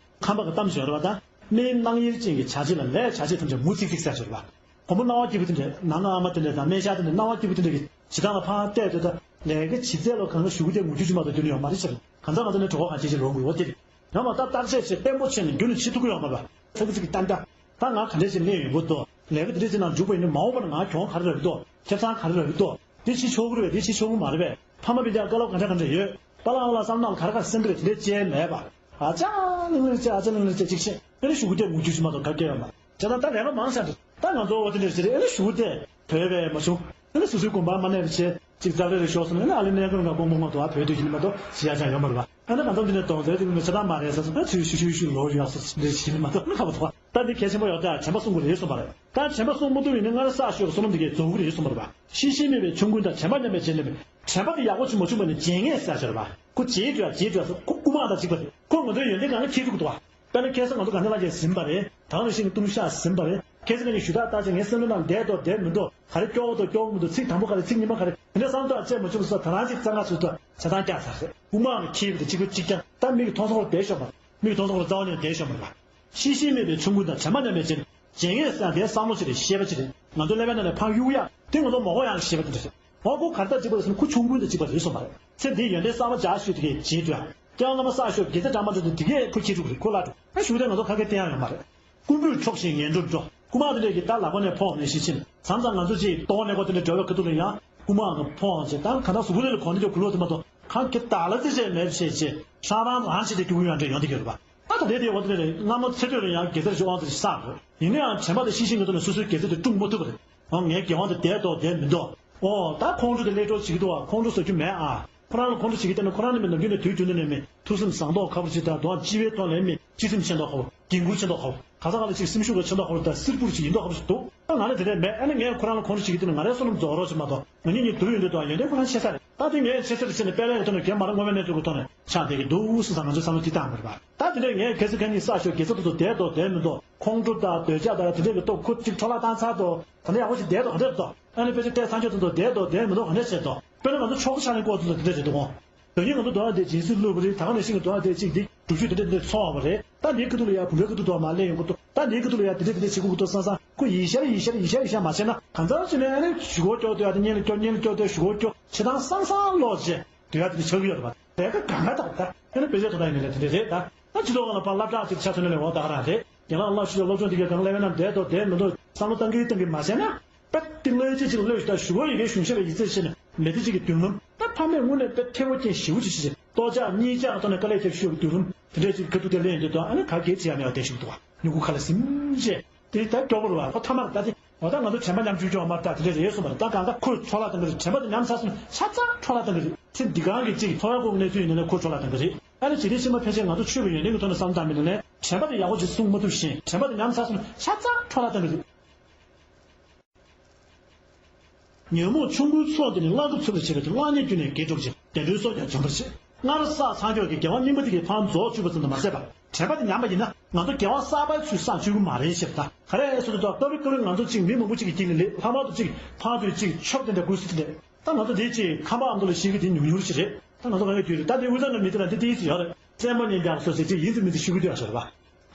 ཁམས་པ་གི་གཏམ་ཞིག་ཡོད་རེད་པ། ད་སྨན་སྣང་ཡེར་ཅན་གྱི་བྱ་བྱེད་ལ་ལས་བྱ་བྱེད་ཐམས་ཅད་མུ་ཚིག་ཚིག་ཟེར་ཞིག་རེད་པ། བུ་མོ་སྣང་བ་སྐྱིད་པོ་དེ་འདྲས་ནང་ཨ་མ་དེ་འདྲས་དང་སྨན་ཤར་དེ་འདྲས་སྣང་བ་སྐྱིད་པོ་དེ་འདྲས་ཀྱི་བྱེད་སྟངས་ལ་ཕར་བལྟས་དུས་ད་ལས་ཀ་བྱེད་ཚད་ལ་གང་ག་ཞུ་གུ་དེ་ངུ་རྒྱུ་ཅིག་མ་གཏོགས་སྟོན་ཡོད་མ་རེད་ཟེར། གང་ཚང་ང་ཚོ་ནས་གྲོད་ཁོག་གང་བྱེད་ཅིག་ལོག་དགོས་འོ་དེ་རེད། ཡང་མ་ད་བརྟག་དཔྱད་བྱེད་བརྟན་པོ་བྱས་ནས་རྒྱུན་ནས་བྱེད་ཐུབ་ཀྱི་ཡོད་མ་རེད། ཚ་གི་ཚིག་གི་ཏན་ཏན། ད་ང་ག་འདྲས་ཅིག་ལས་ཡོང་གི་འདུག་ལས་ཀ་འདི་འདྲས་ཅིག་ནང་འཇུག་པ་ཡིན་ན་མ་འོངས་པ་ན་ང་གྱོང་ག་རེ་རག་གི་འདུག་ཁེ་བཟང་ག་རེ་རག་གི་འདུག་འདི་བྱེད་ཆོག་གི་རེད་པས། འདི་བྱེད་ཆོག་གི་མ་རེད་པས། ཕ་མ་མི་འདྲ་བཀའ་སློབ་ག་འདྲ་ག་འདྲ་ཡོད། པཱ་ལགས་ཨ་ལགས་བསམ་ནང་ག་རེ་ག་རེ་སེམས་ཀྱི་རེད་དེ་འདྲས་བྱས་མེད་པ། ཨ་ཅག་ལིང་ལིང་བྱས་ཨ་ཅག་ལིང་ལིང་བྱས་ཅིག་བཤད། ཨ་ནི་ཞུ་གུ་དེ་ངུ་རྒྱུ་ཅིག་མ་གཏོགས་ག་གེ་ཡོད་མ་རེད། བྱས་ཙང་ད་ལས་ཀ་མང་ཤག་འདུག་ད་ང་ཚོ་འོ་དེ་འདྲས་བྱས་རེད། ཨ་ནི་ཞུ་གུ་དེ་བོད་པས་མ་བྱུང་། ཨ་ནི་སོ་སོའི་དགོན་པར་མ་གནས་པ་བྱས་ཅིག་རྩ་རེ་རེ་ཤོར་སོང་ན། ཨ་ནི་ཨ་ལེ་གནས་སྐབས་ང་དགོང་དགོང་ང་དུ་ཨ་བོད་དུ་ཡིན་མ་གཏོགས་ཞི་ཡ་ཅང་ཡོད་མ་རེད་པ། ཨ་ནི་ང་ཚོ་འདི་ནས་གདོང་ལེན་དེ་མི་ཆ་ཚང་མ་རེད་ཟེར་སོང་ན། ཚུར་ཤུ་ཤུ་ཤུ་ལོག་ཡོང་སོང་འདྲ་ཞིག་ཡིན་མ་གཏོགས་ཨ་ནི་ཁ་བ་ཐོག་ད་འདི་གལ་ཆེན་པོ་ཡོད་ད། དྲན་པ་སྲུང་དགོས་རེད་གསུངས་པ་རེད། ད་དྲན་པ་སྲུང་མ་ཐུབ་ཡིན་ན་སྔར་བསགས་ཤོས་བསོད་ནམས་དེ་གས་རྫོགས་ཀྱི་རེད་གསུངས་པ་རེད་པ། ཤེས་བཞིན་མེད་པའི་ཆོམ་རྐུན་དང་། དྲན་པ་ཉམས་པའི་རྗེས་འབྲང་བའི། དྲན་པ་དེ་ཡག་པོ་ཅིག་མ་བྱུང་བ་ནི་བརྗེད་ངས་ཟེར་ཞོར་བ། ཁོ་བརྗེད་འགྲོ་ཡ་བརྗེད་འགྲོ་ཡ་ཟེར། ཁོ་རྐུ་མ་དང་གཅིག་པ་རེད། ཁོ་ང་ཚོའི་ཡོན་ཏན་གང་ག་ཁྱེར་འགྲོ་གི་འདུག་བ། དཔེར་ན་ཁ་སང་ང་ཚོ་ག་འདྲ་ལ་ཡང་ཟིན་པ་རེད། ད་ག་ནང་བཞིན་ལྟུང་བཤགས་ཟིན་པ་རེད། ཁ་སང་ཁ་ཉིན་ཞུ་དག་བཏགས་ཚེ་ངའི་སེམས་ནང་བསྡད་དོ་བསྡད་མི་འདུག་ག་རེ་སྐྱོ་བོ་འདུག་སྐྱོ་བོ་མི་འདུག་ཚིག་དང་པོ་ག་རེ་ཚིག་གཉིས་པ་ག་རེ་དེ་འདྲ་བསམ་ཐོག་བཅད་མ་བྱུང་ཟེར། ད་རང་ཅིག་རྩ་ང་ཚོས་ད་ཆ་ཚང་བསྐྱར་ཟེར་རེད། རྐུ་མ་ཁྱེར་བ་དེ་གཅིག་པ་གཅིག་རྐྱང་། ད་མིག་གི་མཐོང་སོང་བར་བསྡད་ཤོག་པ། མིག་གི་མཐོང་སོང་བར་རྩ་བ་ནས་བསྡད་ཤོག་པ་རེད་པ། ཤེས་བཞིན་མེད་པའི་ཆོམ་རྐུན་དང་། དྲན་པ་ཉམས་པའི་རྗེས་འབྲང་བྱེད་ངེས་ཟེར་ཡང་དེ་བསམ་བློ་ཞིག་རེད། ཤེས་པ་ཅིག་རེད། ང་ཚོ་ཀླད་པའི་ནང་ནས་ཕར་གཡུག་ཡག་དེ་ང་ཚོ་མ་གོ་ཡག་ཤེས་པ་དེ་འདྲ་རེད། འོ་ཁོ་ག་རེ་དང་གཅིག་པ་རེད་ཟེར་ན་ཁོ་ཆོམ་རྐུན་དང་གཅིག་པ་རེད་གསུངས་པ་རེད། ཚེ་འདིའི་ཡོན་ཏན་གསར་པ་འཇགས་ཤོས་དེ་གས་བརྗེད་འགྲོ་ཡག་སྐྱེ་བ་སྔ་མ་བསགས་ཤོས་དགེ་རྩ་འདྲ་མ་འདྲ་དེ་དེ་གས་ཁོ་ཁྱེར་འགྲོ་གི་རེད། ཁོ་བརླག་འགྲོ། ཨ་ཞུ་དེ་ང་ཚོ་ག་གེ་བསྟན་ཡག་ཡོད་མ་རེད། རྐུན་པོས་འཕྲོག་བཞིན་ངན་འགྲོར་འགྲོ། རྐུ་མ་དེ་འདྲས་ཀྱིས་ད་ལག་པ་ནས་ཕོག་ནས་ཤི་ཕྱིན། མཚམས་མཚམས་ང་ཚོ་ཅིག་ལྟོ་གནས་སྐོར་དེ་འདྲ་འགྲོ་བའི་ཁ་ཐུག་ལ་ཡང་རྐུ་མའང་ཕོག་བྱས། ད་ག་ད་གཟུགས་པོ་དེ་ལ་གོ་ནས་ཀྱང་གུ་ལོག་དེ་མ་གཏོགས་ཁང་གི་དག་ལ་རྩེ་བྱས་མེད་བྱས་བྱས། ཧྲང་རང་རང་བྱས་ཏེ་རྒྱུག་གི་ཡོང་འདྲ་ཡོང་དེ་གས་རེད་པ། ད་ད་ལྟའི་དེ་འོ་དེ་རེད། སྔ་མོ་ཚེ་སྟོད་ལ་ཡང་དགེ་རྩ་ཞིག་དབང་ཚད་ཞིག་བསགས་དགོས། ཡིན་ན་ཡང་དྲན་པ་དང་ཤེས་བཞིན་གྱི་ཐོག་ནས་སོ་སོའི་དགེ་རྩ་དེ་བསྲུང་མ་ཐུབ་པ་རེད། འོ་ངའི་དགེ་དབང་དེ་བསྡད་དོ་བསྡད་མི་འདུག་འོ་ད་ཁོང་ཁྲོ་དེ་ལས་སྤྲོ་བྱེད་ཀྱི་འདུག་བ། ཁོང་ཁྲོ་བཟོ་རྒྱུ་མེད་ཨ། ཁོ་རང་ལ་ཁོང་ཁྲོ་བྱེད་ཀྱི་བསྡད་ན་ཁོ་རང་ནི་མི་ནམ་རྒྱུན་ནས་དུས་རྒྱུན་དུ་ནས་མི་ཐུགས་སེམས་བཟང་མདོག་ཁ་པོ་ཅིག་དང་། དོན་སྤྱི་བའི་ཐོག་ནས་མི་སྤྱི་སེམས་ཆེ་མདོག་ཁ་པོ། འགན་ཁུར་ཆེ་མདོག་ཁ་པོ། ག་ས་ག་ལ་ཅིག་སེམས་ཤུགས་ལ་ཆེ་མདོག་ཁ་པོ་དང་སིལ་བུར་ཅིག་ཡིན་མདོག་ཁ་པོ་ཞིག་འདུག་ད་ང་ལ་དེ་འདྲས་མེད། ཨ་ནི་ངས་ཁོ་རང་ལ་ཁོང་ཁྲོ་བྱེད་ཀྱི་འདུག་ན་ང་རའི་བསོད་ནམས་རྫོགས་རོགས་བྱེད་མ་གཏོགས་ང་གཉིས་གཉིས་དུར་ཡོང་དུས་དང་ཡོན་ཏན་ཁོ་རང་ཆེ་ས་རེད། ད་དེ་ངས་ཆེ་ས་རེད་ཟེར་ནས་དཔལ་ལྷའི་གི་ཐོག་ནས་རྒན་མ་ར་སྔོན་མའི་གནས་ཚུལ་གི་ཐོག་ནས་ཆགས་བསྡད་ཀྱི་འདུག་ཟེར། ང་ཚོའི་བསམ་བློ་དེ་བཏང་དགོས་རེད་པ། ད་དེ་འདྲས་ངས་གལ་སྲིད་ཁ་ཉིན་བསགས་ཤོག་དགེ་རྩ་དེ་ཚོ་བསྡད་དོ་བསྡད་མི་འདུག་ཁོང་ཁྲོ་དང་འདོད་ཆགས་དང་དེ་འདྲས་ཀྱི་སྟོབས་ཁོ་གཅིག་འཕྲོ་བརླག་བཏང་ཚར་དོ། ད་ནི་ཡག་པོ་ཞིག་བསྡད་དོ་ག་འདྲས་འདུག་ཨ་ནི་དཔེ་ཆ་བལྟས་ཚར་ཆོག་ཚར་དོ་བསྡད་དོ་བསྡད་མི་འདུག་ག་འདྲས་བྱས་དོ། དཔེར་ན་ང་ཚོ་ཆོ་ག་ཕྱག་ལེན་སྐོར་དེ་ཚོ་དེ་འདྲས་རེད་འདུག་གོ། དོན་སྙིང་ང་ཚོ་དོ་ཨ་དེ་སྦྱིན་སྲེག་བླུགས་པ་རེད། ད་ག་ནང་བཞིན་གྱི་དོ་ཨ་དེ་གཅིག་འདི་སྒྲུབ་མཆོད་དེ་འདྲས་འདི་འདྲས་ཚོགས་པ་རེད། ད་འདིའི་ཁ་ཐུག་ལ་ཡ་བུམ་པའི་ཁ་ཐུག་དོ་མ་སླེབས་ཡོང་གི་འདུག་ད་འདིའི་ཁ་ཐུག་ལ་ཡ་དེ་འདྲས་དེ་འདྲས་བྱེད་དགོས་ཀྱི་འདུག་བསམ་བསམ་ཁོ་ཡིད་ཤར་ཡིད་ཤར་ཡིད་ཤར་ཡིད་ཤར་མ་བྱས་ན་གང་ཚར་བྱས་ནས་ཨ་ནི་གཞུག་གུ་སྐྱོ་སྟེ་ཨ་དེ་གཉེན་ལ་སྐྱོ་གཉེན་ལ་སྐྱོ་སྟེ་གཞུག་གུ་སྐྱོ་བྱེད་སྟངས་བསམ་བསམ་ལོག་བྱས་དུས་ཡ་དེ་འདྲས་ཆགས་ཀྱི་ཡོད་རེད་པ། དེ་ག་གང་ག་དག་ད་ཨ་ནི་དཔེ་ཆའི་ཐོག་ད་ཡིན་ནའི་ལས་དེ་འདྲས་རེད། ད་ད་སྤྱི་ཚོགས་ནང་ལ་ཕར་སློབ་གྲྭ་ཅིག་ཆ་མཚོན་ན་ལས་འོ་ད་ག་རང་རེད། རྒན་ལགས་སློབ་ཞུ་སློབ་སྦྱོང་འདི་གའི་སྒང་སླེབས་ན་བསྡད་དོ་བསྡད་མི་འདུག་བསམ་བློ་བཏང་གི་བཏང་གི་མ་བྱས་ན། པད་ཏི་ལོའི་ཅི་ཅིག་བློས་ཤུགས་དང་ཞུ་བ་ཡི་གེ་གཞུང་ཤེས་པའི་ཡིག་ཚད་བཤད་ནས་མེད་དེ་ཅིག་གི་མདུན་ལམ། ད་ཕ་མས་དངོས་གནས་དཔེ་ཐེ་བོ་ཅན་ཞེ་པོ་ཅིག་བྱས་ཏོག་ཅག་གཉིས་ཅག་ཐོག་ནས་དཀའ་ལས་ཐེབས་ཤོར་གི་མདུན་ལམ་དེ་འདྲས་ཅིག་ཁ་ཐུག་དེ་ལེན་ཡོང་དུས་དང་ཨ་ནི་ག་གེ་བྱེད་ཡ་མེད་པ་བསྡད་ཤིག་འདུག་བ། མྱུ་གུ་ཁ་ལ་ཟིན་བྱས་དེ་ད་སྐྱོ་པོ་རེད་བ། ཁོ་ཐ་མར་ད་དེ་འོ་ད་ང་ཚོ་དྲན་པ་ཉམས་བཅུག་ཀྱང་མར་ད་དེ་འདྲས་རེད་གསུངས་པ་རེད། ད་གང་ལྟར་ཁོས་འཕྲོ་བརླག་བཏང་གི་རེད། དྲན་པ་དེ་ཉམས་ཚར་སོང་ཆ་ཚང་འཕྲོ་བརླག་བཏང་གི་རེད། ཚེ་འདི་གང་གི་ཅིག་འཚོ་བ་སྐོར་གནས་ཚུལ་ཡིན་ན་ནི་ཁོས་འཕྲོ་བརླག་བཏང་གི་རེད། ཨ་ནི་འཇིག་རྟེན་ཕྱི་མ་ཕལ་ཆེར་ང་ཚོ་ཆོས་ཀྱི་ཡོན་ཏན་གྱི་ཐོག་ནས་བསམ་བློ་བཏང་མི་ནང་ནས་དྲན་པ་དེ་ཡག་པོ་ཅིག་སྲུང་མ་ཐུབ་བཞིན་དྲན་པ་དེ་ཉམས་ཚར་སོང་ཆ་ཚང་འཕྲོ་བརླག་བཏང་གི་རེད། ཉོན་མོངས་ཆོམ་རྐུན་ཚོགས་འདི་ནི་བླང་དོར་ཚུལ་ལ་བྱེད་པའི་བླང་ཉེས་རྒྱུ་ནི་དགེ་སྒྲུབ་ཅིང་བདེ་འགྲོའི་སྲོག་ཀྱང་འཇོམས་པར་བྱེད། སྔར་བསགས་ཚར་ཀྱོག་གི་དགེ་བ་རྙིང་པ་དེ་གིས་ཕར་རྫོགས་བཅུག་པ་ཙམ་དུ་མ་ཟད་པར་དྲན་པ་དེ་ཉམས་པ་ཡིན་ན་ང་ཚོ་དགེ་བ་གསར་པའི་ཚུལ་བསགས་བཅུག་གི་མ་རེད་ཟེར། ད་ག་རེ་ཟེར་དུས་ད་སྐབས་རེ་སྐབས་རེ་ང་ཚོ་གཅིག་མི་མང་པོ་གཅིག་གི་དཀྱིལ་ནས་སླེབས། ལྷག་པར་དུ་གཅིག་ཕར་ཚུར་གཅིག་ཆོབ་དེ་འདྲ་དགོས་སྲིད་དེ་འདྲ། ད་ང་ཚོ་འདི་ཅིག་ཁམས་པ་ཨ་མདོ་ལ་ཤེས་ཀྱི་དེ་ཉུང་ཉུང་ཞིག་རེད། ད་ང་ཚོ་ག་གེ་དུས་རེད། ད་དེ་དབུས་གཙང་ནང་མི་དེ་ལ་འདི་ཏིས་ཡོད་རེད། བཙན་པོ་ཉིན་རྒྱག་སོ་ཟེར་ཅིག་ཡིན་ཙམ་མིན་ཙམ་ཤི་གི་འདུག་ཡ་ཟེར་བ།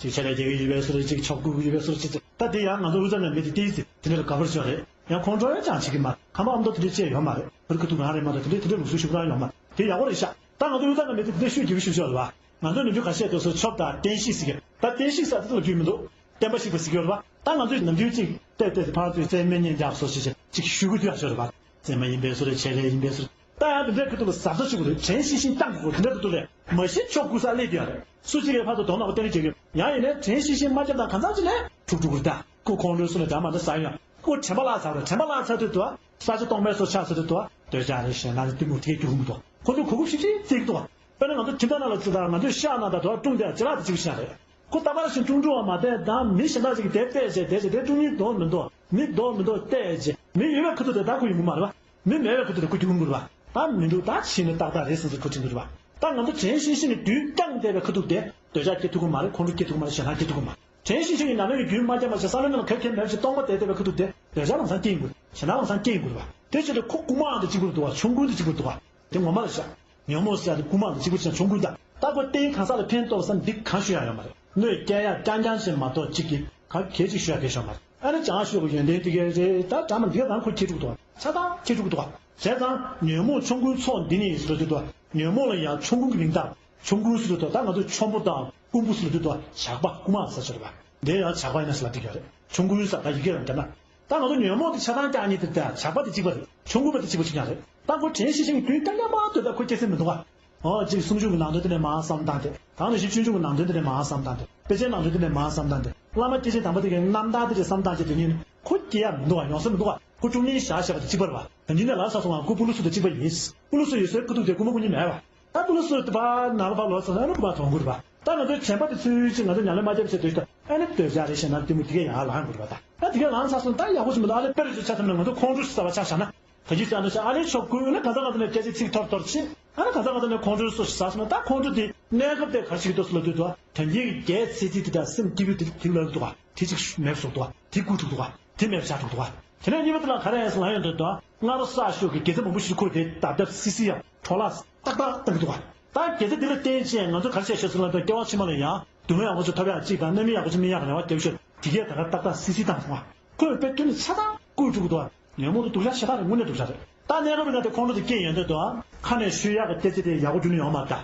ཅིག་ཆ་ལས་རྒྱག་གི་ཡོད་པའི་སོ་རེད། ཅིག་ཆོབ་དགོས་ཀྱི་ཡོད་པའི་སོ་རེད། ཅིག་ད་དེ་ཡང་ང་ཚོ་དབུས་གཙང་ནང་མི་དེ་ཏིས་དེ་འདྲ་ལ་དགའ་པོ་ཞིག་རེད། ཡང་ཁོང་ཁྲོ་ཡང་ཅང་བྱེད་ཀྱི་མ་རེད། ཁམས་པ་ཨ་མདོ་དེ་འདྲ་བྱས་ཡོད་མ་རེད། བོད་ཁ་ཐུག་རང་རེད་མ་གཏོགས་དེ་འདྲ་དེ་འདྲ་ལུགས་སྲོལ་ཞིག་རང་ཡོད་མ་རེད། དེ་ཡག་པོ་རེད་ཤག་ད་ང་ཚོ་དབུས་གཙང་ནང་མི་དེ་དེ་འདྲ་ཤོད་རྒྱུ་ཞིག་ཡོད་རེད་བ། ང་ཚོ་ནམ་རྒྱུན་ཁ་ཤས་དེ་ཚོ་ཆོབ་དང་བསྟན་བཤིག་ཟེར་གི་ད་བསྟན་བཤིག་ཟེར་དེ་ཚོ་ལ་རྒྱུས་མི་འདུག་བསྟན་པ་བཤིག་པ་ཟེར་གྱི་ཡོད་རེད་པ། ད་ང་ཚོས་ནམ་རྒྱུན་གཅིག་བལྟས་བལྟས་ཚེ་ཕར་ཚུར་བཙན་སྨན་གཉན་རྒྱག་སོགས་ཞེས་བྱས་གཅིག་ཞུ་གི་ཐུབ་ཡག་ཤོས་རེད་པ། བཙན་མ་ཡིན་པའི་བཟོ་རེད། བྱས་རེད་ཡིན་པའི་བཟོ་རེད། ད་ཡང་དེ་འདྲའི་ཁ་ཐུག་ལ་གཟབ་གཟབ་བྱེད་དགོས་རེད། དྲན་ཤེས་ཤིང་བསྐྱང་དགོས་རེད། དེ་འདྲ་ཐུག་ཐུག་ལས་མ་གཞི་ཆོ་དགོས་ས་སླེབས་ཡོད་རེད། སུ་གཅིག་གིས་ཕར་ཚུར་གདོང་ནག་པོ་སྟོན་རེས་བྱེད་ཀྱི་ཡོད། ཡང་ཡིན་ནའི་དྲན་ཤེས་ཤིང་མ་བསྐྱངས་དང་གང་ཟག་ཅིག་ནས་འཁྲུག་འཁྲུག་གི་རེད། ད་ཁོ་ཁོང་ཁྲོའི་སོ་ནས་དྲ་མ་འདྲ་ཟ་ཡོང་། ཁོ་དྲན་པ་བརླག་ཚར་བ་རེད། དྲན་པ་བརླག་ཚར་དུས་དུ་ས་ཆ་སྟོང་པའི་སོ་ཆགས་ཚར་དུས་དུ་འདོད་ཆགས་རེད་ཞེ་ན་རེད། གཏི་མུག་དེ་གས་སྐྱུག་མི་འདུག་ཁོ་ཚོ་གོ་སྐབས་ཤིག་ཅིག་བརྩི་གི་འདུག་དཔེར་ན་ང་ཚོ་ཁྱིམ་ཚང་ནང་ལ་བརྩི་དང་ང་ཚོས་ཤག་ནང་དང་དུ་བ་ཀྲུང་དེ་ཅི་ལག་དེ་གཅིག་པ་ཤག་རེད། ཁོ་ད་པར་ཞིང་ཀྲུང་ཀྲུང་བ་མ་བསྟན་དང་མི་གཞན་དག་ཅིག་གིས་དེ་བལྟས་བྱས་དེ་བྱས་དེ་ཀྲུང་ཉིད་འདོགས་མི་འདོགས་མི་འདོགས་མི་འདོགས་བལྟས་བྱས་མི་ཡོད་པའི་ཁ་ཐུག་དེ་ད་ཁོ་ཡོང་གི་མ་རེད་པ། མི་མེད་པའི་ཁ་ཐུག་དེ་ཁོ་སྐྱུག་ཡོང་གི་རེད་པ། ད་མི་འདུག་ད་ཕྱིན་ནས་ཏག་ཏག་རེད་བསམ་ཚེ་ཁོ་དྲན་གི་རེད་པ། ད་ང་ཚོ་དྲན་ཤེས་ཤིང་གི་མདུན་བསྐྱངས་བསྡད་པའི་ཁ་ཐུག་དེ་འདོད་ཆགས་སྐྱེ་ཐུབ་ཀྱི་མ་རེད། ཁོང་ཁྲོ་སྐྱེ་ཐུབ་ཀྱི་མ་རེད། ཞེ་སྡང་སྐྱེ་ཐུབ་ཀྱི་མ་རེད། དྲན་ཤེས་ཤིང་གི་ཉམས་ལེན་གྱི་རྒྱུན་མ་བསྐྱངས་པ་བྱས་བསམ་བློའི་ནང་ལ་ག་གེ་མེད་བྱས་སྟོང་པ་བསྡད་བསྡད་པའི་ཁ་ཐུག་དེ་འདོད་ཆགས་ལམ་སང་སྐྱེ་ཡོང་གི་རེད། ཞེ་སྡང་ལམ་སང་སྐྱེ་ཡོང་གི་རེད་པ། དེ་བྱས་ཏེ་ཁོ་རྐུན་མ་དང་གཅིག་པ་རེད་འདུག་པ། ཆོམ་རྐུན་དང་གཅིག་པ་རེད་འདུག་པ། དེ་ངོ་མ་རེད་ཤག་ཉོན་མོངས་ཟེར་ཡ་དེ་རྐུན་མ་དང་གཅིག་པ་བྱས་ཆོམ་རྐུན་དང་། ད་ཁོ་རྟེན་གང་ཟག་ལ་ཕན་ཐོགས་བསམ་འདི་གང་ཤོད་ཡ་ཡོད་མ་རེད། གནོད་སྐྱེལ་ཡ་རྐྱང་རྐྱང་ཞིག་མ་གཏོགས་གཅིག་གིས་ག་གེ་གཅིག་ཤོད་ཡ་གལ་ཤོར་མ་རེད། ཨ་ནི་བྱང་ཤོད་པའི་ཡོན་ཏན་དེ་གས་རེད། ད་དྲ་མ་འདི་ག་རང་ཁོ་ཁྱེར་འགྲོ་གི་འདུག་པ། ཆ་ཚང་ཁྱེར་འགྲོ་གི་འདུག་པ། བྱས་ཙང་ཉོན་མོངས་ཆོམ་རྐུན་ཚོགས་འདི་ནི་ཟེར་དུས་དུ་ཉོན་མོངས་ལ་ཡང་ཆོམ་རྐུན་གྱི་མིང་བཏགས། ཆོམ་རྐུན་ཟེར་དུས་དུ་ད་ང་ཚོ་ཆོམ་པོ་དང་རྐུན་པོ་ཟེར་དུས་དུ་ཇག་པ་རྐུན་མ་ཟེར་ཆོག་རེད་པ། འདི་ཡང་ཇག་པ་ཡིན་ན་ཟེར་ལབ་བསྡད་ཀྱི་ཡོད་རེད། ཆོམ་རྐུན་ཟེར་ད་ཡི་གེ་རང་བསྒྱུར་ན། ད་ང་ཚོ་ཉོན་མོངས་དེ་ཆ་ཚང་བཀག་མཁན་དེ་ད་ཇག་པ་དེ་གཅིག་པ་རེད། ཆོམ་རྐུན་པ་དེ་གཅིག་པ་གཅིག་རྐྱང་རེད། ད་ཁོ་དྲན་ཤེས་ཤིང་གི་མདུན་བསྐྱངས་བསྐྱངས་མ་སྡོད་ད་ཁོ་སྐྱེ་སྲིད་མི་འདུག་ག་ཨོ་གཅིག་གསུང་ཆོས་ཀྱི་ནང་དོན་དེ་ནས་མར་བསམ་བཏང་སྟེ། ད་ནི་བཞི་སྤྱོད་འཇུག་གི་ནང་དོན་དེ་ནས་མར་བསམ་བཏང་སྟེ། དཔེ་ཆའི་ནང་དོན་དེ་ནས་མར་བསམ་བཏང་སྟེ། བླ་མ་སྐྱེས་ཆེན་དམ་པ་དེ་གའི་རྣམ་ཐར་དེ་རེ་བསམ་བཏང་བྱས་དེ་ཉིད་ཁོ་སྐྱེ་ཡ་མི་འདུག་ག་ཡོང་ས་མི་འདུག་ག་ཁོ་བཅུ་གཉིས་ཞག་བྱས་པ་དེ་གཅིག་པ་རེད་པ། ད་ཉིད་ནས་ལར་ས་སོང་ང་ཁོ་སྤུ་ལུ་སུ་དང་གཅིག་པ་ཡིན། སྤུ་ལུ་སུ་ཡོད་སའི་ཁུ་ཐུག་དེ་རྐུན་མ་རྐུ་མཁན་མེད་པ། ད་སྤུ་ལུ་སུ་དེ་ཕར་ནང་ལ་ཕར་ལོག་སོང་ན་ཨ་ནི་རྐུན་མ་དོང་དགོས་རེད་པ། ད་ང་ཚོའི་དྲན་པ་དེ་ཚུལ་གཅིག་ང་ཚོ་ཉམས་ལེན་མ་བརྒྱབ་ཚེ་དུས་ད་ཨ་ནི་འདོད་ཆགས་རེད་ཞེ་ན་གཏི་མུག་དེ་གས་ཡར་ལངས་དགོས་རེད་པ། ད་ད་དེ་གས་ལངས་ཚར་སོང་ད་ཡག་པོ་ཞིག་མི་འདུག་ཨ་ལས་དཔེ་རེ་ཚོ་ཆ་ཐུབ་ན་ང་ཚོ་ཁོང་ཁྲོ་ཞིག་ཟ་བ་ཆགས་བཞག་ན། ད་ཅི་ཟེར་ན་ཤ་ཨ་ལས་ཆོག་དགོས་ན་ག་ས་ག་ས་ནས་སྐད་ཆ་ཚིག་ཐོར་ཐོར་ཕྱིན། ཨ་ནི་ག་ས་ག་ས་ནས་ཁོང་ཁྲོའི་སོ་ཞིག་ཟ་སོང་ན་ད་ཁོང་ཁྲོ་དེ་གནས་སྐབས་དེ་ག་རེ་ཞིག་འདུག་ཟེར་ལབ་དུས་དུ་ད་གིན་གྱི་རྒྱལ་ཚེ་ཚིག་དེ་ད་སེམས་སྐྱིད་པོ་དེ་དེ་ལབ་འདུག་ག་དེ་ཅིག་མེད་སོང་འདུག་ག་དེ་བརྐུས་འགྲོ་འདུག་ག་དེ་མེད་པ་ཆགས་འགྲོ་འདུག་ག་དེ་ནས་གཉིས་པ་དེ་ལ་ག་རེ་ཡིན་ཟེར་ལབ་ཡོང་དུས་དུ་སྔ་རོ་གསར་ཤོག་གི་དགེ་རྩ་མང་པོ་ཞིག་ཁོས་དེ་ད་ལྟ་སི་སི་ཡང་འཕྲོ་བརླག་ཏག་ཏག་བཏང་གི་འདུག་ག་ད་དགེ་རྩ་དེ་ལ་བརྟེན་བྱས་ང་ཚོ་ག་རེ་བྱས་ཤག་ཟེར་ལབ་དུས་སྐྱེ་བ་ཕྱི་མ་ལ་ཡང་སྡུག་བསྔལ་ཡག་པོ་ཅིག་ཐོབ་ཡག་གཅིག་དང་རྣམ་སྨིན་ཡག་པོ་ཅིག་སྨིན་ཡག་གི་རེ་བ་བརྒྱབ་ཤོག་དེ་གས་ད་ག་ཏག་ཏག་སི་སི་བཏང་སོང་བ། ཁོས་དཔེ་ཁྱོན་ནས་ཆ་ཚང་བརྐུས་འགྲོ་གི་འདུག་ག་ཉོན་མོངས་དེ་སྡུག་ཅག་ཞེ་དྲག་རེད། དངོས་གནས་སྡུག་ཅག་རེད། ད་གནས་སྐབས་རིང་ང་དེ་ཁོང་ཁྲོ་དེ་སྐྱེས་ཡོང་དུས་དུ་ཨ། ཁ་ནས་ཤོད་ཡག་གི་ལྟེ་ཚེ་དེ་ཡག་པོ་རྒྱུ་ནི་ཡོང་མ་རེད་ད།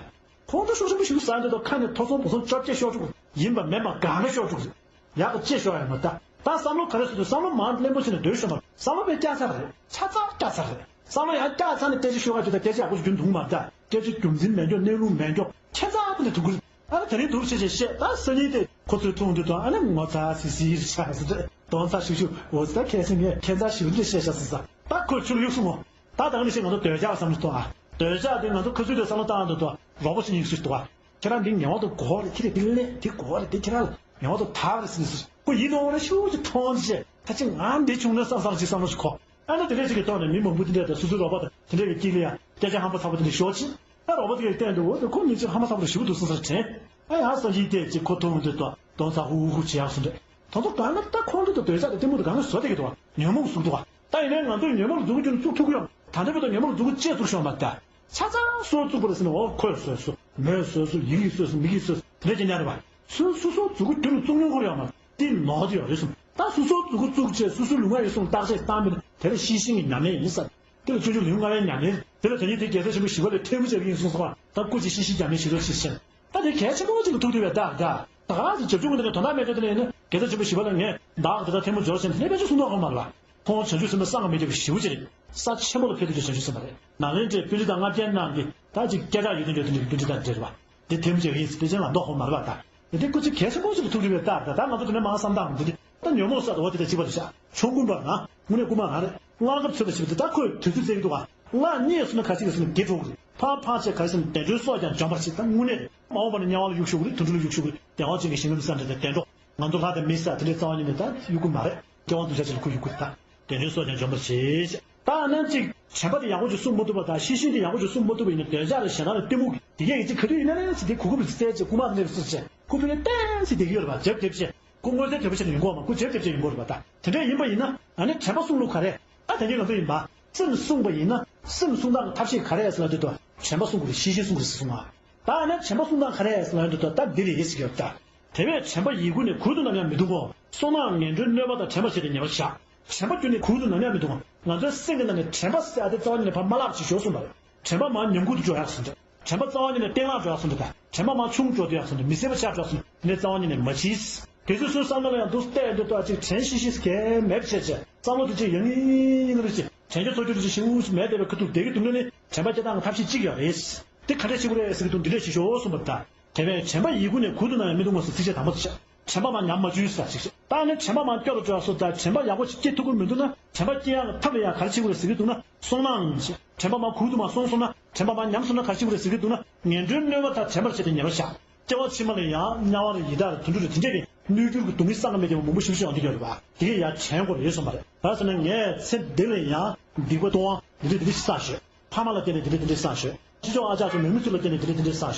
ཁོང་ཁྲོ་ཤུགས་ཆེན་པོ་ཞིག་ཟ་ཡོང་དུས་དུ་ཁ་ནས་ཐོ་ཚོང་བུ་ཚོང་ཅོབ་ཅེ་ཤོར་འགྲོ་གི་རེད། ཡིན་པ་མིན་པ་གང་ག་ཤོར་འགྲོ་གི་རེད། ཡག་གི་ཅེ་ཤོར་ཡོང་མ་རེད་ད། ད་བསམ་བློ་ག་རེ་ཟེར་དུས་བསམ་བློ་མང་བརླན་པོ་བྱས་ནས་སྡོད་ཤོག་མ་རེད། བསམ་བློ་དཔེ་བཀྱག་ཚར་རེད། ཆ་ཚང་བཀྱག་ཚར་རེད། བསམ་བློ་ཡང་བཀྱག་ཚར་ནས་སྐད་ཆ་ཤོད་ག་ཅིག་ད་སྐད་ཆ་ཡག་པོ་ཞིག་རྒྱུ་འདུག་མ་རེད་ད། སྐད་ཆ་རྒྱུ་མཚན་མེད་འཇོག་གནས་ལུགས་མེད་འཇོག་ཁྱད་མཚར་དེ་འདྲ་ཐུག་གི་རེད། ཨ་ནི་དེ་རིང་སྡུག་ཆེ་ཆེ་བཤད་ད་སང་ཉིན་དེ་ཁོ་ཚོས་མཐོང་དུས་དང་ཨ་ནི་ངོ་ཚ་སི་སི་རེད་ཤག་ཟེར་ཏེ་གདོང་ཚ་ཤུག་ཤུག་འོ་ཙི་ད་ཁ་སང་ངས་ཁྱད་མཚར་ཞིབ་འཇུག་བཤད་ཤག་ཟེར་ས་ད་ཁོས་ཆུ་ལ་གཡུགས་སོང་ངོ་། ད་ད་ག་ནས་ཤེས་ང་ཚོ་འདོད་ཆགས་བསམ་བློ་གཏོང་ཨ། འདོད་ཆགས་དེ་ང་ཚོ་ཁ་ཚུལ་དེ་བསམ་བློ་བཏང་འདུག་དོ་རོགས་པ་ཞིག་ཡིན་སུ་ཞིག་འདུག་ཨ། ཁྱེད་རང་འདི་ངན་པ་དང་གོ་རེད། ཁྱེད་རང་འདི་ལས་འདི་གོ་རེད། འདི་ཁྱེད་རང་ལ་ངན་པ་དང་ཐག་རེད་ཟེར་ནས་ཟེར་ཁོ་ཡིད་དུ་འོང་ན་ཤུགས་ཀྱིས་མཐོང་ཅེས་ད་ཅི་ང་འདི་བྱུང་ན་བསམ་བསམ་ཅིག་བསམ་བློ་ཞིག་འཁོར། ཨ་ནི་དེ་འདྲ་ཞིག་གི་ཐོག་ནས་མི་མང་པོ་དེ་འདྲ་དང་སོ་སོའི་རོགས་པ་དང་དེ་འདྲ་གི་དཀྱིལ་ལ་ཡང་སྐད་ཆ་ཧམ་པ་ཚ་པོ་དེ་འདྲ་ཤོར་ཅིག་ཨ་རོགས་པ་དེ་གའི་སྟེང་དུ་འོ་དེ་ཁོ་མི་གཅིག་ཧམ་པ་ཚ་པོ་དེ་ཞེ་པོ་འདུག་བསམ་ས་དྲན། ཨ་ཡང་སང་ཉིན་བལྟས་ཅིག་ཁོ་མཐོང་དུས་དོ་གདོང་ཚ་ཧུ་ཧུ་ཧུ་བྱེད་ཡག་སོང་རེད། དེ་ཚོ་གང་ན་ད་ཁོང་ཁྲོ་དང་འདོད་ཆགས་དང་གཏི་མུག་དང་གང་ན་བཟོ་བསྡད་ཀྱི་འདུག་བ། ཉོན་མོངས་ཟུག་འདུག་བ། ད་ཡིན་ནའི་ང་ཚོས་ཉོན་མོངས་ལ་འཛུགས་རྒྱུ་ནི་བཙུགས་ཐུབ་ཀྱི་ཡོད། ད་ལྟ་བར་དུ་ཉོན་མོངས་ལ་འཛུགས་རྒྱུ་ཅེས་བཙུགས་ཤོག་མ་ད། ཆ་ཚང་སོར་བཙུགས་པ་རེད་ཟེར་ན་འོ་ཁོས་བཟོས་སོ། མོས་བཟོས་སོ། ཡིག་ཡིག་བཟོས་སོ། མིག་གིས་བཟོས་སོ། དེ་འདྲ་ཅིག་ཉར་རེད་བ། སོ་སོ་སོ་འཛུགས་རྒྱུ་ནི་བཙུགས་མྱོང་ཁོ་རེད་ཡོད་མ་རེད། དེ་ནོར་དེ་ཡོད་རེད་གསུངས། ད་སོ་སོ་འཛུགས་རྒྱུ་བཙུགས་བྱས་སོ་སོའི་ལུས་ངག་ཡིད་གསུམ་བརྟག་དཔྱད་བཏང་མིན་དེ་ལ་ཤེས་བཞིན་གྱི་ཉམས་ལེན་ཡིན་ས། དེ་ལ་སྤྱོད་འཇུག་ལེའུ་ལྔ་པའི་ཉམས་ལེན། དེ་ལ་དོན་གཉིས་དེ་རྒྱལ་སྲས་ཆེན་པོ་ཞི་བ་ལྷས་ཐལ་མོ་སྦྱར་བ་ཡིན་གསུངས་སོང་བ། ད་སྐུ་མཁྱེན་ཤེས་བཞིན་སྦྱར་མིན་ཤེས་རབ་ཤེས་བཞིན། ད་དེ་གལ་ཆེན་པོ་ཅིག་ལ་ཐུག་འདུག་པས་ད་ད། ད་ག་ཟེ་བྱབ་ཆུང་གི་དེ་ནས་དོན་དག་མེད་ཆོག་དེ་ནས་ཡིན་ན་རྒྱལ་སྲས་ཆེན་པོ་ཞི་བ་ལྷས་ངས་བདག་དེ་ལྟར་ཐལ་མོ་སྦྱོར་ཞེས་དེ་ནས་དཔེ་ཆ་གསུང་མདོག་ཁ་མ་རེད་པ། ཁོང་བྱང་ཆུབ་སེམས་དཔའ་སངས་མི་རྒྱས་པ་ཞེ་པོ་ཅིག་རེད། ས་ཆེན་པོ་ལ་ཕེབས་ཐུབ་ཀྱི་བྱང་ཆུབ་སེམས་དཔའ་རེད། ནཱ་ལེནྡྲའི་པཎྜི་ཏ་ལྔ་བརྒྱའི་ནང་གི་ད་ཅིག་སྐད་གྲགས་ཡོད་དོ་ཡོད་དོ་ནི་པཎྜི་ཏ་འདྲ་རེད་པ། དེ་ཐལ་མོ་སྦྱར་གི་ཡིན་ཟེར་དཔེ་ཆ་ལ་མདོག་ཁ་མ་རེད་པ་ད། དེ་སྐུ་ཚེ་གལ་ཆེན་པོ་ཞིག་ལ་ཐུག་འདུག་པས་ད་ད་ད་ང་ཚོ་དེ་ནས་མང་བསམ་བཏང་མི་འདུག་སྟེ། ད་ཉོན་མོངས་ཟེར་བ་དེ་དང་གཅིག་པ་རེད་ཤག་ཆོམ་རྐུན་པ་རང་དངོས་གནས་རྐུན་མ་རང་རེད། སྔགས་སྐབས་ཚོད་ལ་ཞིབ་ཏུ་ད་ཁོས་དུས་ཚོད་བཙལ་གྱི་འདུག་ག་སྔགས་རྙེད་སོང་ན་ག་ཞིག་རེད་ཟེར་ན་དགེ་གྲོགས་རེད། ཕར་ཕར་བྱས་ག་རེ་ཟེར་ན་བདེ་འགྲོའི་སྲོག་ཀྱང་འཇོམས་པར་བྱེད། ད་དངོས་གནས་མ་འོངས་པ་ན་དམྱལ་བ་ལ་གཡུག་ཞུགས་ཀྱི་རེད། དུད་འགྲོ་ལ་གཡུག་ཞུགས་ཀྱི་རེད། བདེ་བ་ཅན་གྱི་ཞིང་ཁམས་ས་འདྲ་དང་བདེ་འགྲོ་ང་ཚོ་ལྷ་དང་མི་ས་དེ་འདྲའི་རྩ་བ་ཉིད་ནས་ད་གཡུག་གི་མ་རེད། སྐྱེ་བ་སྡུག་ཅག་ཅིག་ལ་ཁོ་གཡུག་གི་རེད་ད། བདེ་འགྲོའི་སྲོག་ཀྱང་འཇོམས་པར་བྱེད། ད་ནམ་ཅིག་དྲན་པ་དེ་ཡག་པོ་ཅིག་སྲུང་མ་ཐུབ་པ་དང་ཤེས་བཞིན་དེ་ཡག་པོ་ཅིག་སྲུང་མ་ཐུབ་པ་ཡིན་ན་འདོད་ཆགས་དང་ཞེ་སྡང་དང་གཏི་མུག་གི་དེ་གས་ཀྱི་ཅིག་ག་དུས་ཡིན་ན་ནས་ཅིག་དེ་གོ་སྐབས་ཅིག་བཙལ་བྱས་རྐུན་མ་འདྲ་བ་སུ་བྱས་ཁོ་ཕ་གིར་བསྟན་ཟེར་བསྡད་ཀྱི་ཡོད་རེད་པ། རྒྱབ་རྒྱབ་བྱས་ཁོ་མངོན་གསལ་དོད་པོ་བྱས་ནས་ཡོང་གི་ཡོད་མ་རེད། ཁོ་རྒྱབ་རྒྱབ་བྱས་ཡོང་གི་ཡོད་རེད་པ། ད་དེ་འདྲ་ཡིན་པ་ཡིན་ན་ཨ་ནི་དྲན་པ་སྲུང་ལུགས་ག་རེ། ད་དེ་གས་ང་ཚོ་ཡིན་པ་སེམས་སྲུང་བ་ཡིན་ན་སེམས་སྲུང་སྟངས་ཀྱི་ཐབས་ཤེས་ག་རེ་ཟེར་ན་དེ་དོ་དྲན་པ་སྲུང་དགོས་རེད། ཤེས་བཞིན་སྲུང་དགོས་རེད་ཟེར་སོང་ང་། ད་ཨ་ནི་དྲན་པ་སྲུང་སྟངས་ག་རེ་ཟེར་ན་དེ་དོ་ད་འདི་རེད་ཟེར་གྱི་ཡོད་ད། དེ་བས་དྲན་པ་ཡི་གུ་ནི་གུད་དུ་ནམ་ཡང་མི་ལྡུང་ངོ་། སོང་ནའང་ངན་འགྲོའི་གནོད་པ་དང་དྲན་པ་བྱས་ཏེ་ཉེ་བར་བཞག་དྲན་པ་རྒྱུ་ནི་གུད་དུ་ནམ་ཡང་མི་ལྡུང་ངོ་། ང་ཚོའི་སེམས་ཀྱི་ནང་ནས་དྲན་པ་ཟེར་ཡ་དེ་རྩ་བ་ཉིད་ནས་ཕར་མ་བརླག་ཅིག་ཞོག་གསུངས་པ་རེད། དྲན་པ་མར་ཉམས་རྒུད་དུ་འགྲོ་ཡག་ཟེར་འདྲ། དྲན་པ་རྩ་བ་ཉིད་ནས་གཏན་བརླག་འགྲོ་ཡག་ཟེར་འདྲ་དང་། དྲན་པ་མར་ཆུང་འགྲོ་འདོད་ཡག་ཟེར་འདྲ། མི་སྲིད་པ་ཆགས་འགྲོ་ཡག་ཟེར་འདྲ། དེ་ནས་རྩ་བ་ཉིད་ནས་མ་བྱེད། དེ་ཚོའི་སོའི་བསམ་བློ་ལ་ཡང་འདུག་བལྟས་འདུག་ཏོ་ཅིག་དྲན་ཤེས་ཤེས་གལ་མེད་པ་བྱས་བྱས་བསམ་བློ་དེ་ཅིག་ཡང་ཡིན་ཡིན་རེ་ཅིག་དྲན་རྒྱུ་ཚོར་རྒྱུ་རེ་ཅིག་ཞེ་པོ་ཅིག་མེད་བསྡད་པའི་ཁ་ཐུག་བསྡད་ཀྱི་འདུག་ན་ནི་དྲན་པ་སྐྱེ་སྟངས་ཐབས་ཤེས་གཅིག་ཡོད་རེད། དེ་ག་འདྲས་བྱེད་དགོས་རེད་ཟེར་གྱི་འདུག་འདི་འདྲས་བྱེད་ཤོག་གསུངས་པ་དང་། དེ་བས་དྲན་པ་ཡི་གུ་ནས་གུ་དུ་ན་ཡང་མི་འདུག་མ་ཟེར་ཚིགས་བཅད་དང་པོ་དེ་བྱས། དྲན་པ་མར་ཉམས་མ་བཅུག་ཟེར་ཅིག་བྱས། ད་ནི་དྲན་པ་མར་སྐྱོ་རུ་འགྲོ་ཡག་སོ་ད་དྲན་པ་ཡག་པོ་ཅིག་སྐྱེ་ཐུབ་ཀྱི་མི་འདུག་ན་དྲན་པ་སྐྱེ་ཡག་ཐབས་ལ་ཡང་ག་རེ་བྱེད་དགོས་རེད་ཟེར་གྱི་འདུག་ན་སོང་ནའང་ཅིག་དྲན་པ་མར་གུ་དུ་མར་སོང་སོང་ན་དྲན་པ་མར་ཉམས་སོང་ན་ག་རེ་བྱེད་དགོས་རེད་ཟེར་གྱི་འདུག་ན་ངན་འགྲོའི་གནོད་པ་དང་དྲན་པར་བྱས་ཏེ་ཉེ་བར་བཞག་སྐྱེ་བ་ཕྱི་མ་ལ་ཡང་དམྱལ་བ་རེད་ཡི་དྭགས་རེད་དུད་འགྲོ་རེད་དེ་འདྲས་ཀྱི་གནོད་འགྱུར་གྱི་སྡུག་བསྔལ་བསམ་གྱིས་མི་ཁྱབ་པ་མང་པོ་ཞིག་ཡོང་གི་ཡོད་རེད་པ། དེ་ཡང་དྲན་དགོས་རེད་གསུངས་པ་རེད། ག་རེ་ཟེར་ན་ངས་ཚེ་འདི་ལ་ཡང་སྡིག་པ་ལྟུང་བ་འདི་འདྲ་འདི་འདྲ་ཞིག་བསགས་ཤོད། ཕ་མ་ལ་བརྟེན་ནས་འདི་འདྲ་འདི་འདྲ་བསགས་ཤོད། ཕྱི་ཕྱོགས་ཨ་ཅག་ཚོ་ནང་མི་ཚོ་ལ་བརྟེན་ནས་འདི་འདྲ་འདི་འདྲ་བསགས་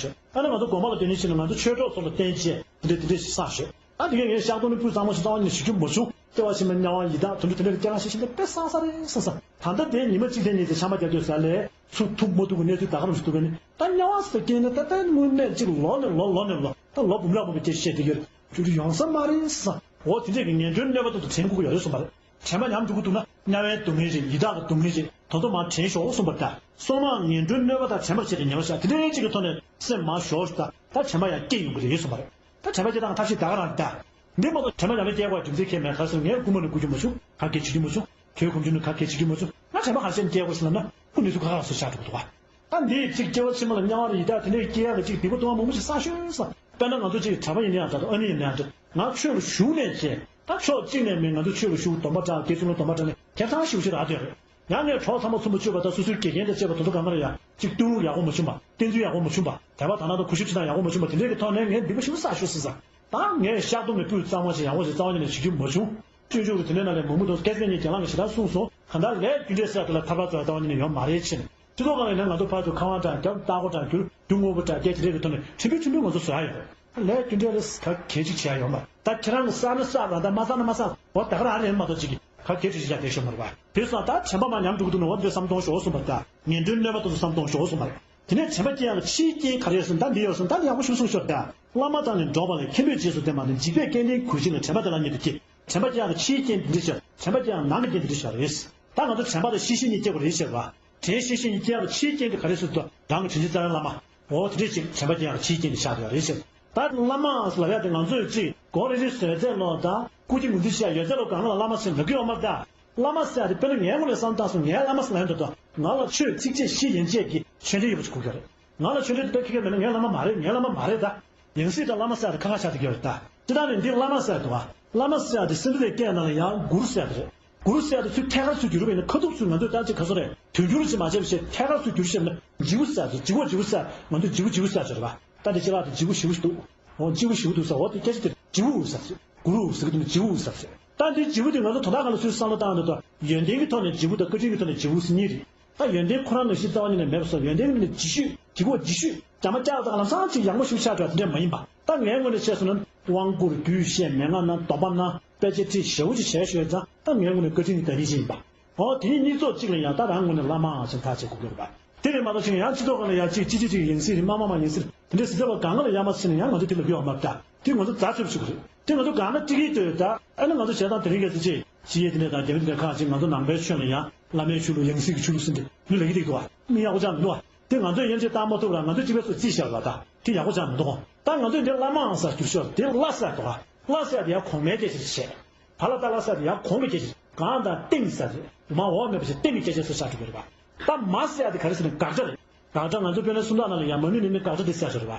ཤོད། ཨ་ནི་ང་ཚོ་དགོན་པ་ལ་བརྟེན་ནས་ཕྱིན་ན་ང་ཚོ་ཆོས་གྲོགས་ཚོ་ལ་བརྟེན་བྱས་འདི་འདྲ་འདི་འདྲ་ཞིག་བསགས་ཤོད། ཨ་དེ་གས་ངས་བཤགས་སྡོམ་ནི་སྤུས་གཙང་མ་ཞིག་རྩ་བ་ཉིད་ནས་ཞུ་རྒྱུ་མ་བྱུང་། སྐྱེ་བ་ཕྱི་མ་དམྱལ་བ་ཡི་དྭགས་དུད་འགྲོ་དེ་འདྲ་ལ་སྐྱེ་ག་ཤེས་ཤིང་དཔེ་བསགས་ས་རེད་བསམ་ས། ད་ལྟ་དེ་ཉི་མ་གཅིག་དེ་གཉིས་ཚེ་ཆམ་པ་བརྒྱབ་སྡོད་ས་ལས་ཚུར་ཐུག་མ་ཐུབ་ཀྱི་གནས་ཚུལ་ད་ག་རང་ཞིག་འདུག་ག་ནི་ད་དམྱལ་བ་ཟེར་སྐྱེས་ན་ད་ལྟ་དངོས་གནས་གཅིག་ལོ་ནས་ལོ་ལོ་ནས་ལོ་ད་ལོ་འབུམ་ལ་འབུམ་པའི་སྐད་བཤད་དེ་ཡོད་རྒྱུ་རུ་ཡོང་ས་མ་རེད་བསམ། འོ་དེ་འདྲས་ཀྱི་ངན་འགྲོའི་གནོད་པ་དེ་ཚོ་དྲན་དགོས་ཀྱི་ཡོད་རེད་གསུངས་པ་རེད། དྲན་པ་ཉམས་འགྲོ་གི་འདུག་ན་དམྱལ་བའི་སྡུག་བསྔལ་རེད་ཡི་དྭགས་ཀྱི་སྡུག་བསྔལ་རེད་ད་དུང་མར་དྲན་ཤོག་གསུངས་པ་རེད་ད། སོང་ནའང་ངན་འགྲོའི་གནོད་པ་དང་དྲན་པར་བྱས་ཏེ་ཉེ་བར་བཞག་དེ་འདྲའི་གཅིག་གི་ཐོག་ནས་སེམས་མར་ཞོག་ད་ད་དྲན་པ་ཡང་སྐྱེ་ཡོང་གི་རེད་གསུངས་པ་རེད། ད་དྲན་པ་སྐྱེ་སྟངས་ཐབས་ཤེས་ད་ག་རང་རེད་ད། འདི་མ་གཏོགས་དྲན་པ་ཡང་ལ་སྐྱེ་དགོས་རྒྱུ་མཚན་གང་ཡང་མེད། ག་རེ་ཟེར་ན་ངས་རྐུན་མ་ནི་རྐུ་རྒྱུ་མ་བྱུང་། ག་གེ་བྱེད་རྒྱུ་མ་བྱུང་། དོལ་གོམས་འཇུག་ནི་ག་གེ་བྱེད་རྒྱུ་མ་བྱུང་། ང་དྲན་པ་ག་རེ་བྱས་ནས་སྐྱེ་དགོས་ཟེར་ལབ་ན་ཁོ་ནི་ཚོ་ག་ག་སུ་ཆགས་འགྲོ་གི་འདུག་ག་ད་འདི་གཅིག་སྐྱེ་བ་ཕྱི་མ་ལ་དམྱལ་བ་རེད་ཡི་དྭགས་དེ་འདྲའི་སྐྱེ་ཡག་གི་གཅིག་སྡིག་པ་ལྟུང་བ་མང་པོ་ཞིག་བསགས་ཤོད་བསམ། དཔེར་ན་ང་ཚོ་གཅིག་གྲྭ་པ་ཡིན་ན་ཡང་འདྲ་ཨ་ནི་ཡིན་ན་ཡང་འདྲ་ང་ཆོས་ལ་ཞུགས་ནས་བྱས་ད་ཕྱོགས་གཅིག་ནས་མིན་ང་ཚོ་ཆོས་ལ་ཞུགས་སྡོམ་པ་གྲངས་བརྒྱད་ཅུ་ལ་སྡོམ་པ་གྲངས་ནས་དེབ་ཐང་ཞེ་པོ་ཅིག་རག་བསྡད་རེད། ཡང་ངས་གྲོགས་ཚང་མ་ཚུར་མ་བཅུག་པ་དང་སོ་སོའི་དགེ་རྒན་དང་བཅས་པ་དེ་ཚོ་གང་ག་ལ་ཡང་གཅིག་བསྟུན་ཡག་པོ་མ་བྱུང་བ་བསྟན་ཚུལ་ཡག་པོ་མ་བྱུང་བ་དད་པ་དག་སྣང་དང་གུས་ཞབས་བྱེད་སྟངས་ཡག་པོ་མ་བྱུང་བ་དེ་འདྲས་ཀྱི་ཐོག་ནས་ངས་སྡིག་པ་ཞེ་པོ་བསགས་ཤོག་ཟེར་ཙང་། ད་ངས་བཤགས་སྡོམ་ནི་སྤུས་གཙང་མ་ཞིག་ཡག་པོ་ཞིག་རྩ་བ་ཉིད་ནས་བྱེད་རྒྱུ་མ་བྱུང་། སྤྱོད་འཇུག་གི་དེ་འདྲའི་ནང་ལས་མང་པོ་འདུག་སྐལ་ཚད་ཉིད་རྒྱ་ལང་གིས་ཞེ་དྲག་གསུངས་སོང་། གང་ལྟར་ལས་རྒྱུ་འབྲས་ཟེར་དེ་ལ་ཐར་པ་རྩ་བ་ཉིད་ནས་ཡོད་མ་རེད་ཕྱིན། སྤྱི་ཚོགས་སྒང་ལ་ཡིན་ན་ང་ཚོ་ཕར་ཚུར་ཁ་དབང་གྲངས་བརྒྱབ་ལྟ་སྒོ་གྲངས་བསྒྱུར་རྒྱུ་དངོས་པོ་གྲངས་བརྒྱད་དེ་འདྲའི་གི་ཐོག་ནས་ཁྲིམས་དཔོན་ཁྲིམས་དཔོན་ང་ཚོ་བཟོ་ཡག་ཡོད་རེད། ལས་རྒྱུ་འབྲས་ལ་ག་གལ་ཆེ་བྱེད་ཡག་ཡོད་མ་རེད། ད་ཁྱེད་རང་གིས་བསགས་ན་བསགས་རང་ད་མ་བསགས་ན་མ་བསགས་འོ་ད་ག་རང་རེད་མ་གཏོགས་ཅིག་གིས་ག་གལ་ཆེ་བྱེད་ཡག་དེ་ཤོད་མ་རེད་པ། དེ་སོང་ད་དྲན་པ་མར་ཉམས་འགྲོ་གི་འདུག་ན་འོ་འདི་བསམ་གཏོང་ཤོག་གསུངས་པ་རེད། ད་ངན་འགྲོའི་གནོད་པ་དེ་ཚོ་བསམ་གཏོང་ཤོག་གསུངས་པ་རེད། དེ་ནས་དྲན་པ་སྐྱེ་ཡག་གི་ཕྱིའི་རྐྱེན་ག་རེ་ཡོད་ཟེར་ན་ད་འདི་ཡོད་ཟེར་ན་ད་འདི་ཡག་པོ་ཞིག་གསུངས་ཤོག་ད། བླ་མ་དང་ནི་འགྲོགས་པ་ལས་མཁྱེན་པས་རྗེས་སུ་བསྟན་པ་ནི་འཇིགས་པས་སྐད་འདྲེན་གོས་ཆེན་ལ་དྲན་པ་དེ་ལ་ཉེ་དུ་སྐྱེ། དྲན་པ་སྐྱེ་ཡག་གི་ཕྱིའི་རྐྱེན་འདི་འདྲ་ཤར། དྲན་པ་སྐྱེ་ཡག་ནང་གི་རྐྱེན་འདི་འདྲ་ཤར་རེད། ད་ང་ཚོ་དྲན་པ་དང་ཤེས་བཞིན་གཉིས་སྐྱེ་དགོས་རེད་ཟེར་བ། དྲན་ཤེས་བཞིན་གཉིས་སྐྱེ་ཡག་གི་ཕྱིའི་རྐྱེན་དེ་ག་རེ་ཟེར་དུས་རང་གི་དྲིན་ཅན་རྩ་བའི་བླ་མ། འོ་དེ་འདྲས་ཅིག་དྲན་པ་སྐྱེ་ཡག་གི་ཕྱིའི་རྐྱེན་འདི་ཤར་དགོས་རེད་ཟེར། ད་བླ་མ་ཟེར་ལབ་ཡག་དེ་ང་ཚོས་ཅིག་གོ་རེ་རེ་བཟོས་ཚད་ལོ་ད་སྐུ་སྐྱེ་ངོས་འཛིན་བྱེད་ཡག་ཡོད་ཚད་ལོ་གང་ལ་བླ་མ་ཟེར་ལབ་ཀྱི་ཡོད་མ་རེད་ད། བླ་མ་ཟེར་ཡག་དེ་དཔེར་ན་ངའི་ངོས་ནས་བསམ་བཏང་སོང་ངའི་བླ་མ་ཟེར་ལབ་ཡོང་དུས་ད་ང་ལ་ཆོས་ཚིགས་བཅད་བཞི་ཡན་ཆད་ཀྱི་ཆོས་འབྲེལ་ཡོད་པ་ཅིག་དགོས་ཀྱི་རེད། ང་ལ་ཆོས་འབྲེལ་དེ་ཁེ་ཁེ་མེད་ན་ངའི་བླ་མ་མ་རེད། ངའི་བླ་མ་མ་རེད་ད། ཡང་སྲིད་དང་བླ་མ་ཟེར་ཡག་དེ་ཁ་ཁ་ཆགས་བསྡད་ཀྱི་ཡོད་རེད་ད། སྤྱིར་བཏང་ནས་འདི་བླ་མ་ཟེར་ཡག་འདུག་བ། བླ་མ་ཟེར་ཡག་དེ་སེམས་ཁྲལ་སྐད་ནང་ལ་ཡང་གུ་རུ་ཟེར་ཡག་དེ་རེད། གུ་རུ་ཟེར་ཡག་དེ་ཚུར་ཐད་ཀར་ཚུར་བསྒྱུར་བ་ཡིན་ན་ཁ་ཐུག་ཚུར་ང་ཚོས་ད་ཅིག་ག་ཚོད་རེད་དོན་སྒྱུར་ཅིག་མ་བྱས་པ་བྱས་ཐད་ཀར་ཚུར་བསྒྱུར་བྱས་ན་འཇིགས་པ་ཟེར་ཡག་དེ་འཇིགས་པ་འཇིགས་པ་ཟེར་ང་ཚོས་འཇིགས་པ་འཇིགས་པ་ཟེར་ཡག་ཅིག་རེད་བ། ད་འདི་ཅི་ལགས་དེ་འཇིགས་པ་ཞེ་པོ་ཞིག་འདུག་འོ་འཇིགས་པ་ཞེ་པོ་འདུག་ཟེར་འོ་དེ་སྐད་ཆ་དེ་འཇིགས་པ་ཟེར་གུ་རུ་ཟེར་གི་འདུག་འཇིགས་པ་ཟེར་ཟེར། ད་འདི་འཇིགས་པ་དེ་ང་ཚོ་དོན་དག་ག་ལ་ཚུར་བསམ་བློ་བཏང་ཡོང་དུས་ཡོན་ཏན་གྱི་ཐོག་ནས་འཇིགས་པ་དང་བཀའ་དྲིན་གྱི་ཐོག་ནས་འཇིགས་པ་ཟེར་གཉིས་རེད། ད་ཡོན་ཏན་ཁོ་རང་ནང་བཞིན་རྩ་བ་ཉིད་ནས་མེད་པ་སོགས་ཡོན་ཏན་གྱི་ནང་ནས་ལྗིད་ཤོས་འཇིགས་པ་འཇིགས་ཤོས་རྒྱ་མ་བཀྱག་དང་ལམ་སང་ཅིག་ཡག་མོ་ཞིག་ཆགས་འགྲོ་དེ་འདྲ་མ་ཡིན་པ། ད་ངའི་ངོས་ནས་བཤད་སོང་ན་དབང་བསྐུར་རྒྱུད་བཤད་མན་ངག་གནང་སྡོམ་པ་གནང་དཔེ་ཆ་ཁྲིད་ཞེ་པོ་ཅིག་བྱས་ཤོད་ཙང་ད་ངའི་ངོས་ནས་བཀའ་དྲིན་གྱི་བདག་ཉིད་ཅིག་ཡིན་པ། འོ་དེ་གཉིས་གཉིས་ཚོགས་གཅིག་ལ་ཡང་ད་རང་ངོས་ནས་བླ་མའང་ཞིག་ཐག་བཅད་དགོས་ཀྱི་རེད་པ། དེ་རེད་མ་གཏོགས་ཅིག་ཡང་སྤྱི་ཚོགས་སྒང་ལ་ཡང་ཅིག་ཅི་ཅི་ཅིག་ཡིན་སྲིད་རེད་མ་མ་མ་ཡིན་སྲིད་དེ་འདྲ་ཟེར་ཚད་པ་གང་ག་ལ་ཡ་མ་ཟེར་ན་ཡང་ང་ཚོ་དེ་ལ་དགོས་པ་མ་རེད་ད། དེ་ང་ཚོ་རྫ་ཆེ་བ་ཞིག་རེད། དེ་ང་ཚོ་གང་ན་ཀྲིག་ཀྲིག་ལྟོས་ད་ཨ་ནི་ང་ཚོ་བྱས་སྟངས་དེ་རིང་གལ་སྲིད་ཅིག་ཅི་ཡེ་དེ་འདྲ་དང་རྒྱ་མི་དེ་འདྲ་ཁག་ཅིག་ང་ཚོ་ནང་པའི་ཆོས་ལ་ཡང་བླ་མའི་ཆོས་ལུགས་ཡང་སྲིད་ཀྱི་ཆོས་ལུགས་ཟེར་འདི་མི་ལ་ཡི་དེ་འདུག་བ་མི་ཡག་པོ་ཅང་མི་འདུག་བ། དེ་ང་ཚོས་དབྱེ་འབྱེད་བཏང་མ་ཐུབ་ར་ང་ཚོས་གཅིག་པའི་སུ་རྩིས་བཞག་པ་ད་དེ་ཡག་པོ་ཅང་མི་འདུག་གོ་ད་ང་ཚོས་འདིར་བླ་མའང་ཟེར་བསྒྱུར་ཤོག་དེ་བླ་ཟེར་འདུག་ག་བླ་ཟེར་དེ་ཡང་གོང་མའི་སྐད་ཆ་ཞིག་བཤད། བ་ལ་ཏ་བླ་ཟེར་དེ་ཡང་གོང་གི་སྐད་ཆ་གང་དང་ཏིང་ཟེར་དེ་མ་འོག་མེད་པ་ཞིག་ཏིང་གི་སྐད་ཆ་སུ་ཆགས་འགྲོ་གི་རེད་པ། ད་མ་ཟེར་དེ་ག་རེ་ཟེར་ན་དགག་བྱ་རེད། དགག་བྱ་ང་ཚོ་དཔེར་ན་སུམ་རྟགས་ནང་ལ་ཡང་མ་ནུས་ནི་མི་དགག་བྱ་དེ་ཟེར་ཞོར་བ་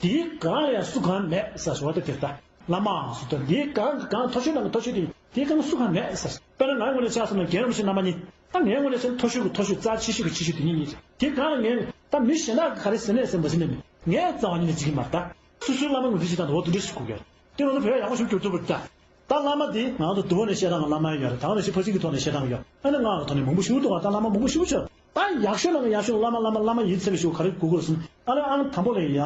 དེའི་གང་ལ་ཡང་སུ་གང་མེད་ཟེར་ཞོར་བ་དེ་དེར་ད་བླ་མའང་སུ་ད་དེའི་གང་གི་གང་མཐོ་ཤོས་ནང་གི་མཐོ་ཤོས་དེ་དེའི་གང་སུ་གང་མེད་ཟེར། དཔེར་ན་ང་ངོས་ནས་ཆགས་སོང་ན་རྒན་རིན་པོ་ཆེ་རྣམ་པ་གཉིས་ད་ངའི་ངོས་ནས་ཆ་མཐོ་ཤོས་ཀྱི་མཐོ་ཤོས་རྩ་ཆེ་ཤོས་ཀྱི་ཆེ་ཤོས་དེ་གཉིས་གཉིས་རེད། དེའི་གང་ལ་ངས་ད་མི་གཞན་དག་གི་ག་རེ་ཟེར་ནས་ཟེར་མ་ཟེར་ནས་མི་ངས་རྩ་བ་ཉིད་ནས་འཇིགས་ཀྱི་མ་རེད་ད། སོ་སོའི་བླ་མ་ངོས་འཛིན་བྱེད་སྟངས་དེ་འོ་དེ་འདྲ་ཞིག་དགོས་ཀྱི་རེད། དེ་ང་ཚོ་བོད་ཡག་པོ་ཞིག་འགྱུར་ཐུབ་པ་རེད་ད། ད་བླ་མ་དེ་ང་ཚོ་འདུལ་བ་ནས་བཤད་སྟངས་ལ་བླ་མ་ཡོད་རེད། ད་ག་ནང་བཞིན་ཕར་ཕྱིན་གྱི་ཐོག་ནས་བཤད་སྟངས་ཡོད། ཨ་ནི་སྔགས་ཀྱི་ཐོག་ནས་མང་པོ་ཞིག་འདུག་ག་ད་བླ་མ་མང་པོ་ཞིག་བྱོས། ད་ཡག་ཤོས་ནང་གི་ཡག་ཤོས་བླ་མ་བླ་མ་བླ་མ་ཡིན་ཚར་བའི་ཞིག་ག་རེ་དགོས་དགོས་ཟེར་ན་ཨ་ནི་ཨང་དང་པོ་ལ་ཡང་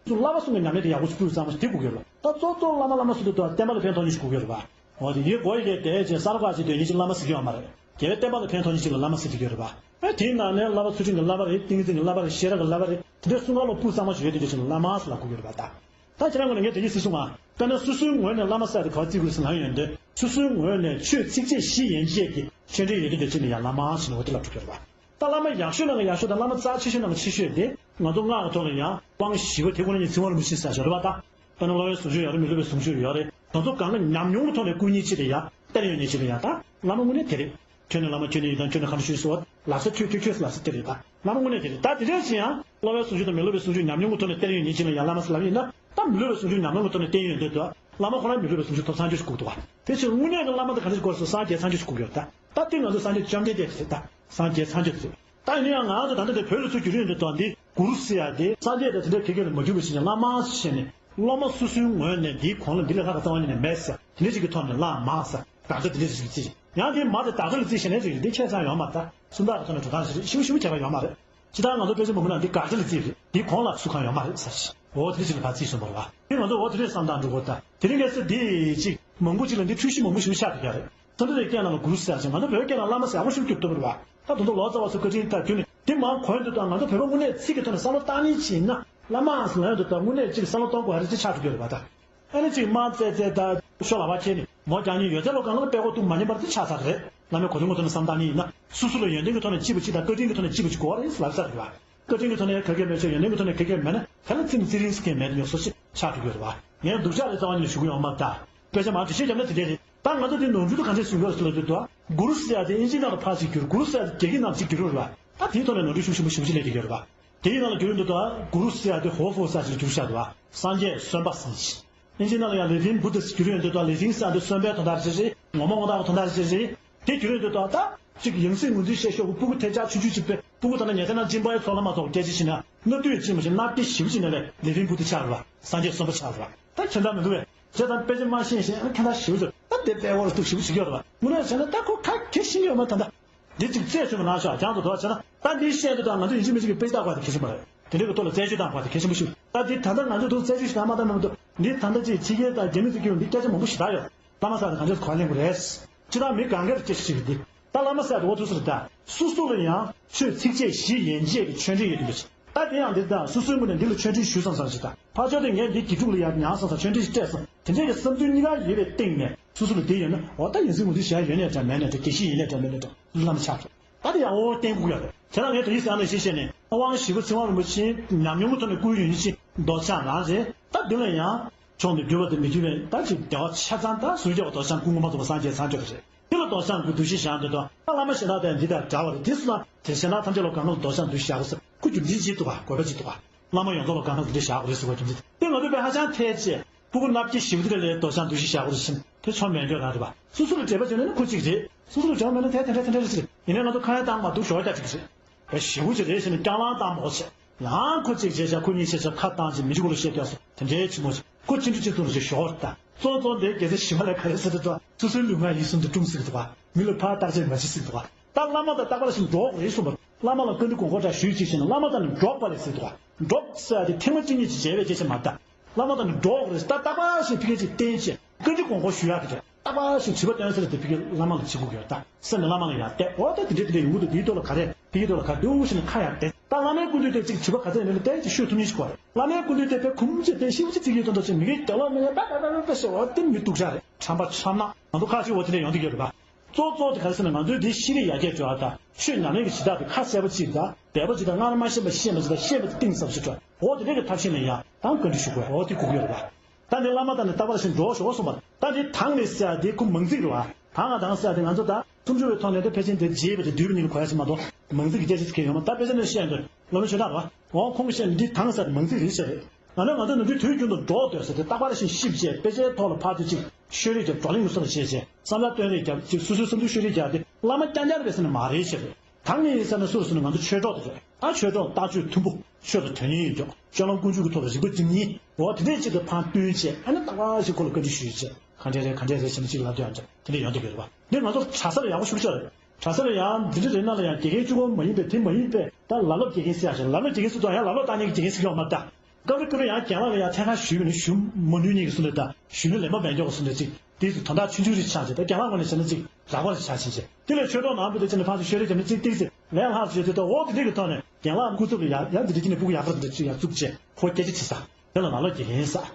ཚོ་བསླབ་པ་གསུམ་གྱི་ཉམས་ལེན་དེ་ཡག་པོ་ཞིག་སྤུས་གཙང་མ་ཞིག་དེ་དགོས་ཀྱི་རེད། ད་གཙོ་གཙོ་བླ་མ་བླ་མ་ཟེར་དུས་ད་བསྟན་པ་ལ་ཕན་ཐོགས་མཁན་ཞིག་དགོས་ཀྱི་རེད་པ། འོ་དེ་ཡིན་དགོས་ཡི་གེ་དེ་ཅེས་གསར་འགོད་ཅིག་དོན་ཡིན་ཅིག་བླ་མ་ཟེར་གྱི་ཡོད་མ་རེད། རྒྱལ་བའི་བསྟན་པ་ལ་ཕན་ཐོགས་མཁན་ཞིག་ལ་བླ་མ་ཟེར་གྱི་ཡོད་རེད་པ། ཨ་དེའི་ནང་ནས་བསླབ་པ་ཚུལ་ཁྲིམས་ཀྱི་བསླབ་པ་རེད། བསྟན་འཛིན་གྱི་བསླབ་པ་རེད། དེ་འདྲའི་གསུང་ག་ལ་སྤུས་གཙང་མ་ཞིག་ཡོད་དེ་འདྲ་ཞིག་ལ་བླ་མ་ཟེར་ལབ་དགོས་ཀྱི་རེད་པ་ད། ད་ཁྱེད་རང་ངོས་ནས་ངས་དེ་གཉིས་ཟེར་གསུང་ང་། དཔེར་ན་སོ་སོའི་ངོས་ནས་བླ་མ་ཟེར་དེ་ག་བ་བརྩི་དགོས་ཟེར་ལབ་ཡོང་དུས་སོ་སོའི་ངོས་ནས་ཆོས་ཚིགས་བཅད་བཞི་ཡན་ཆད་ཀྱི་ཆོས་འབྲེལ་ཡོད་དེ་འདྲ་ཅིག་ནས་ཡང་བླ་མ་ཟེར་ནས་འོ་དེ་ལབ་འགྲོ་གི་རེད་པ། ད་བླ་མ་ཡག་ཤོས་ནང་གི་ཡག་ཤོས་དང་བླ་མ་རྩ་ཆེ་ཤོས་ནང་གི་ཆེ་ཤོས་དེ་ང་ཚོ་སྔགས་ཀྱི་ཐོག་ལ་ཡང་དབང་བཞི་པ་དེ་ཁོ་ན་ཉིད་ཚིག་དབང་རིན་པོ་ཆེ་ཟེར་ཞོར་རེད་པ་ད། དཔེར་ན་སློབ་པའི་ཟུང་འཇུག་ཡོད་རེད། མི་སློབ་པའི་ཟུང་འཇུག་ཡོད་རེད། དེ་ཚོ་གང་ག་ཉམས་མྱོང་གི་ཐོག་ནས་བསྐུལ་མཁན་ཅིག་རེད་ཡ། སྟེར་ཡོང་མཁན་ཅིག་རེད་ཡ། ད་བླ་མ་དངོས་གནས་དེ་རེད། ཁྱོད་ནས་བླ་མ་ཁྱོད་ནས་ཡིན་ད། ཁྱོད་ནས་གང་ཞུས་སོ། ལབ་ས་ཁྱོད་ཁྱོད་ཁྱོད་ལབ་ས་དེ་རེད། ད་བླ་མ་དངོས་གནས་དེ་རེད། ད་དེ་འདྲ་ཞིག་ཡང་སློབ་པའི་ཟུང་འཇུག་དང་མི་སློབ་པའི་ཟུང་འཇུག་ཉམས་མྱོང་གི་ཐོག་ནས་སྟེར་ཡོང་མཁན་ཅིག་ལ་ཡང་བླ་མ་ཟེར་ལབ་ཡིན་ན། ད་མི་སློབ་པའི་ཟུང་འཇུག་ཉམས་མྱོང་གི་ཐོག་ནས་སྟེར་ཡོང་དུས་དུ། བླ་མ་ཁོ་རང་མི་སློབ་པའི་ཟུང་འཇུག་ཐོབ་ཚར་རྒྱུ་ཞིག་དགོས་འདུག་བ། དེ་ཕྱིར་དངོས་གནས་ཀྱི་བླ་མ་དེ་ག་འདྲ་ཞིག་དགོས་ཟེར། སངས་རྒྱས་ཚར་རྒྱུ་ཞིག་དགོས་ཀྱི་ཡོད་ད། ད་དེ་ང་ཚོ་སངས་རྒྱས་བཅོམ་ལྡན་འདས་དེ་རེད་ད། སངས་རྒྱས་ཚར་རྒྱུ་དེ་རེད། ད་ཡིན་ན་ཡང་ང་ཚོ་ད་ལྟ་དེ་བོད་ལ་ཚུར་བསྒྱུར་ཡོང་དུས་དང་དེ་གུ་རུ་ཟེར་ཡ་དེ་སངས་རྒྱས་དང་དེ་འདྲ་ག་གེ་ལ་མ་གྱུར་པ་ཞིག་ནས་བླ་མ་ཟེར་བྱས་ནས་སློབ་མ་སོ་སོའི་ངོས་ནས་འདིའི་གོང་ལ་འདི་ལས་ལྷག་པ་རྩ་བ་ཉིད་ནས་མེད་ཟེར། དེ་འདྲ་ཞིག་གི་ཐོག་ནས་བླ་མ་ཟེར་བདག་སྒྲ་དེ་འདྲ་ཞིག་བརྩི། ཡང་དེ་མ་དེ་བདག་སྒྲ་ལ་བརྩི་བྱས་ནས་ཅིག་འདི་ཁྱད་མཚར་ཡོད་མ་རེད་ད། སུམ་རྟགས་ཀྱི་ཐོག་ནས་འགྲོ་སྟངས་ཞིག་རེད། ཞིབ་ཞིབ་ཁྱད་པར་ཡོད་མ་རེད། ཇི་ལྟར་ང་ཚོ་དཔེ་ཆ་མང་པོ་ནང་འདི་དགག་སྒྲ་ལ་བརྩིས་རེད། འདིའི་གོང་ལ་ཚུར་གང་ཡོད་མ་རེད་ཟེར་ཞིང་། འོ་དེ་ཅིག་ལ་ཕར་བརྩིས་སོང་བ་རེད་བ། དེ་ང་ཚོ་འོ་དེ་འདྲའི་བསམ་སྟངས་འགྲོ་དགོས་ད། དེ་རིང་ཁ་སང་འདི་ཅིག་མང་པོ་ཅིག་ལ་འདི་འཁྲུལ་གཞི་མང་པོ་ཞིག་ཆགས་བསྡད་ཡོད་རེད། སོ་སོ་རེ་སྐད་ནང་ལ་གུ་རུ་ཟེར་ཞིང་ང་ཚོ་བོད་སྐད་ནང་བླ་མ་ཟེར་ཡག་པོ་ཞིག་གྱུར་ཐུབ་པ་རེད་བ། ད་དེ་ཚོ་ལོ་ཙཱ་བ་ཚོ་བཀའ་དྲིན་ལྟར་གྱུར་ནས་འདི་མར་གོ་ཡོང་དུས་ད་ང་ཚོ་བོད་པ་དངོས་གནས་ཚིག་གི་ཐོག་ནས་བསམ་བློ་བཏང་མཁན་ཅིག་ཡིན་ན་བླ་མ་ཟེར་ལབ་ཡོང་དུས་ད་དངོས་གནས་ཅིག་བསམ་བློ་གཏོང་དགོས་ཡ་རེ་ཅིག་ཆགས་འགྲོ་གི་རེད་བ་ད། ཨ་ནི་ཅིག་དམར་ཙེ་ཙེ་དང་ཤོ་ལ་བ་ཁྱེར་ནས་མོ་རྒྱག་མཁན་ཡོད་ཚད་ལོ་གང་ལ་དཔེ་ཁོ་ཐུག་མ་ཉན་པར་དེ་ཆགས་ཚར་རེད། བླ་མའི་གོ་དོན་ངོ་ཐོག་ནས་བསམ་བཏང་མཁན་ཡིན་ན་སོ་སོ་ལ་ཡོན་ཏན་གྱི་ཐོག་ནས་སྐྱིད་པོ་ཅིག་དང་བཀའ་དྲིན་གྱི་ཐོག་ནས་སྐྱིད་པོ་ཅིག་དགོས་རེད་ལབ་ཚར་རེད་བ། བཀའ་དྲིན་གྱི་ཐོག་ནས་ག་གེ་མེད་ཆོག་ཡོན་ཏན་གྱི་ཐོག་ནས་ག་གེ་མེད་ན་དེ་ལ་ཙི་ནས་ཙི་རིང་སྐད་མེད་ཉོ་སོ་ཞིག་ཆགས་འགྲོ་གི་རེད་བ། ངས་སྡུག་ཅག་རེད་རྩ་བ་ཉིད་ནས་ཞུ་གི་ཡོད་མ་རེད་ད། དཔེ་ཆ་མང་དུ་ཤེས་རྒྱབ་ན་དེ་འདྲས་རེད། ད་ང་ཚོ་དེ་ནོར་འཁྲུལ་དུ་ག་འདྲས་བཟུང་ཡོད་ཟེར་ལབ་དུས་ད། གུ་རུ་ཟེར་ཡ་དེ་ཨིན་ཇིའི་ནང་ལ་ཕར་ཅིག་བསྒྱུར། གུ་རུ་ཟེར་ཡ་དེ་རྒྱ་སྐད་ནང་ཅིག་བསྒྱུར་རེད་བ། ད་དེའི་ཐོག་ནས་ནོར་འཁྲུལ་ཤུགས་ཆེན་པོ་ཞེ་པོ་ཅིག་སླེབས་ཀྱི་ཡོད་རེད་བ། དེའི་ནང་ལ་བསྒྱུར་འདུག་ད། གུ་རུ་ཟེར་ཡ་དེ་ཧོ་ཧྥུ་ཟེར་ཅིག་བསྒྱུར་བཞག་འདུག་བ། སངས་རྒྱས་གསོན་པ་ཟེར་ཅིག་ཨིན་ཇིའི་ནང་ལ་ཡང་ལི་ཝིང་བུ་དྷ་ཟེར་བསྒྱུར་ཡོང་དུས་ད། ལི་ཝིང་ཟེར་ཡ་དེ་གསོན་པའི་དོན་དག་ཅིག་རེད། ངོ་མ་དངོས་བཏགས་ཀྱི་དོན་དག་ཅིག་རེད། དེ་བསྒྱུར་ཡོང་དུས་ད། ད་ཅིག་ཡང་སྲིད་ངོས་འཛིན་བྱེད་ཤོག་གི་སྤུ་གུ་ཐལ་ཆ་ཆུང་ཆུང་ཅིག་པས་སྤུ་གུ་ད་ལྟ་ཉལ་ཐ་ན་གཅིན་པ་ཡང་ཚོགས་ལ་མ་ཚོགས་སྐད་ཆ་བཤད་ན་སྣ་དུད་ཅིག་མ་བྱེད་སྣ་སྐད་ཞེ་པོ་ཅིག་ནས་ལས་ལི་ཝིང་བུ་དྷ་ཆགས་རེད་བ། སངས་རྒྱས་གསོན་པོ་ཆགས་རེད་བ། ད་ཁྱོད་འདྲ་མི་འདུག་བས། བྱས་ཙང་དཔེ་ཆ་མ་ཤེས་ཤེས་ཨ་ཁྱོད་འདྲ་ཞེ་པོ་ཅིག་ད་དེ་དཔེ་འོ་ར་ཐུག་ཞེ་པོ་ཅིག་ཡོད་རེད་བ། དངོས་གནས་བྱས་ན་ད་ཁོ་ཁ་གེ་ཤེས་ཡོད་མ་ད་ད། འདི་ཅིག་རྩད་ཆོད་པ་ནང་བཞག་རྒྱང་དུ་འགྲོ་བྱས་ན་ད་འདི་བཤད་འདུག་ད། ང་ཚོ་ཡིན་གཅིག་མིན་གཅིག་གི་དཔེ་ཆ་བལྟ་དགོས་དེ་གལ་ཆེན་པོ་རེད། དེ་འདྲའི་གི་ཐོག་ལ་རྩད་གཅོད་བཏང་དགོས་དེ་གལ་ཆེན་པོ་ཞིག་ད་འདི་ད་ལྟ་ང་ཚོ་འདུག་རྩད་གཅོད་ཞིག་བཏང་མ་བཏང་མ་གཏོགས་འདི་ད་ལྟ་ཅིག་ཕྱི་རྒྱལ་དང་རྒྱ་མི་ཚོ་སྐྱོན་འདི་སྐད་ཆ་མང་པོ་ཞིག་ད་ཡོད། བླ་མ་ཟེར་ན་གང་ཅི་གོ་ལེན་དགོས་རེད། ཅི་ད་མི་གང་གར་སྐད་ཆ་ཞིག་འདི་ད་བླ་མ་ཟེར་དུ་འོ་ཐུག་ཟེར་ད། སོ་སོ་ལ་ཡང་ཆོས་ཚིགས་བཅད་བཞི་ཡན་ཆད་ཀྱི་ཆོས་འབྲེལ་ཡོད་དུ་མི་ཆེ། ད་དེ་ཡང་འདི་ད་སོ་སོའི་ངོས་ནས་འདི་ལ་ཆོས་འབྲེལ་ཞུས་སོང་ཙང་ཞིག་ད། ཕར་ཕྱོགས་དེ་ངས་འདི་དགེ་ཕྲུག་ལ་ཡར་མྱངས་སོང་ཙང་ཆོས་འབྲེལ་ཞིག་སྤྲད་སོང་། དེ་འདྲའི་གི་བསམ་ཚུལ་གཉིས་ཀ་ཡོད་པའི་སྟེང་ནས་སོ་སོ་ལ་དེ་ཡོད་ན་འོ་ད་ཡིན་སྲིད་ངོས་འཛིན་བྱ་ཡ་ཡོད་ནས་འདྲ་མེད་ནས་འདྲ་དགེ་བཤེས་ཡིན་ནས་འདྲ་མེད་ནས་འདྲ་བླ་མ་ཆགས་སོང་། ད་དེ་ཡང་འོ་བསྟན་དགོས་ཡོད་རེད། དེ་ལ་ངས་དོ་ཡིག་ཟེར་ནས་ཤེས་བཤད་ནས་དབང་ཞི་བ་ཚེ་དབང་རིན་པོ་ཆེ་ཉམས་མྱོང་གི་ཐོག་ནས་བསྐུར་ཡོད་ནི་ཅི་མདོ་ཆང་རང་རེད། ད་འདི་ལ་ཡང་ཕྱོགས་འདི་འགྱུར་བ་དང་མི་འགྱུར་བའི་ད་ཅིག་བདེ་བ་ཆ་ཚང་ད་ཟུར་རྒྱག་པ་མདོ་ཆང་ཀུན་དགོངས་པ་རྫོགས་པ་སངས་རྒྱས་ཚར་གྱུར་རེད། འདི་ལ་མདོ་ཆང་གི་འདུ་ཤེས་བཞག་འདོད་དོ། ད་བླ་མ་གཞན་དག་དང་འདི་དང་འདྲ་བ་རེད། དེ་སུ་ན་དེ་གཞན་དག་ཐམས་ཅད་ལ་གང་ལ་མདོ་ཆང་འདུ་ཤེས་བཞག་དགོས་ཟེར་ཁོ་རྒྱུ་མཚན་ཅིག་འདུག་ག་དགོས་པ་ཅིག་འདུག་ག་བླ་མ་ཡོངས་རྫོགས་ལ་གང་ལ་འདི་འདྲ་བཞག་དགོས་རེད་ཟེར་བ་རྒྱུ་མཚན་དེ་ང་ཚོ་དཔེ་ཧ་ཅང་ཐལ་ཆེ། སྤུ་གུ་མནའ་སྐྱེལ་ཞིབ་དེ་ལས་མདོ་ཆང་འདུ་ཤེས་བཞག་དགོས་རེད་ཟེར་དེ་ཆོ་མེད་འགྱོ་རང་རེད་པ། སོ་སོ་ལ་འབྲེལ་བ་བྱས་ན་ནི་ཁོ་གཅིག་རེད། སོ་སོ་ལ་འབྲེལ་བ་མེད་ན་དེ་དེ་འདྲ་དེ་འདྲ་རེད་ཟེར། ཡིན་ནའི་ང་ཚོ་ཁ་ཡ་བཏང་མ་འདུག་ཞོགས་རྒྱག་ཅིག་རེད། བས་ཞེ་པོ་ཅིག་རེད་ཟེར་ནས་རྐྱང་ལངས་བཏང་མ་འོ་བྱས། ཡང་ཁོ་གཅིག་བྱས་ཤག་ཁོ་གཉིས་བྱས་ཤག་ཁ་བཏང་ཅིག་མི་གཅིག་པོ་ལ་བཤད་བསྡད་སོང་དེ་འདྲའི་ཕྱི་མོ་ཞིག་ཁོ་གཅིག་འདྲ་གཅིག་ཏུ་ཞིག་ཞོགས་རེད་ད། གཙོ་གཙོ་འདི་དགེ་རྩ་ཞི་བ་ལས་ག་རེ་ཟེར་དུས་སོ་སོའི་ལུས་ངག་ཡིད་གསུམ་དུ་སྲུང་ཟེར་གི་འདུག་ག་མི་ལ་ཕར་བརྟག་དཔྱད་མ་བྱེད་ཟེར་གི་འདུག་ག་ད་བླ་མ་དང་རྟག་པར་ཞིག་འགྲོགས་དགོས་རེད་གསུངས་པ། བླ་མ་ལ་བཀའ་འདྲི་དགོངས་སྐོར་འདྲ་ཞུས་ཅིག་བྱས་ན་བླ་མ་དང་ནི་འགྲོགས་པ་ལས་ཟེར་གི་འདུག་ག་འགྲོགས་ཟེར་ཡ་དེ་ཐེངས་མ་གཅིག་གཉིས་ཅིག་མཇལ་བའི་སྐད་ཆ་མ་རེད་ད། བླ་མ་དང་ནི་འགྲོགས་དགོས་རེད་ད། རྟག་པར་ཞིག་ཕ་གི་ཅིག་བསྟེན་བྱས་བཀའ་འདྲི་དགོངས་སྐོར་ཞུ་ཡག་གི་རེད། རྟག་པར་ཞིག་དྲི་བ་བཏོན་ཟེར་དེ་ཕ་གི་བླ་མ་ལ་བྱེད་དགོས་ཀྱི་ཡོད་ད། སེམས་ནས་བླ་མ་ལ་ཡང་བལྟས། འོ་ད་དེ་འདྲས་དེ་འདྲས་ཡོང་གི་འདུག་དེའི་ཐོག་ལ་ག་རེ་དེའི་ཐོག་ལ་ག་འདུག་ཞེས་ནས་ཁ་ཡར་བསྡད། ད་བླ་མའི་སྐུ་མདུན་དེ་ཅིག་དྲི་བ་ག་ཚོད་ཡོད་ན་ལ་བལྟས་ཅིག་ཤོད་ཐུབ་མཁན་ཞིག་དགོས་རེད། བླ་མའི་སྐུ་མདུན་དེ་དཔེ་ཁུམ་ཅིག་དེ་ཤིན་ཏུ་ཅིག་ཙིག་གེའི་དོན་དག་ཅིག་མི་གི་རྒྱ་ལོག་མི་ཡ་པ་པ་པ་པ་པ་ཞེས་འོ་དེ་མི་སྡུག་ཅག་རེད། ཁྲམ་པ་ཁྲམ་ནག་ང་ཚོ་ཁ་ཅིག་འོ་དེ་འདྲས་ཡོང་གི་ཡོད་རེད་པ། གཙོ་གཙོ་དེ་ག་རེ་ཟེར་ན་ང་ཚོའི་འདི་ཤེས་རིག་ཡར་རྒྱས་འགྲོ་བ་དང་ཆོས་ཉམས་ལེན་གྱི་བྱེད་སྟངས་དེ་ཁ་གསལ་པོ་ཅིག་དང་འབེལ་པོ་ཅིག་དང་སྔར་མ་ཤེས་པ་ཤེས་པ་ཅིག་དང་ཤེས་པ་དེ་གཏིང་ཟབ་ཅིག་འགྲོ་འོ་དེ་འདྲས་ཀྱི་ཐབས་ཤེས་ནས་ཡང་དང་བཀའ་འདྲི་ཞུ་དགོས་འོ་དེ་དགོས་ཀྱི་ཡོད་རེད་པ། ད་འདི་བླ་མ་དང་ནི་རྟག་པར་ཞིག་འགྲོགས་ཞོག་གསུངས་པ། ད་འདི་དང་ནི་ཟེར་ཡ་དེ་ཁོ་མང་ཚིག་རེད་བ། དང་ང་དང་ཟེར་ཡ་དེ་ང་ཚོ་ད་སུམ་ཅུ་པའི་ཐོག་ནས་ད་ཕལ་ཆེར་འདི་རྒྱས་པ་དེ་བསྡུས་པ་ཉིད་ལ་གོ་ཡ་ཞིག་མ་གཏོགས་མང་ཚིག་གི་སྐད་ཆ་ཞིག་གལ་ཡོད་མ། ད་དཔེ་ཆ་ནས་བཤད་འདོད་བླ་མ་ཆོས་གྲགས་རེད་བ། འོ་ཁོང་གིས་བཤད་ནི་འདི་དང་ཟེར་མང་ཚིག་རེད་ཟེར་རེད། ང་ནི་ང་ཚོ་ནི་འདི་དུས་རྒྱུན་དུ་འགྲོགས་སྡོད་ཟེར་དེ་རྟག་པར་ཞིག་ཤིབ་བྱས་དཔེ་ཆའི་ཐོག་ལ་ཕར་ཚུར་ཅིག་ཤོད་རེས་རྒྱབ་བགྲོ་གླེང་གི་སོ་ལ་བྱས་བྱས་བསམ་བློ་སྟོན་རེས་རྒྱབ་ཅིག་སོ་སོའི་བསམ་ཚུལ་ཤོད་རེས་རྒྱག་དེ་བླ་མ་རྐྱང་རྐྱང་རེད་པས་ཟེར་ནི་མ་རེད་ཟེར་རེད། དང་ནི་ཡིན་ས་ནས་སུ་རུ་སུ་ནི་ང་ཚོ་ཆོས་གྲོགས་དེ་རེད། ད་ཆོས་གྲོགས་ལྟག་ཆོས་མཐུན་པོ་ཆོས་ལ་དོན་སྙིང་ཡོད་ཀྱོག་སྤྱོད་ལམ་ཀུན་སྤྱོད་ཀྱི་ཐོག་ལ་རིག་པ་འཛིན་སྙིང་འོ་དེ་འདྲས་ཅིག་གི་ཕན་བཏོན་བྱས་ཨ་ནི་རྟག་པར་ཞིག་ཁོ་ལ་བཀའ་འདྲི་ཞུས་བྱས་ག་འདྲས་རེད་ག་འདྲས་རེད་ཟེར་ནས་ཅིག་ལབ་དུས་ཨ་འདྲ་དེ་འདྲས་ཡོང་དུ་ཡོད་རེད་བ། འདི་ང་ཚོ་གྲྭ་སར་ཡག་པོ་ཞུ་ཤོག་རེད། གྲྭ་སར་ཡང་འདི་འདྲས་རེད་ན་ལ་ཡང་དགེ་རྒན་གཅིག་པོ་མ་ཡིན་པའི་དེ་མ་ཡིན་པའི་ད་ལ་ལབ་དགེ་རྒན་ཟེར་ཡག་ཞིག་ལ་ལབ་དགེ་རྒན་ཟེར་དུས་ཡང་ལ་ལབ་བཏང་མཁན་གྱི་དགེ་རྒན་ཟེར་གྱི་ཡོད་མ་རེད་ད། སྐབས་རེ་སྐབས་རེ་ཡང་རྒན་ལགས་ལ་ཡང་ཐད་ཀར་ཞུས་པ་ནི་ཞུ་མ་ནུས་ཉིད་ཀྱི་བཟོ་འདྲ་དང་ཞུས་ན་ལན་པ་མེད་མགྱོགས་ཀྱི་བཟོ་འདྲ་ཅིག་དེའི་ཚོ་དོན་དག་ཆུང་ཆུང་རེ་ཆགས་ཅིག་ད་རྒན་ལགས་ངོས་ནས་བྱས་ན་ཅིག་རགས་པ་རེ་ཆགས་ཕྱིན་ཅིག་དེ་ལས་ཆོས་གྲོགས་ནང་བུ་དེ་ཅི་ནས་ཕར་ཚུར་ཤོད་རེས་བྱས་ན་ཅིག་ཏིག་ཙེ་ལན་ལྷག་ཅིག་ཡོད་དུས་ད་འོ་དེ་འདྲ་གི་ཐོག་ནས་རྒན་ལགས་སྐུ་ཚབ་ལ་ཡང་ཡང་འདི་འདྲ་ཅི་ནས་སྤུ་གུ་ཡག་པ་འདི་འདྲ་ཅིག་ཡང་བཙུགས་བྱས་ཁོ་སྐད་ཆ་དྲིས་ས་དེ་ལ་ལ་ལོ་དགེ་རྒན་ཟེར།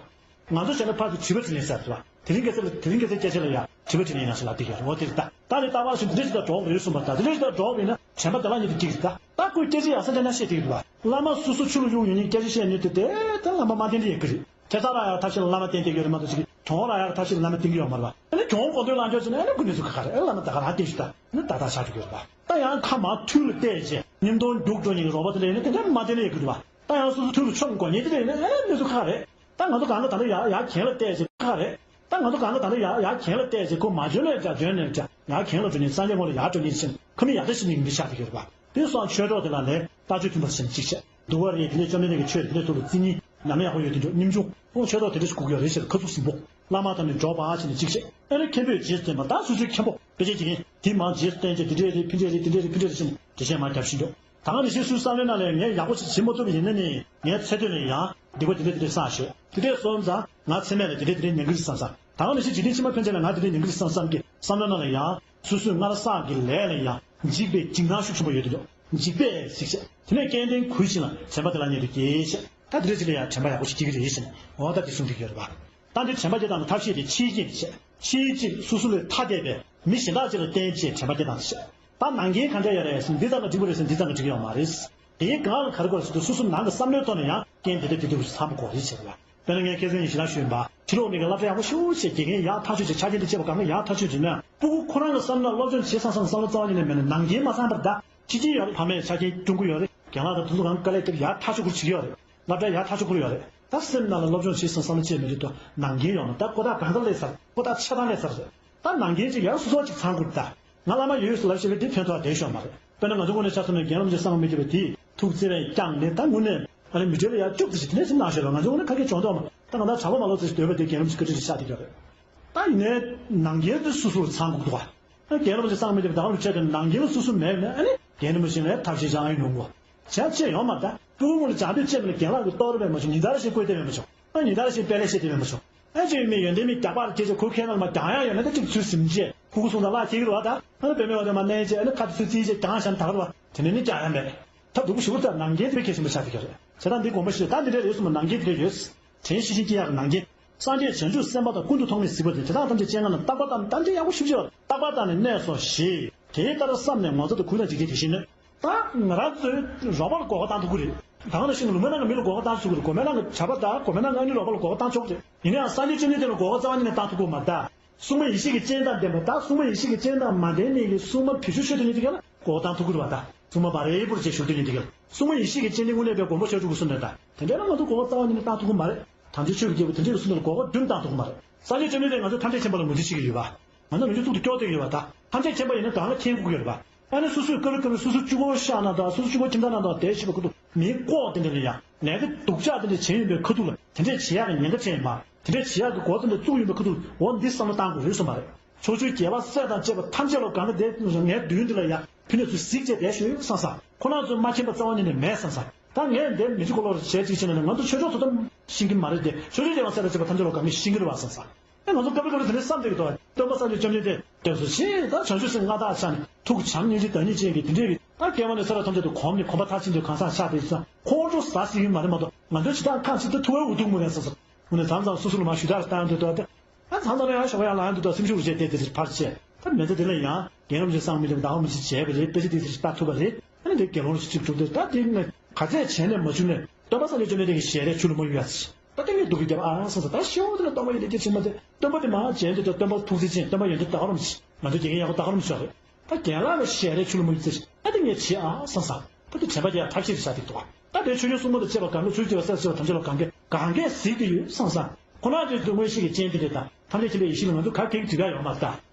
ང་ཚོ་བྱས་ན་ཕར་ཚུར་དྲི་བ་དྲིས་ལན་ཟེར་བ། དེ་རིང་ཁ་སང་ལ་དེ་རིང་ཁ་སང་སྐད་ཆ་ལ་ཡང་དྲི་བ་དྲིས་ལན་ཡིན་ན་ཞེས་ལབ་བསྡད་ཡོད་རེད། འོ་དེ་རེད་ད། ད་ནི་ལྟ་བ་ཞིག་འདི་འདྲ་ཞིག་དང་འགྲོགས་རེད་གསུངས་པ་ད་དེ་འདྲ་ཞིག་དང་འགྲོགས་པ་ཡིན་ན་དྲན་པ་བདེ་བླག་ཉིད་དུ་སྐྱེ་གི་རེད་ད། ད་ཁོས་སྐད་ཆ་ཡག་ས་འདྲ་ན་བཤད་བསྡད་ཀྱི་རེད་བ། བླ་མ་སོ་སོ་ཆོས་ལ་གཡུག་ཡོང་མཁན་སྐད་ཆ་བཤད་ནི་དེ་དེ་ད་བླ་མ་མ་བསྟེན་ནི་ཡོད་ཀྱི་རེད། ཁྱེད་ཚང་རང་ཡག་ཐབས་ཤེས་ལ་བླ་མ་བསྟེན་བསྡད་ཀྱི་ཡོད་རེད་མ་གཏོགས་ཅིག་གྲོང་རང་ཡག་ཐབས་ཤེས་ལ་བླ་མ་བསྟེན་གྱི་ཡོད་མ་རེད་པ། ཨ་ནི་གྱོང་གོ་འདོན་ལངས་ཕྱོགས་ཅིག་ནས་ཨ་ནི་ཀུན་ནས་སུ་ཁ་ཁ་རེད། ཨ་ནི་བླ་མ་ད་ག་རང་བསྟེན་ཞུ་ད་ཨ་ནི་ད་ད་ཆགས་འགྲོ་གི་ཡོད་རེད་པ། ད་ཡང་ཁ་མ་ཐུག་ལ་བལྟས་བྱས་མཉམ་དུ་རྒྱུག་འགྲོ་མཁན་གྱི་རོགས་པ་དེ་འདྲ་ཡིན་ན་དེ་འདྲ་མ་བསྟེན་ན་ཡག་གི་འདུག་པ། ད་ཡང་སོ་སོ་ཐུགས་ལ་ཆོམ་དགོས་མཁན་དེ་འདྲ་ཡིན་ན་ཨ་ནི་སུ་ཁ་ཁ་རེད། ད་ང་ཚོ་གང་ག་ད་ལྟ་ཡག་ཡག་གྱེན་ལ་བལྟས་བྱས་ཁ་ཁ་རེད། ད་ང་ཚོ་གང་ག་ད་ལྟ་ཡག་ཡག་གྱེན་ལ་བལྟས་བྱས་ཁོ་མ་འཇོན་ནས་ཀྱང་འཇོན་ནས་ཀྱང་ཡག་གྱེན་ལ་འགྲོ་མཁན་སངས་རྒྱས་ངོ་ལ་ཡག་འགྲོ་མཁན་ཞིག་ཁ་མི་ཡག་འདྲ་ཞིག་ནས་མི་ཆགས་ཀྱི་ཡོད་རེད་པ། དེ་སོང་ཆོས་གྲོགས་དེ་ལ་ལས་ལྟ་སྤྱོད་མཐུན་པ་ཞིག་ཅིག་བྱས། འདུལ་བ་རེད། དེ་ནས་བཅོམ་ལྡན་འདས་ཀྱི་ཆོས་དེ་ནས་ཐུགས་ལ་བརྩི་སྙིང་ཉམས་ལེན་ཡག་པོ་ཡོད་དེ་འདྲ་སྙིང་ཆུང་ཁོང་ཆོས་གྲོགས་དེ་འདྲ་ཞིག་དགོས་ཀྱི་ཡོད་རེད་ཟེར་ཁ་ཚུགས་ཟིན་པོ་བླ་མ་དང་ནི་འགྲོགས་པ་ཞེས་ནས་ཅིག་བྱས། ཨ་ནི་མཁན་པོས་རྗེས་སུ་བསྟན་པ་ད་སོ་སོའི་མཁན་པོ་དཔེ་ཆ་ཅིག་ཡིན་དེ་མང་རྗེས་སུ་བསྟན་བྱས་དེ་འདྲས་རེད་ཕན་འདྲས་རེད་དེ་འདྲས་རེད་ཕན་འདྲས་རེད་ཟེར་ནས་འགྲེལ་བཤད་མང་རྒྱབ་བཞིན་འདུག་ད་ག་ནང་བཞིན་སུའི་བསམ་བློའི་ནང་ལ་ངས་ཡག་པོ་ཞིག་བྱེད་མ་ཐུབ་པ་ཡིན་ན་ནི་ངའི་ཚེ་སྟོད་ལ་ཡང་སྡིག་པ་དེ་འདྲས་དེ་འདྲས་བསགས་ཤོག་དེ་འདྲས་སོང་ཙང་ང་ཚེ་སྨད་ལ་དེ་འདྲས་དེ་འདྲས་ཉན་གི་རེད་བསམ་བསམ། ད་ག་ནང་བཞིན་འཇིག་རྟེན་ཕྱི་མ་ཕན་ཆད་ལ་ང་དེ་འདྲས་ཉན་གི་རེད་བསམ་བསམ་གི་བསམ་བློའི་ནང་ལ་ཡང་སོ་སོའི་སྔར་བསགས་ཀྱི་ལས་ལ་ཡང་འཇིགས་པའི་འཇིགས་སྣང་ཤུགས་ཆེན་པོ་ཡོད་དེ་འདུག་འཇིགས་པས་གཟིགས་ཤིག་དེ་ནས་སྐལ་ལྡན་གུས་ཕྱིན་ལ་དྲན་པ་དེ་ལ་ཉེ་དུ་སྐྱེས་ཤིག་ད་དེ་འདྲས་ཅིག་ལ་ཡང་དྲན་པ་ཡག་པོ་ཞིག་སྐྱེ་གི་རེད་ཟེར་ནས་འོ་ད་དེ་གསུང་གི་ཡོད་རེད་པ། ད་འདི་དྲན་པ་སྐྱེ་སྟངས་ཀྱི་ཐབས་ཤེས་དེ་ཕྱིའི་རྐྱེན་དེ་བྱས། ཕྱིའི་རྐྱེན་སོ་སོ་ལས་ཐ་དད་པའི་མི་གཞན་དག་ཅིག་ལ་བརྟེན་བྱས་དྲན་པ་སྐྱེ་སྟངས་དེ་བྱས། ད་ནང་རྐྱེན་གང་འདྲ་ཡོད་རེད་ཟེར་ན་འདི་ཙམ་ལ་འགྲིག་པ་རེད་ཟེར་ན་འདི་ཙམ་ལ་འགྲིག་ཡོད་མ་རེད། དེའི་སྒང་ལ་ག་རེ་དགོས་རེད་ཟེར་དུས་སོ་སོ་ནང་གི་བསམ་བློའི་ཐོག་ནས་ཡང་རྐྱེན་དེ་འདྲ་དེ་འདྲ་བཟང་པོ་དགོས་རེད་ཟེར་བ། དཔེར་ན་ངས་ཁ་སང་ཡིན་ཞིག་ལ་ཞུས་ཡིན་པ་ཕྱི་ལོགས་ནས་ཀྱི་སློབ་གྲྭ་ཡག་པོ་ཞེ་པོ་བྱས་དགེ་རྒན་ཡག་ཐག་ཆོད་བྱས་ཆ་རྐྱེན་དེ་བྱས་པ་གང་ག་ཡག་ཐག་ཆོད་བྱས་ན་ཕྲུ་གུ་ཁོ་རང་གི་བསམ་བློ་སློབ་སྦྱོང་བྱེད་སང་སང་བསམ་བློ་རྩ་བ་ཉིད་ནས་མེད་ན་ནང་རྐྱེན་མ་བཟང་པར་གདའ། ཕྱི་རྐྱེན་ཡོད་རེད། ཕ་མས་ཆ་རྐྱེན་སྐྲུན་གི་ཡོད་རེད། རྒན་ལགས་དང་དུ་དུ་གང་དཀའ་ལས་ཐེབས་ཡག་ཐག་ཆོད་ཁུར་བྱེད་ཀྱི་ཡོད་རེད། སློབ་གྲྭ་ཡག་ཐག་ཆོད་ཁུར་ཡོད་རེད། ད་སེམས་ནང་ལ་སློབ་སྦྱོང་བྱེད་སོང་བསམ་བློ་ཅི་ཡང་མེད་དུས་ད་ནང་རྐྱེན་ཡོད་ན་ད་ཀོ་ཐག་གང་ལྟར་སླེབས་ཚར་ཀོ་ཐག་ཆ་ཚང་སླེབས་ཚར་རེད། ད་ནང་རྐྱེན་ཅིག་ཡང་སོ་སོ་ཅིག་ཚང་དགོས་ད། ང་བླ་མ་ཡོད་ཡོད་ཟེར་ལབ་བཤད་པའི་དེ་ཕན་ཐོགས་བསྡད་ཤོག་མ་རེད། དཔེར་ན་ང་ཚོ་དངོས་གནས་ཆ་མཚོན་ན་རྒན་རབས་ཀྱི་གསང་བ་མི་ཐེབས་པ་དེས་ཐུགས་བརྩེ་བས་བསྐྱངས་ནས་ད་དངོས་གནས་ཨ་ནི་མི་གྲལ་ལ་ཡར་བཅུག་ཙམ་ཞིག་དེ་ནས་སེམས་ནང་ཞོལ་ལ་ང་ཚོ་དངོས་གནས་ཁ་སྐད་བྱུང་དོགས་མ་ད་ང་ད་གྲྭ་པ་མ་ལོག་ཙམ་ཞིག་སྡོད་པ་དེ་རྒན་རབས་ཀྱི་བཀའ་དྲིན་ཆགས་བསྡད་ཀྱི་རེད། ད་ཡིན་ནའི་ནང་རྐྱེན་དེ་སོ་སོར་ཚང་དགོས་འདུག་ག་ཨ་རྒན་རབས་ཀྱི་གསང་བ་མི་ཐེབས་པ་ད་ག་རུ་བྱས་ཏེ་ནང་རྐྱེན་ལ་སོ་སོ་མེད་ན་ཨ་ནི་རྒན་རབས་ཀྱི་ལ་ཐབས་ཤེས་བྱ་ཨ་ཡོང་གོ་བྱས་བྱས་ཡོང་མ་ད་ཕྲུ་གུ་ངོ་ལ་སྦྱང་དུས་བཅད་མ་ནི་རྒན་ལགས་ཀྱི་ལྟོ་རེ་བས་མ་བྱུང་ཉིན་ལྟར་ཞིག་བཀོད་དེ་བས་མ་བྱུང་ཨ་ཉིན་ལྟར་ཞིག་དཔེ་ལས་བཤད་དེ་བས་མ་བྱུང་། ཨེ་ཅེ་མི་ཡོན་ཏན་མི་རྒྱག་པར་སྐྱེས་ཆེ་ཁུ་ཁེ་ན་མ་རྒྱང་ཡང་ཡོད་ན་ད་ཅིག་ཚུལ་ཟིན་རྗེས་ཁུ་ཁུ་སོང་ད་ལག་སྐྱེ་གི་རུ་བ་ད་ཨ་ནི་པེ་མེ་བ་དེ་མ་གནས་རྗེས་ཨ་ནི་ཁ་དུ་ཚུལ་རྩིས་རྗེས་རྒྱང་ཤམ་ད་ག་རུ་བ་དེ་ནས་ནི་རྒྱག་ཡང་མེད། ད་སྡུག་པོ་ཞུ་གི་ད་ནང་རྐྱེན་དེ་བས་གལ་ཆེན་པོ་ཆགས་ཀྱི་ཡོད་རེད། བྱས་ཙང་འདི་དགོངས་པ་བཞེས་ད་འདི་འདྲ་ཡོད་སོང་ན་ནང་རྐྱེན་དེ་འདྲ་ཡོད། དྲན་ཤེས་བཞིན་སྐྱེ་ཡག་གི་ནང་རྐྱེན། སངས་རྒྱས་བྱང་ཆུབ་སེམས་དཔའ་དང་ཀུན་ཏུ་ཐོགས་མེད་གཟིགས་པ་དེ་དེ་དག་ཐམས་ཅད་སྤྱན་སྔ་ན་རྟག་པར་ལྟ་ན་ད་འདྲ་ཡག་པོ་ཞུ་ཞུ་རྟག་པར་ལྟ་ནས་གནས་སོ་ཞེས་དེ་ལྟར་བསམ་ནས་ངོ་ཚ་དང་གུས་དང་འཇིགས་བྱེད་དེ་བཞིན་ནོད། ད་ང་རང་ཚོའི་རོགས་པ་ལ་གོ་བ་བཏང་ཐུབ་ཀྱི་རེད། ད་ག་ནང་བཞིན་ལུང་པའི་ནང་གི་མི་ལ་གོ་བ་བཏང་ཐུབ་ཀྱི་རེད། གོ་མའི་ནང་གི་བྱ་བ་དང་གོ་མའི་ནང་གི་ཨ་ནི་རོགས་པ་ལ་གོ་བ་བཏང་ཆོག་གི་རེད། ཡིན་ན་ཡང་སངས་རྒྱས་བཅོམ་ལྡན་འདས་ལ་གོ་བ་རྩ་བ་ཉིད་ནས་བཏང་ཐུབ་ཀྱི་མ་རེད་ད། སྲུང་མ་ཡེ་ཤེས་ཀྱི་སྤྱན་དང་ལྡན་པ་དང་སྲུང་མ་ཡེ་ཤེས་ཀྱི་སྤྱན་དང་མ་ལྡན་མི་གི་སྲུང་མ་བེད་སྤྱོད་ཤོར་དུས་ཉིད་དེ་ག་ལ་གོ་བ་བཏང་ཐུབ་ཀྱི་རེད་བ་ད། སྲུང་མ་བ་རེ་པོར་བྱས་ཤོར་དུས་ཉིད་དེ་ག་ལ་སྲུང་མ་ཡེ་ཤེས་ཀྱི་སྤྱན་དེ་དངོས་གནས་པའི་དགོངས་པ་ཤོར་འགྲོ་གི་སྲུང་དོན་དང་དེ་འདྲ་ན་ང་ཚོ་གོ་བ་རྩ་བ་ཉིད་ནས་བཏང་ཐུབ་ཀྱི་མ་རེད། དམ་ཆོས་ཆོས་ཀྱི་རྒྱལ་པོ་དེ་འདྲས་ཀྱི་གསུང་དོན་ལ་གོ་བ་བདུན་བཏང་ཐུབ་ཀྱི་མ་རེད། སངས་རྒྱས་བཅོམ་ལྡན་འདས་ང་ཚོ་ཐམས་ཅད་མཁྱེན་པ་ལ་ངོས་འཛིན་བྱེད་ཀྱི་ཡོད་པ། ང་ཚོ་མི་ཆོས་ཐུགས་ལ་སྐྱོ་བསྡད་ཀྱི་ཡོད་པ་ད། ཐམས་ཅད་མཁྱེན་པ་ཡིན་ན་གང་ལ་མཁྱེན་དགོས་ཀྱི་ཡོད་པ། ཨ་ནི་སོ་སོས་སྐབས་རེ་སྐབས་རེ་སོ་སོ་གཅིག་པོ་ཤག་ན་དང་སོ་སོ་གཅིག་པོ་ཁྱིམ་ཚང་ནང་དང་བསྡད་ཤེས་པའི་ཁུ་ཐུག་མིའི་ལྐོག་དེ་འདྲ་ལ་ཡང་ལས་ཀ་སྡུག་ཅག་དེ་འདྲ་བྱེད་ཡོང་པའི་ཁུ་ཐུག་ལ་དེ་འདྲས་བྱེད་ཡག་གི་ཉེན་ཁ་འཕྲད་ཡོད་མ། དེ་འདྲས་བྱེད་ཡག་གི་འགོ་དེ་འདྲ་བཙུགས་ཡོང་པའི་ཁུ་ཐུག་ལ་འོ་འདི་བསམ་བློ་བཏང་དགོས་རེད་གསུངས་པ་རེད། ཕྱོགས་བཅུའི་རྒྱལ་བ་སྲས་དང་བཅས་པ་ཐམས་ཅད་ལ་གང་ག་དེ་ངའི་མདུན་འདི་ལ་ཡང་ཕུ་ནས་ཚུར་གཟིགས་བྱས་བསྡད་ཤོག་བསམ་བསམ། ཁོ་རང་ཚོས་མ་མཁྱེན་པ་རྩ་བ་ཉིད་ནས་མེད་བསམ་བསམ། ད་ངས་འདིར་མི་ཚེ་གོ་ལོག་རེ་བྱས་ཅིག་བྱས་ན་ང་ཚོ་ཆོས་ཕྱོགས་ཚོ་ད་ཤེས་ཀྱི་མ་རེད་དེ་ཕྱོགས་བཅུའི་རྒྱལ་བ་སྲས་དང་བཅས་པ་ཐམས་ཅད་ལ་གང་ག་ཤེས་ཀྱི་རེད་བ་བསམ་བསམ། ཨེ་ང་ཚོ་སྐབས་རེ་སྐབས་རེ་དེ་འདྲ་བསམ་བསྡད་ཀྱི་འདུག་སྟོན་པ་སངས་རྒྱས་བཅོམ་ལྡན་འདས་སྟོན་སོ་ཞེས་ད་བྱང་ཆུབ་སེམས་མངའ་བདག་ཆགས་ནས་ཐུགས་བྱམས་སྙིང་རྗེ་བདག་ཉིད་ཅན་གྱི་དེ་འདྲའི་རིགས་ད་སྐྱེ་བ་ནས་ས་ལ་ཐམས་ཅད་དུ་གོམས་ནས་གོམ་པ་མཐར་ཕྱིན་དུས་གང་ཟག་ཆགས་ཏེ་ཙང་ཁོང་ཁྲོ་ཟ་སྲིད་ཀྱི་མ་རེད་མ་གཏོགས་ང་ཚོའི་ཇི་ལྟར་ཁམས་ཇི་ལྟར་ཐུ་བའི་འུ་ཐུག་མུ་ནས་སོ་སོ་དངོས་གནས་མཚམས་མཚམས་སོ་སོ་ལ་མ་ཞུ་དག་བཏང་འདུག་ད་ད་མཚམས་མཚམས་ཡང་ཞོགས་ཡང་ལངས་འདུག་ད་སེམས་ཤུགས་རུ་བྱས་ཏེ་དེ་ཕར་བྱས་ད་མི་ཚེ་དེ་ལ་ཡང་རྒན་རབས་ཀྱི་གསང་མི་ལེགས་བདག་མི་ཤེས་བྱས་པ་རེད། དཔེ་ཆ་དེ་ཚེ་ཞིག་ལྟ་ཐུབ་པ་རེད། ཨ་ནི་དེ་དགེ་སློང་ཞིག་ཅིག་གྲུབ་འདུག་ད་དེ་ནས་ག་ཚད་བྱས་ནས་མ་བྱུང་ནས་སྟོན་པ་སངས་རྒྱས་བཅོམ་ལྡན་འདས་ཀྱི་ཞལ་རས་ཆུ་ལ་མ་གཡུག་ཡ་ཟེར། ད་དེ་ངས་སྡུག་གི་རྒྱབ་ཨ་སང་ས་ད་ཤེའུ་དེ་ལ་སྟོན་པ་ཡོན་ཏན་ཅན་ཚད་མ་ཚད་སྟོན་པ་དེ་མ་བྱས་འདི་ད་སྟོན་པ་ཐུགས་རྗེ་ཅན་སྟོན་པ་ཡོན་ཏན་ད་ག་རུ་མི་བྱེད། ང་ཚོ་དགེ་རྒན་ཡག་པོ་ད་ག་རུ་མི་བྱེད་རེད། ད་རྒན་ལགས་ལ་ཞལ་རས་ཆུ་ལ་མ་གཡུག་ཚེ་ད་དེ་ངས་བྱེད་ཨ་སང་ས་ད་དེ་དྲན་པ་རྒྱག་ཐབས་ཤེས་རེ་བྱ་དེ་འདུག་ད་དེ་ཆོས་སྐྱོང་སྲུང་མ་དང་བཅས་པ་གང་ག་ཆོས་ཀྱི་བ་སེར་བྱེད་པ་ཐམས་ཅད་ལ་གང་ག་གང་གས་གཟིགས་ཏེ་ཡོད་སང་ས་ཁོ་ན་དེ་དུ་མངོན་ཤེས་ཀྱི་སྤྱན་དེ་འདྲ་དང་ཐམས་ཅད་མཁྱེན་པའི་ཡེ་ཤེས་ལ་ང་ཚོ་ག་གེ་གི་དུས་ཀ་ཡོང་མ་ད།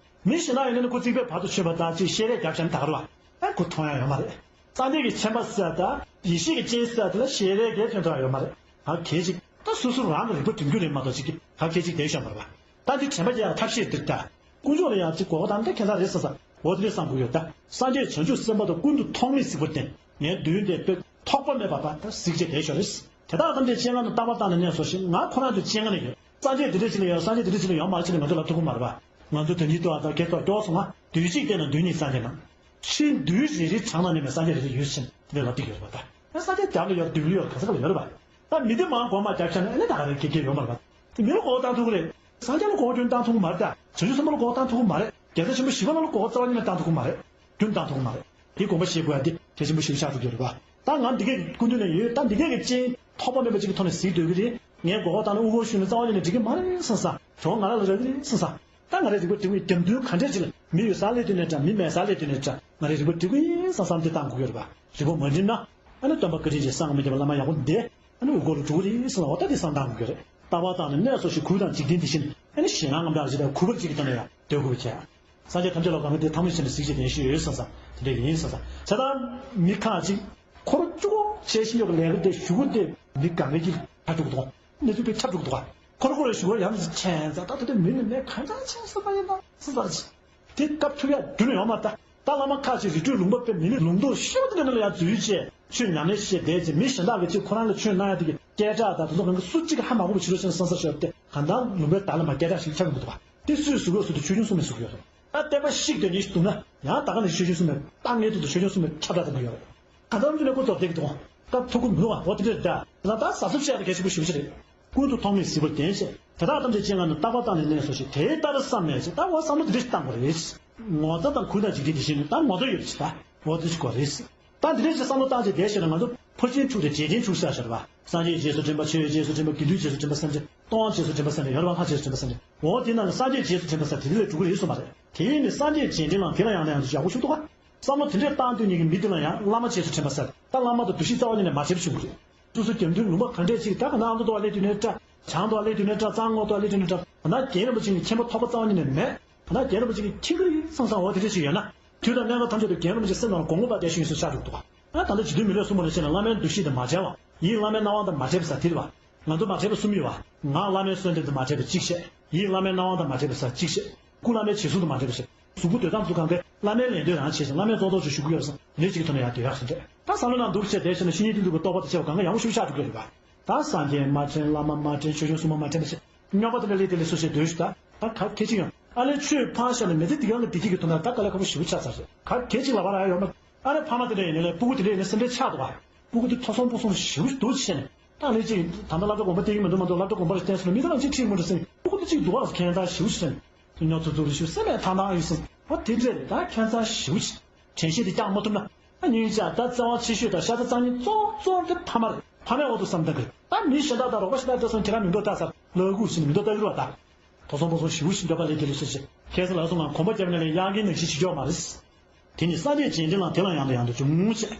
མི་ཞིག་ན་ཡོད་ན་ནི་ཁོ་རྩིག་པའི་བར་དུ་ཆོད་པ་དང་ཅིག་ཤེས་རེས་རྒྱབ་བྱས་ནས་ད་ག་རུ་བ་ཨ་ཁོ་མཐོང་ཡ་ཡོད་མ་རེད། སངས་རྒྱས་ཀྱི་མཁྱེན་པ་ཟེར་ད་ཡེ་ཤེས་ཀྱི་སྤྱན་ཟེར་དེ་ལ་ཤེས་རེས་གས་ཐོན་ཐོག་ཡོད་མ་རེད། ཧ་གེ་ཅིག་ད་སོ་སོ་རང་གི་རིག་པ་དོན་འཁྱོལ་རེད་མ་གཏོགས་ཅིག་གི་ཧ་གེ་ཅིག་དེ་ཤོད་མ་རེད་བ། ད་འདི་དྲན་པ་རྒྱག་ཡ་ཐབས་ཤེས་འདིར་ད་དཀོན་མཆོག་ལ་ཡང་ཅིག་གོ་བ་དང་ད་ཁྱད་མཚར་རེད་བསམ་ས་འོ་དེ་འདྲས་བསམ་དགོས་ཡོད་ད། སངས་རྒྱས་བྱང་ཆུབ་སེམས་དཔའ་དང་ཀུན་ཏུ་ཐོགས་མེད་གཟིགས་པ་བསྟེན། ངའི་མདུན་དེ་དཔེ་ཐོགས་པ་མེད་པ་བ་ད་གཟིགས་བྱས་བསྡད་ཤོག་རེད། དེ་དག་ཐམས་ཅད་སྤྱན་སྔ་ན་རྟག་པར་བལྟ་ནས་གནས་སོ་ཞེས་ང་ཁོ་རང་ཚོའི་སྤྱན་སྔ་ན་ཡོད། སངས་རྒྱས་འདི་འདྲ་ཅིག་ལ་ཡོད་སངས་རྒྱས་འདི་འདྲ་ཅིག་ལ་ཡོད་མ་རེད་ཅིག་ལ་ང་ཚོ་ལབ་ཐུབ་ཀྱི་མ་རེད་པ། ང་ཚོ་དོན་གྱིས་ལྟོས་ཨ་ད་སྐད་ཐོག་སྐྱོ་སོང་ང་དུས་གཅིག་བལྟས་ན་མདུན་གཉིས་སངས་རྒྱས་ན། ཤིང་རྡུལ་རེ་རེའི་བྲང་ནང་ནས་མེད་སངས་རྒྱས་རེ་རེ་ཡོད་ཕྱིན་དེ་འདྲ་ལབ་ཐུབ་ཀྱི་ཡོད་རེད་པ་ད། ཨ་སངས་རྒྱས་རྒྱབ་ལ་ཡོད་རྡུལ་ལ་ཡོད་ག་ས་ག་ལ་ཡོད་རེད་པ། ད་མི་དེ་མང་གོང་མ་རྒྱབ་ཤ་ན་ཨ་ནི་ད་ག་རེ་དགེ་རྒན་ཡོད་མ་རེད་པ། དེ་མི་ལ་གོ་བ་བཏང་ཐུབ་ཀྱི་རེད། སངས་རྒྱས་ལ་གོ་བ་སྐྱོན་བཏང་ཐུབ་ཀྱི་མ་རེད་ད། བྱང་ཆུབ་སེམས་དཔའ་ལ་གོ་བ་བཏང་ཐུབ་ཀྱི་མ་རེད། རྒྱལ་སྲས་ཆེན་པོ་བཞི་པ་ལ་གོ་བ་རྩ་བ་ཉིད་ནས་བཏང་ཐུབ་ཀྱི་མ་རེད། རྒྱུན་བཏང་ཐུབ་ཀྱི་མ་རེད། དེའི་དགོངས་པ་བཞེས་དགོས་ཡ་དེ་གལ་ཆེན་པོ་ཞིག་ཆགས་ཐུབ་ཀྱི་རེད་པ། ད་ང་འདི་གས་ཀྱི་སྐུ་མདུན་ལ་ཡོད། ད་འདི་གས་ཀྱི་སྤྱན་ཐོགས་པ་མེད་པ་ཅིག་གི་ཐོག་ནས་གཟིགས་སྡོད་ཀྱི་རེད། ངས་མགོ་སྐོར་བཏང་ན་དབུ་སྐོར་ཞུས་ན་རྩ་བ་ཉིད་ནས་འགྲིག་གི་མ་རེད་བསམ་བསམ། གྲོགས་ང་རང་ལ་རག་གི་རེད་བསམ་བསམ། ད་ང་རའི་རིག་པ་འགྲིག་གི་རྒྱབ་མདུན་ག་འདྲས་ཅིག་ལ་མི་ཡོད་ས་སླེབས་དུས་ནས་འདྲ། མི་མེད་ས་སླེབས་དུས་ནས་འདྲ། ང་རའི་རིག་པ་འགྲིག་གི་ཡིན་བསམ་བསམ་དེ་བཏང་དགོས་ཀྱི་རེད་པ། རིག་པ་མ་འགྲིག་ན། ཨ་ནི་སྟོན་པ་བཀའ་དྲིན་ཅན་སངས་རྒྱས་མི་ཁྱབ་པ་བླ་མ་ཡག་པོ་འདི་ཨ་ནི་དབུ་སྐོར་ལ་འགྲོ་གི་རེད་བསམ་ལ། འོ་ད་དེ་བསམ་བཏང་དགོས་ཀྱི་རེད། རྟག་པར་བཏང་ནས་གནས་སོ་ཞིག་གུས་དང་འཇིག་རྟེན་དེ་བཞིན་ཨ་ནི་ཞེད་སྣང་རྔམ་སྐྲག་ཅིག་དང་གུས་པར་ཅིག་གི་སྟེང་ནས་ཡང་སྡོད་དགོས་པ་བྱས། སངས་རྒྱས་ཐམས་ཅད་ལ་གང་ག་དེ་ཐང་མོ་བྱས་ནས་གཟིགས་བྱས་བདེན་ཤེས་ཡོད་བསམ་བསམ་དེ་འདྲ་ཡིན་བསམ་བསམ། བྱས་ཙང་མི་ཁ་ཅིག་འཁོར་བཅུ་གོ་བྱས་ཤིང་ཡོད་ཀྱི་ལས་ཀ་དེ་ཞུ་གུ་དེ་མི་གང་ག་གིས་ཁ་དྲུག་དང་གནས་ཚུལ་དེ་ཁྱབ་དྲུག་འདུག་ག་འཁོར་འཁོར་རེ་ཞུ་གུ་ཡང་ཁྱད་མཚར་ད་དེ་དེ་མི་ནི་མེད་གང་ཚང་ཆེན་སོ་པ་ཡིན་ན་སོ་པ་རེད། དེ་སྐབས་ཐུག་ཡ་རྒྱུ་ནི་ཡོང་མ་ད། ད་བླ་མ་ཁ་ཅིག་རི་ཁྲོད་ལུང་པ་དཔེ་མི་ནི་ལུང་རྟོགས་ཤེས་པ་དེ་འདྲ་ནི་ལ་ཡ་འཛུལ་བྱས་ཆོས་ཉམས་ལེན་བྱེད་བསྡད་ཅིག་མི་གཞན་དག་གིས་ཅིག་ཁོ་རང་ལ་ཆོས་གནང་ཡ་དེ་གི་སྐད་གྲགས་དང་དེ་ཚོ་གང་གི་སུ་གཅིག་གིས་ཧ་མ་གོ་བ་བྱེད་རོགས་བྱས་ནས་བསམ་ས་ཤོར་ཏེ་གང་ལྟར་ལུང་པའི་བདག་ལ་མ་སྐད་གྲགས་ཤིག་ཆགས་ཀྱི་འདུག་པ། དེ་སུས་ཟུག་གོ་ཟུག་དེ་ཆོས་སྐྱོང་སྲུང་མས་ཟུག་ཡོད་རེད། ད་བསྟན་པ་བཤིག་སྡོད་མཁན་ཞིག་འདུག་ན་ཡང་ད་ག་ནས་ཆོས་སྐྱོང་སྲུང་མས་ད་ངས་དུ་དུ་ཆོས་སྐྱོང་སྲུང་མས་ཁྱབ་བསྒྲགས་བཏང་གི་ཡོད་རེད། གང་ལྟར་མི་ནས་ཀུ་ཙོག་བསྡད་ཀྱི་འདུག་ག་སྐབས་ཐུག་གི་མི་འདུག་ག་འོ་དེ་འདྲ་རེད་ད། ད་ད་གཟབ་གཟབ་བྱས་ཡ་ད་གལ་ཆེན་པོ་ཞེ་པོ་ཞིག་རེད། ཀུན་ཏུ་མཐོང་མི་གཟིགས་པར་བརྟེན་བྱས། དེ་དག་ཐམས་ཅད་སྤྱན་སྔ་ན་རྟག་པར་བལྟ་ནས་གནས་སོ་ཞེས་དེ་ལྟར་བསམ་ནས་ཅི་ད་འོ་བསམ་བློ་འདི་འདྲ་ཞིག་བཏང་དགོས་རེད། ངོ་ཚ་དང་གུས་དང་འཇིགས་རྟེན་འདི་བཞིན་ད་ངོ་ཚ་ཡོད་ཅི་ད་འོ་འདི་ཞིག་དགོས་རེད། ད་འདི་འདྲ་ཞིག་བསམ་བློ་བཏང་བྱས་བསྡད་ཤེས་ན་ང་ཚོ་ཕར་ཕྱིན་དྲུག་དང་རྗེས་དྲན་དྲུག་ཟེར་ཤར་བ། སངས་རྒྱས་རྗེས་སུ་དྲན་པ། ཆོས་རྗེས་སུ་དྲན་པ། དགེ་འདུན་རྗེས་སུ་དྲན་པ་ཟེར་འདྲ། སྟོང་པ་རྗེས་སུ་དྲན་པ་ཟེར་འདྲ། ཡང་ན་དབང་ཐང་རྗེས་སུ་དྲན་པ་ཟེར་འདྲ། འོ་དེ་ནང་ལ་སངས་རྒྱས་རྗེས་སུ་དྲན་པ་ཟེར་དེ་འདི་ལས་འགྲོ་གི་རེད་བསམ་པ་རེད། དེ་ཡིན་ནི་སངས་རྒྱས་རྗེས་དྲན་ལ་དེ་ལ་ཡང་ན་ཡང་དུ་ཡག་པོ་ཞུ་འདུག་ག་བསམ་བློ་དེ་འདྲས་བཏང་དུས་ཉིད་ཀྱི་མི་དེ་ལ་ཡང་བླ་མ་རྗེས་སུ་དྲན་པ་ཟེར། ད་བླ་མ་དང་འདུ་ཤེས་རྩ་བ་ཉིད་ནས་མ་བྲལ་བ་བྱུང་གི་རེད། སོ་སོ་རྒྱབ་མདུན་ལུང་པ་ག་འདྲས་ཅིག་ད་ག་ནང་ཨ་མདོ་སྟོད་ལ་སླེབས་དུས་ནས་འདྲ། བྱང་སྟོད་ལ་སླེབས་དུས་ནས་འདྲ། གཙང་ངོ་སྟོད་ལ་སླེབས་དུས་ནས་འདྲ། ད་རྒན་རིན་པོ་ཆེ་གི་མཁྱེན་པ་ཐོགས་པ་རྩ་བ་ཉིད་ནས་མེད། ད་རྒན་རིན་པོ་ཆེ་གི་མཁྱེན་གི་རེད་བསམ་བསམ་འོ་དེ་འདྲས་ཅིག་ཡོད་ན། དུས་དང་གནས་སྐབས་ཐམས་ཅད་དུ་རྒན་རིན་པོ་ཆེ་སེམས་ནང་ལ་དགོངས་པ་བསྡད་ཤིང་སུ་ཆགས་འགྲོ་འདུག་ག་ཨ་ད་ལྟ་བྱེད་དུས་མི་ལས་གསུངས་པ་ནང་བཞིན་ལ་བླ་མའི་འདུ་ཤེས་དང་མ་བྲལ་བ། ཡིད་བླ་མའི་སྣང་བ་དང་མ་བྲལ་བ་ཟེར་དེ་རེད་བ། ང་ཚོ་མ་བྲལ་བ་གསུམ་ཡོད་བ། ངག་བླ་མའི་གསོལ་འདེབས་དང་མ་བྲལ་བ་གཅིག་བྱས། ཡིད་བླ་མའི་སྣང་བ་དང་མ་བྲལ་བ་ཟེར་གཅིག་བྱས། སྐུ་བླ་མའི་བྱད་གཟུགས་དང་མ་བྲལ་བ་ཟེར། གཟུགས་པོ་སྡོད་སྟངས་ཚོ་གང་གས་བླ་མའི་ལན་ལྡོག་རང་བྱས་ཤིང་བླ་མའི་གཙོ་འདོགས་ཀྱི་ཞུ་གི་ཡོད་བསམ་ལས་གཅིག་གི་ཐོག་ནས་ཡང་སྡོད་ཡག་ཟེར་འདྲ། ད་བསམ་བློ་ནང་འདུག་བྱས་བསྡད་བྱས་ན་བཤེས་གཉེན་དེ་ཚོ་གི་རྟོགས་པ་དང་བཅས་པ་གང་ག་ཡག་པོ་ཞིག་ཆགས་འགྲོ་གི་རེད་པ། ད་སངས་རྒྱས་མ་དྲན། བླ་མ་མ་དྲན། ཆོས་སྐྱོང་སྲུང་མ་མ་དྲན་པ་བྱས། སྨྱོན་པ་དེ་འདྲ་ལས་དེ་ལས་སོ་ཞེས་སྡོད་ཤིག་ད་ད་ག་གེ་ཅིག་ཡང་ཨ་ལས་ཆོས་ཕར་བཞག་ནས་མི་ཚེ་འདི་གང་གི་བདེ་སྐྱིད་ཀྱི་དོན་དག་ད་དཀའ་ལས་ཁག་པོ་ཞེ་པོ་ཆགས་ཚར་རེད། ག་གེ་ཅིག་ལབ་པ་རག་ཡ་ཡོད་མ། ཨ་ལས་ཕ་མ་དེ་འདྲ་ཡིན་ནའི་ལས་སྤུ་གུ་དེ་འདྲ་ཡིན་ན་སེམས་ཁྲལ་ཆགས་འདུག་ག་སྤུ་གུ་དེ་ཐོ་སོང་སྤུ་སོང་ཞེ་པོ་ཞིག་འདུག་བྱས་ནས་ད་ལས་ཅིག་ད་ལྟ་སློབ་གྲྭ་དགོན་པ་བསྟན་གྱི་མི་འདུག་མ་གཏོགས་སློབ་གྲྭ་དགོན་པ་ལ་བསྟན་སོང་ན་མི་ཚང་མ་ཅིག་ཁྲིད་མི་འགྲོ་ཟེར་ནས་སྤུ་གུ་དེ་ཅིག་འདུག་ག་ཁྱད་མཚར་ཞེ་པོ་ཞིག་བྱས་ནས་སྨྱོ་ཚུལ་ཚུལ་ཞིག་སེམས་ནས་ཐང་ཐང་ཡིན་སོང་། ཨོ་དེ་འདྲ་རེད། ད་ཁྱད་མཚར་ཞེ་པོ་ཞིག་དྲན་ཤེས་དེ་བསྐྱང་མ་ཐུབ་ན། ཨ་སྙིང་རྗེ། ད་བརྩེ་བ་ཆེ་ཤོས་དང་ཤ་ཚ་རྩ་གཉིས་གཙོ་གཙོ་དེ་ཕ་མ་རེད། ཕ་མའི་འོག་ཏུ་བསམ་བཏང་གི་རེད། ད་མི་གཞན་དག་དང་རོགས་པ་གཞན་དག་འདྲ་སོང་ཁྱེད་རང་མིང་འདོགས་བཏགས་ཚར་ལ་སྒུག་བཞིན་མིང་འདོགས་བཏགས་ཡོད་རེད་བ། ད་ཐོ་སོང་པོ་སོང་ཞེ་པོ་ཞིག་འདོད་པ་ལས་དེ་ལས་སོ་ཞེས་ཁྱེད་ཚོ་ལ་སོང་ང་གོམ་པ་བརྒྱབ་ནས་ལས་གཡག་གི་ནང་བཞིན་བྱེད་ཆོག་མ་རེད། དེ་ནི་སངས་རྒྱས་རྗེས་དྲན་ལ་དེ་ལ་ཡང་དང་ཡང་དུ་འབྱུང་བྱེད།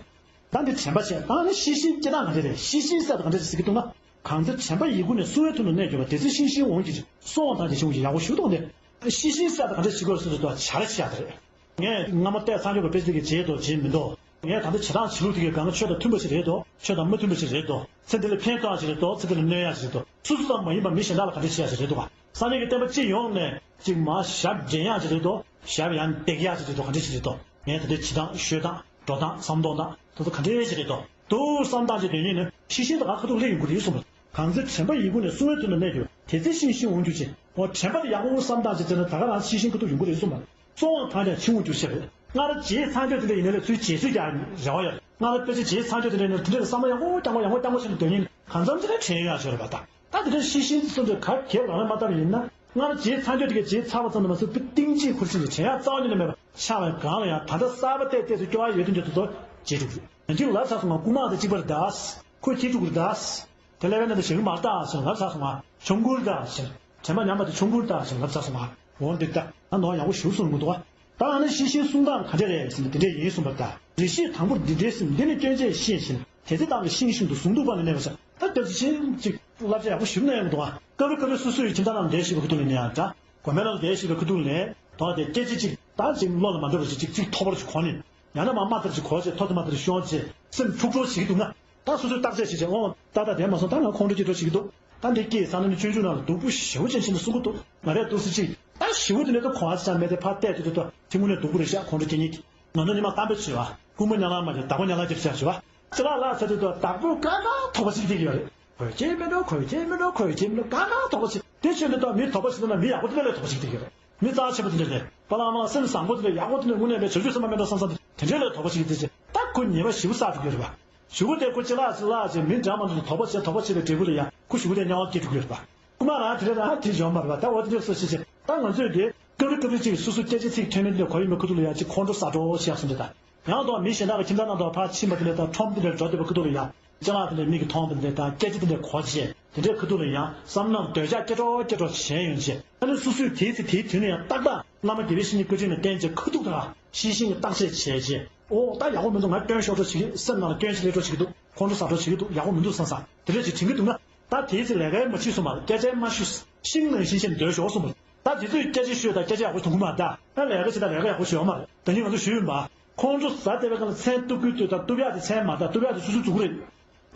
ད་འདི་དྲན་པ་བྱས། ད་ནི་ཤེས་བཞིན་སྐྱེ་སྟངས་ག་འདྲ་རེད། ཤེས་བཞིན་སད་ད་ག་འདྲ་ཞིག་གི་འདུག་ན། གང་ཚེ་དྲན་པ་ཡིད་ཁུག་ནས་བསྲུང་བའི་དོན་དུ་གནས་གྱུར་པ། དེ་ཚེ་ཤིང་བཞིན་འོང་གྱུར་ཅིག་སོང་བ་དང་དེ་བཞིན་འོང་གྱུར་ཅིག་ཤེས་བཞིན་སད་ད་ག་འདྲ་ཞིག་དགོས་ཟེར་དུས་བྱ་ར་བྱེད་ཡ་དེ་རེད། ངས་སྔ་མོ་བལྟས་ཚར་ཡོད་པ་དཔེ་ཅིག་གི་བྱེད་དོ་བྱེད་མི་འདུག་ངས་ད་ལྟ་བྱེད་སྟངས་བྱེད་ལུགས་དེ་གའི་སྒང་ག་ཆོས་དང་མཐུན་པ་ཞིག་རེད་དོ། ཆོས་དང་མ་མཐུན་པ་ཞིག་རེད་དོ། ཚེ་འདི་ལ་ཕན་ཐོགས་ཡ་ཞིག་རེད་དོ། ཚེ་འདི་ལ་གནོད་ཡ་ཞིག་རེད་དོ། སོ་སོ་ཙམ་མ་ཡིན་པར་མི་གཞན་དག་ལ་ག་འདྲ་བྱེད་ཡ་ཞིག་རེད་དོ། སངས་རྒྱས་ཀྱི་བསྟན་པ་སྤྱི་ཡོངས་ནས་ཅིག་མར་ཞབས་འདྲེན་ཡ་ཞིག་རེད་དོ། ཞབས་ཡང་འདེགས་ཡ་ཞིག་རེད་དོ། ག་འདྲ་ཞིག་རེད་དོ། ངས་ད་ལྟའི་བྱེད་སྟངས་ཤོད་སྟངས་འགྲོ་སྟངས་བསམ་གཏོང་སྟངས་དེ་ཚོ་ག་འདྲ་ཞིག་རེད་དོ། དུ་བསམ་སྟངས་ཅིག་དོན་ཉིད་ནི་ཤེས་བཞིན་དུ་ང་ཁ་ཐུག་སླེབས་ཡོང་གི་རེད་གསུངས་པ། གང་ཚེ་དྲན་པ་ཡིད་ཁུག་ནས་བསྲུང་བའི་དོན་དུ་གནས་གྱུར། དེ་ཚེ་ཤིང་བཞིན་འོང་གྱུར་ཅིག་འོ་དྲན་པ་དེ་ཡག་པོ་བསམ་སྟངས་ཅིག་བྱས་ན་ད་ག་རང་ཤེས་བཞིན་ཁ་ཐུག་ཡོང་གི་རེད་གསུངས་པ། བསྲུང་བ་དང་ཀྱང་ཕྱིར་འོང་གྱུར་ཞེས་པས། སྔར་རྗེས་ཚར་འགྱོད་དེ་འདྲ་ཡིན་ན་ལས་ཚུར་རྗེས་སུ་ཀྱང་རེ་བ་ཡོད། སྔར་དཔེ་ཆ་རྗེས་ཚར་འགྱོད་དེ་འདྲ་ཡིན་ན་དེ་འདྲ་ལ་བསམ་བློ་ཡག་པོ་རྐྱང་པ་ཡག་པོ་རྐྱང་པོ་བྱས་ནས་དོན་ཡིན་གང་འཚམ་ཅིག་ལ་དྲན་ཡོད་ཡ་ཞོར་བ་དང་། ད་དེ་འདྲ་ཤེས་བཞིན་དུ་བསྲུང་འདོད་ག་གེ་ལ་ལ་མ་བཏབ་ཡིན་ན། སྔར་རྗེས་ཚར་འགྱོད་དེ་གའི་རྗེས་ཚར་བ་ཙམ་དུ་མ་ཟད་དཔེ་གཏིང་ཅིག་ཁུར་ཕྱིན་ཅིག་དྲན་ཡག་རྩ་བ་ཉིད་ནས་མེད་པ་ཆགས་པའི་སྒང་ལ་ཡང་ད་ལྟ་གསར་པ་བལྟས་བལྟས་སུ་སྐྱོ་བ་ཡོད་དུས་འདྲ་དེ་ཚོ་བརྗེད་འགྲོ་གི་རེད། ཡང་གཅིག་ལབ་ཚར་སོང་ང་རྐུན་མ་དང་གཅིག་པ་རེད་ད། ཁོ་ཁྱེར་འགྲོ་གི་རེད་ད། དེ་ལས་བས་ན་དེ་ཞེ་གི་མ་རེད་ད་ཟེར་ལབ་ཚར་སོང་ང་། ཆོམ་རྐུན་རེད་ད་ཟེར། དྲན་པ་ཉམས་པ་དེ་ཆོམ་རྐུན་རེད་ད་ཟེར་ལབ་ཚར་སོང་ང་། འོ་འདི་ལྟ་ང་ནོར་ཡག་པོ་ཞུ་སོང་མི་འདུག་བ། ད་ཨ་ནི་ཤེས་བཞིན་བསྲུང་སྟངས་ག་འདྲ་རེད་ཟེར་ན་དེ་འདྲས་ཡིན་གསུངས་པ་ལྟར། རེ་ཞིག་དང་པོར་འདི་འདྲའི་སེམས་འདི་ནི་སྐྱོན་ཆས་ཤེས་བཞིན་དེ་ཚེ་བཏང་བའི་ཤིང་བཞིན་དུ་ཟུངས་འདུག་པ་ལས་གནས་པ་ཟེར། ད་སྐྱབས་རྗེ་ཆེན་ཅིག་བསླབ་བྱ་ཡག་པོ་ཞིག་གནང་ཡོང་གི་འདུག་ཨ། སྐབས་རེ་སྐབས་རེ་སོ་སོ་ཡི་ཁྱིམ་ཚང་ནང་བསྡད་བཞིན་པའི་ཁ་ཐུག་ལ་ནི་ཡང་འདྲ། དགོན་པའི་ནང་བསྡད་བཞིན་པའི་ཁ་ཐུག་ལ་དོ་དེ་སྐད་ཆ་ཅིག་ད་ཅིག་བློ་ལ་མ་འདོད་པ་ཞིག་ཅིག་ཅིག་མཐོ་པོ་ཞིག་གོ་ནས། ཡང་ན་མ་མ་ལྟར་ཅིག་གོ་བྱས་མཐོ་དུ་མ་ལྟར་ཤོང་བྱས་སེམས་འཁྲུག་འཁྲུག་བྱེད་ཀྱི་འདུག་ན། ད་སོ་སོས་བརྟག་དཔྱད་བྱེད་བྱས་འོང་ད་ད་དེ་མ་སོང་ད་ང་ཁོང་ཁྲོ་སྐྱེ་འགྲོ་བྱེད་ཀྱི་འདུག་ད་འདི་སྐྱེས་ཚར་ན་ནི་སྤྱོད་འཇུག་ནང་ལ་སྡུག་པོ་ཞེ་པོ་ཅན་ཕྱིན་ནས་གསུང་གི་འདུག་ང་རས་འདུག་སེ་ཅིག་ད་ཞེ་པོ་དེ་ནས་ད་གོ་བ་ཅང་མེད་དེ་ཕར་བལྟས་དུས་དུ་ད་ཐེངས་མུ་ནས་སྡུག་པོ་རེད་ཤག་ཁོང་ཁྲོ་སྐྱེ་ཉེན་གྱི། ང་ཚོ་ཉི་མ་གཏམ་དཔེ་བྱེད་བ། རྐུན་མ་ཉ་ལ་མ་བྱེད་བདག་པོ་ཉ་ལ་བྱེད་བྱ་བྱེད་བ། ཅི་ལ་ལ་ཟེར་དུས་ད་བདག་པོ་དཀའ་ངལ་དོགས་པ་ཞིག་སྟེར་གྱི་ཡོད་རེད། གོས་ཆེན་མི་འགྲོ་གོས་ཆེན་མི་འགྲོ་གོས་ཆེན་མི་འགྲོ་དཀའ་ངལ་དོགས་པ་ཞིག་དེ་ཆོས་འདི་ད་མི་དོགས་པ་ཞིག་འདི་ན་མི་ཡག་པོ་དེ་འདྲ་ལས་དོགས་པ་ཞིག་སྟེར་གྱི་ཡོད་རེད། མི་རྩ་ཆེན་པོ་དེ་འདྲ་ལས་པ་ལ་མ་སེམས་བཟང་པོ་དེ་འདྲ་ཡག་པོ་དེ་འདྲ་དངོས་གནས་པའི་བྱང་ཆུབ་སེམས་དཔའ་མེད་འགྲོ་བསམ་བསམ་དེ་འདྲ་ལས་དོགས་པ་ཞིག་སྟེར་ཅེས་ད་ཁོ་ཉེས་པ་ཞེ་པོ་བསགས་འགྲོ་གི་ཡོད་རེད་པ། གཞུག་གུ་དེ་ཁོ་ཅི་ལ་ཅི་ལ་ཅེས་མི་འདྲ་མ་འདྲ་དོགས་པ་བྱས་དོགས་པ་བྱས་པའི་འབྲས་བུ་ལ་ཡང་ཁོ་གཞུག་གུ་དེ་དམྱལ་བར་སྐྱེ་འགྲོ་གི་ཡོད་རེད་པ། རྐུན་མ་རང་དེ་འདྲ་རང་དེ་འཇོག་མ་རེད་པ། ད་འོ་དེ་འདྲ་སོ་ཞེས་བྱས་ད་ང་ཚོས་དེ་སྐབས་རེ་སྐབས་རེ་ཅིག་སོ་སོ་སྐད་ཆ་ཚིག་ཐོན་མིན་དེ་འདྲ་གོ་ཡི་མེད་ཁུ་ཐུག་ལ་ཡང་ཅིག་ཁོང་ཁྲོ་ཟ་འགྲོ་ཞེས་སོང་དེ་ད། ཡང་དུ་མི་གཞན་དག་གི་ཁྱིམ་ཚང་ནང་དུ་ཕར་ཕྱིན་པ་དེ་འདྲ་དང་ཁྲོམ་དེ་འདྲ་འགྲོ་བསྡད་པ་ཁུ་ཐུག་ལ་ཡང་ཅ་ལག་དེ་འདྲ་མིག་གིས་མཐོང་བ་དེ་འདྲ་དང་སྐད་ཆ་དེ་འདྲ་གོ་བྱས། དེ་འདྲའི་ཁ་ཐུག་ལ་ཡང་བསམ་མནོ་འདོད་ཆགས་སྐྱེ་འགྲོ་སྐྱེ་འགྲོ་བྱས་ཡོང་བྱས། ཨ་ནི་སོ་སོས་དེའི་ཚེ་དེའི་དུས་ནས་ཡང་ཏག་ཏག་བླ་མ་དགེ་བའི་བཤེས་གཉེན་བཀའ་དྲིན་ལ་བརྟེན་བྱས་ཁ་ཐུག་དང་ཤེས་བཞིན་གྱི་བརྟག་དཔྱད་བྱས་བྱས། ཨོ་ད་ཡག་པོ་མི་འདུག་ང་སྐྱོན་ཤོར་འགྲོ་བྱེད་ཀྱི་སེམས་ནང་ལ་སྐྱོན་ཞིག་སླེབས་འགྲོ་བྱེད་ཀྱི་འདུག་ཁོང་ཁྲོ་ཟ་འགྲོ་བྱེད་ཀྱི་འདུག་ཡག་པོ་མི་འདུག་བསམ་བསམ་དེ་འདྲ་ཞིག་དྲན་གྱི་འདུག་ན། ད་དེའི་ཚེ་ལས་ཀའི་མ་བྱེད་གསུངས་པ་སྐད་ཆའི་མ་ཤོད། ཤིང་ནང་བཞིན་བྱས་ནས་སྡོད་ཤོག་གསུངས་པ། ད་དེ་ཚོས་སྐད་ཆ་ཤོད་དང་སྐད་ཆ་ཡག་པོ་ཐོན་གི་མ་རེད། ད་ལས་ཀ་བྱེད་དང་ལས་ཀ་ཡག་པོ་བྱེད་ཡོད་མ་རེད། ད་ནི་ང་ཚོ་ཞུས་ཡིན་པ། ཁོང་ཁྲོ་ཟ་བསྡད་པའི་སྒང་ལ་མཚན་གཏུབ་ཀྱི་ལྟོས་དང་གཏུབ་ཡག་དེ་མཚན་མ་རེད། གཏུབ་ཡག་དེ་སོ་སོའི་མཛུབ་གུ་རེད།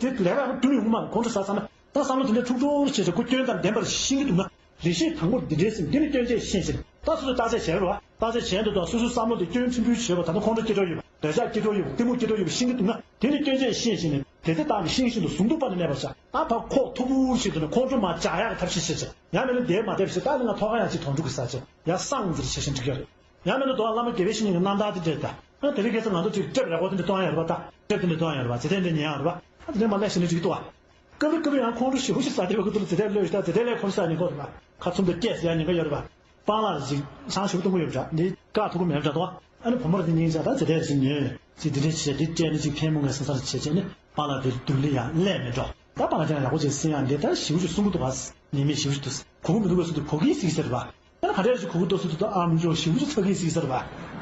དེ་ལས་ཀ་ཡག་པོ་སྒྲུབ་ཡོང་གི་མ་རེད། ཁོང་ཁྲོ་ཟ་ཟ་ན་ད་བསམ་བློ་དེ་འདྲའི་འཁྲུག་འཁྲུག་བྱས་བྱས་ཁོ་སྐྱོན་དང་ལྡན་པར་ཤེས་ཀྱི་འདུག་ན། རེ་ཞིག་དང་པོར་འདི་འདྲའི་སེམས་འདི་ནི་སྐྱོན་ཅེས་ཤེས་བཞིན་ད་སོ་སོས་བརྟག་དཔྱད་བྱས་རོགས། བརྟག་དཔྱད་བྱས་འདུག་དང་སོ་སོའི་བསམ་བློ་དེ་སྐྱོན་ཆེན་པོའི་བྱས་པ་ད་ལྟ་ཁོང་ཁྲོ་སྐྱེ་འགྲོ་ཡོད་པ། འདོད་ཆགས་སྐྱེ་འགྲོ་ཡོད་པ། གཏི་མུག་སྐྱེ་འགྲོ་ཡོད་པ་ཤེས་ཀྱི་འདུག་ན། དེ་ནི་སྐྱོན་ཅེས་ཤེས་བཞིན་ནས་དེ་ཚེ་བརྟག་ནས་ཤིང་བཞིན་དུ་ཟུངས་བསྡུ་པ་ནི་གནས་པར་བྱ། ད་ཕར་ཁོག་ཐུག་པོ་ཞིག་ཏུ་ནས་ཁོང་ཁྲོ་མ་འཇགས་ཡག་གི་ཐབས་ཤེས་བྱེད་བྱ། ཡང་མིན་ན་དེའི་མ་བསྡད་པ་ཞིག་ད་ནི་ང་ཐོག་ཁ་ཡང་ཅིག་དོང་ཕྲུག་གི་ས་ཆེ་ཡང་སངས་འཛིན་བྱེད་བཞིན་འགྲིག་ཡོད་རེད། ཡང་མིན་ན་དོ་བླ་མ་དགེ་བའི་བཤེས་གཉེན་གྱི་རྣམ་ཐར་དེ་འདྲས་ད། ཨ་དེ་རིང་ཁ་སང་ང་ཚོ་ཅིག་ཊེབ་རེ་ཀོར་དེ་འདྲ་གཏོང་ཡ་ཡོད་རེད་པ། ད་ཊེབ་དེ་འདྲ་གཏོང་ཡ་ཡོད་རེད་པ། ཚེ་ཐེངས་འདྲ་ཉན་ཡ་ཡོད་རེད་པ། ཨ་དེ་འདྲ་མ་ལས་ཞེ་ནས་ཅིག་འདུག་ཨ། སྐབས་རེ་སྐབས་རེ་ཡང་ཁོང་ཁྲོ་ཞེ་པོ་ཞིག་ཟ་བསྡད་པའི་ཁུ་ཐུག་ལ་ཚེ་ཐེངས་གློད་ཞིག་ད་ཚེ་ཐེངས་ལས་ཁོང་ཁྲོ་ཟ་ཉེན་ཁ་ཡོད་རེད་པ། ཁ་ཚུམ་དུ་སྐད་ཟེར་ཡ་ཉེན་ཁ་ཡོད་རེད་པ། སྤང་ལགས་ཅིག་ཆང་ཞེ་པོ་གཏོང་གི་ཡོད་པ་འདྲ། འདི་བཀག་ཐུབ་ཀྱི་མེད་པ་འདྲ་འདུག་ཨ། ཨ་ནི་བུ་མོ་རེ་སྙིང་རྗེ་ད་ཚེ་ཐེངས་ཞིག་ཉོས་ཅིག་འདི་འདྲ་བྱས་འདི་སྤྲད་ནས་ཅིག་ཕན་མོ་ངས་སོང་ས་རེ་བྱས་བྱས་ནས་སྤང་ལགས་དེ་སྡུག་ལས་ཡང་ཀླད་མེད་འགྲོ། ད་སྤང་ལགས་ཀྱང་ཡག་པོ་བྱས་སེམས་ཡང་འདི་ལྟར་ཞེ་པོ་ཞིག་གསུང་གི་འདུག་ག་ཉེས་མེད་ཞེ་པོ་ཞིག་འདུག་གོ་གི་མི་འདུག་ག་ཟེར་དུས་གོ་གི་ཟེར་གྱི་ཟེར་བ། ཨ་ནི་ག་འདྲ་ཞིག་གོ་གི་འདུག་ཟེར་དུས་ད་ཨམ་ཅོག་ཞེ་པོ་ཞིག་ཚ་གི་ཟེར་གྱི་ཟེར་བ།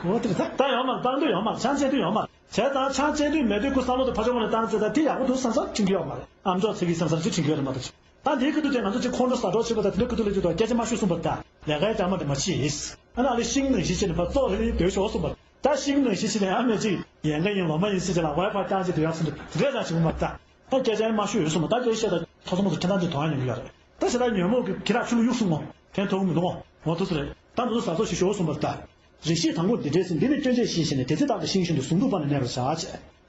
འོ་དེ་རེད། ད་ད་ཡོད་མ་རེད། བཏང་འདོད་ཡོད་མ་རེད། ཆང་བཅད་འདོད་ཡོད་མ་རེད། བྱས་ཙང་ཆང་བཅད་འདོད་མེད་དུས་ཁོ་བསམ་བློ་དེ་ཕར་ཕྱོགས་ནས་བཏང་ཚེ་ད་དེ་ཡག་པོ་འདུག་བསམ་བསམ་དྲན་གྱི་ཡོད་མ་རེད། ཨམ་ཅོག་ཚ་གི་བསམ་བསམ་ཅིག་དྲན་གྱི་ཡོད་རེད་མ་གཏོགས། ད་འདིའི་ཁ་ཐུག་དེ་ང་ཚོ་ཅིག་ཁོང་ཁྲོ་ཟ་འགྲོ་བྱེད་པ་དང་དེ་འདྲའི་ཁ་ཐུག་ལ་ཅིག་ད་སྐད་ཆ་མ་ཤོད་གསུངས་པ་ད་ལས་ཀའི་ལྕགས་མ་དེ་མ་བྱེད། ཨ་ནི་ཨ་ལེ་ཤིང་ནང་བཞིན་བྱས་ནས་ཕར་ཙོག་ལྷེ་ལྷེ་སྡོད་ཤོག་གསུངས་པ། ད་ཤིང་ནང་བཞིན་བྱས་ནས་ཨ་མས་ཅིག་ཡལ་ག་ཡིན་ལོ་མ་ཡིན་ཟེར་བྱས་ལ་ཝའི་ཕའི་བཏང་བྱས་སྡོད་ཡག་སོང་དུས་དེ་འདྲས་ཙང་ཞིག་མ་ད། ད་སྐད་ཆ་ཡང་མ་ཤོད་ཡོད་གསུངས་པ། ད་སྐད་ཆ་བཤད་ད་ཐོག་ཚོ་མ་ཚོ་ཁྱེད་རང་ཚོས་དོ་སྣང་ཡོང་གི་ཡོད་རེད། ད་བྱས་ད་ཉོན་མོངས་ཀྱི་ཁྱི་རག་ཆུ་ལུ་གཡུག་སོང་ངོ་། ཕན་ཐོགས་མི་འདུག་ངོ་། ངོ་ཐུག་ས་རེད། ད་འདི་ཚོ་ཟ་སོགས་ཤིག་ཤོག་གསུངས་པར་ལྟ། རེ་ཞིག་དང་པོ་འདི་འདྲའི་སེམས་འདི་ནི་སྐྱོན་ཅེས་ཤེས་བཞིན་ནས་དེ་ཚེ་བརྟག་སྟེ་ཤིང་བཞིན་དུ་ཟུངས་བསྡུ་བ་ནི་གནས་པར་བྱ་ཞེས།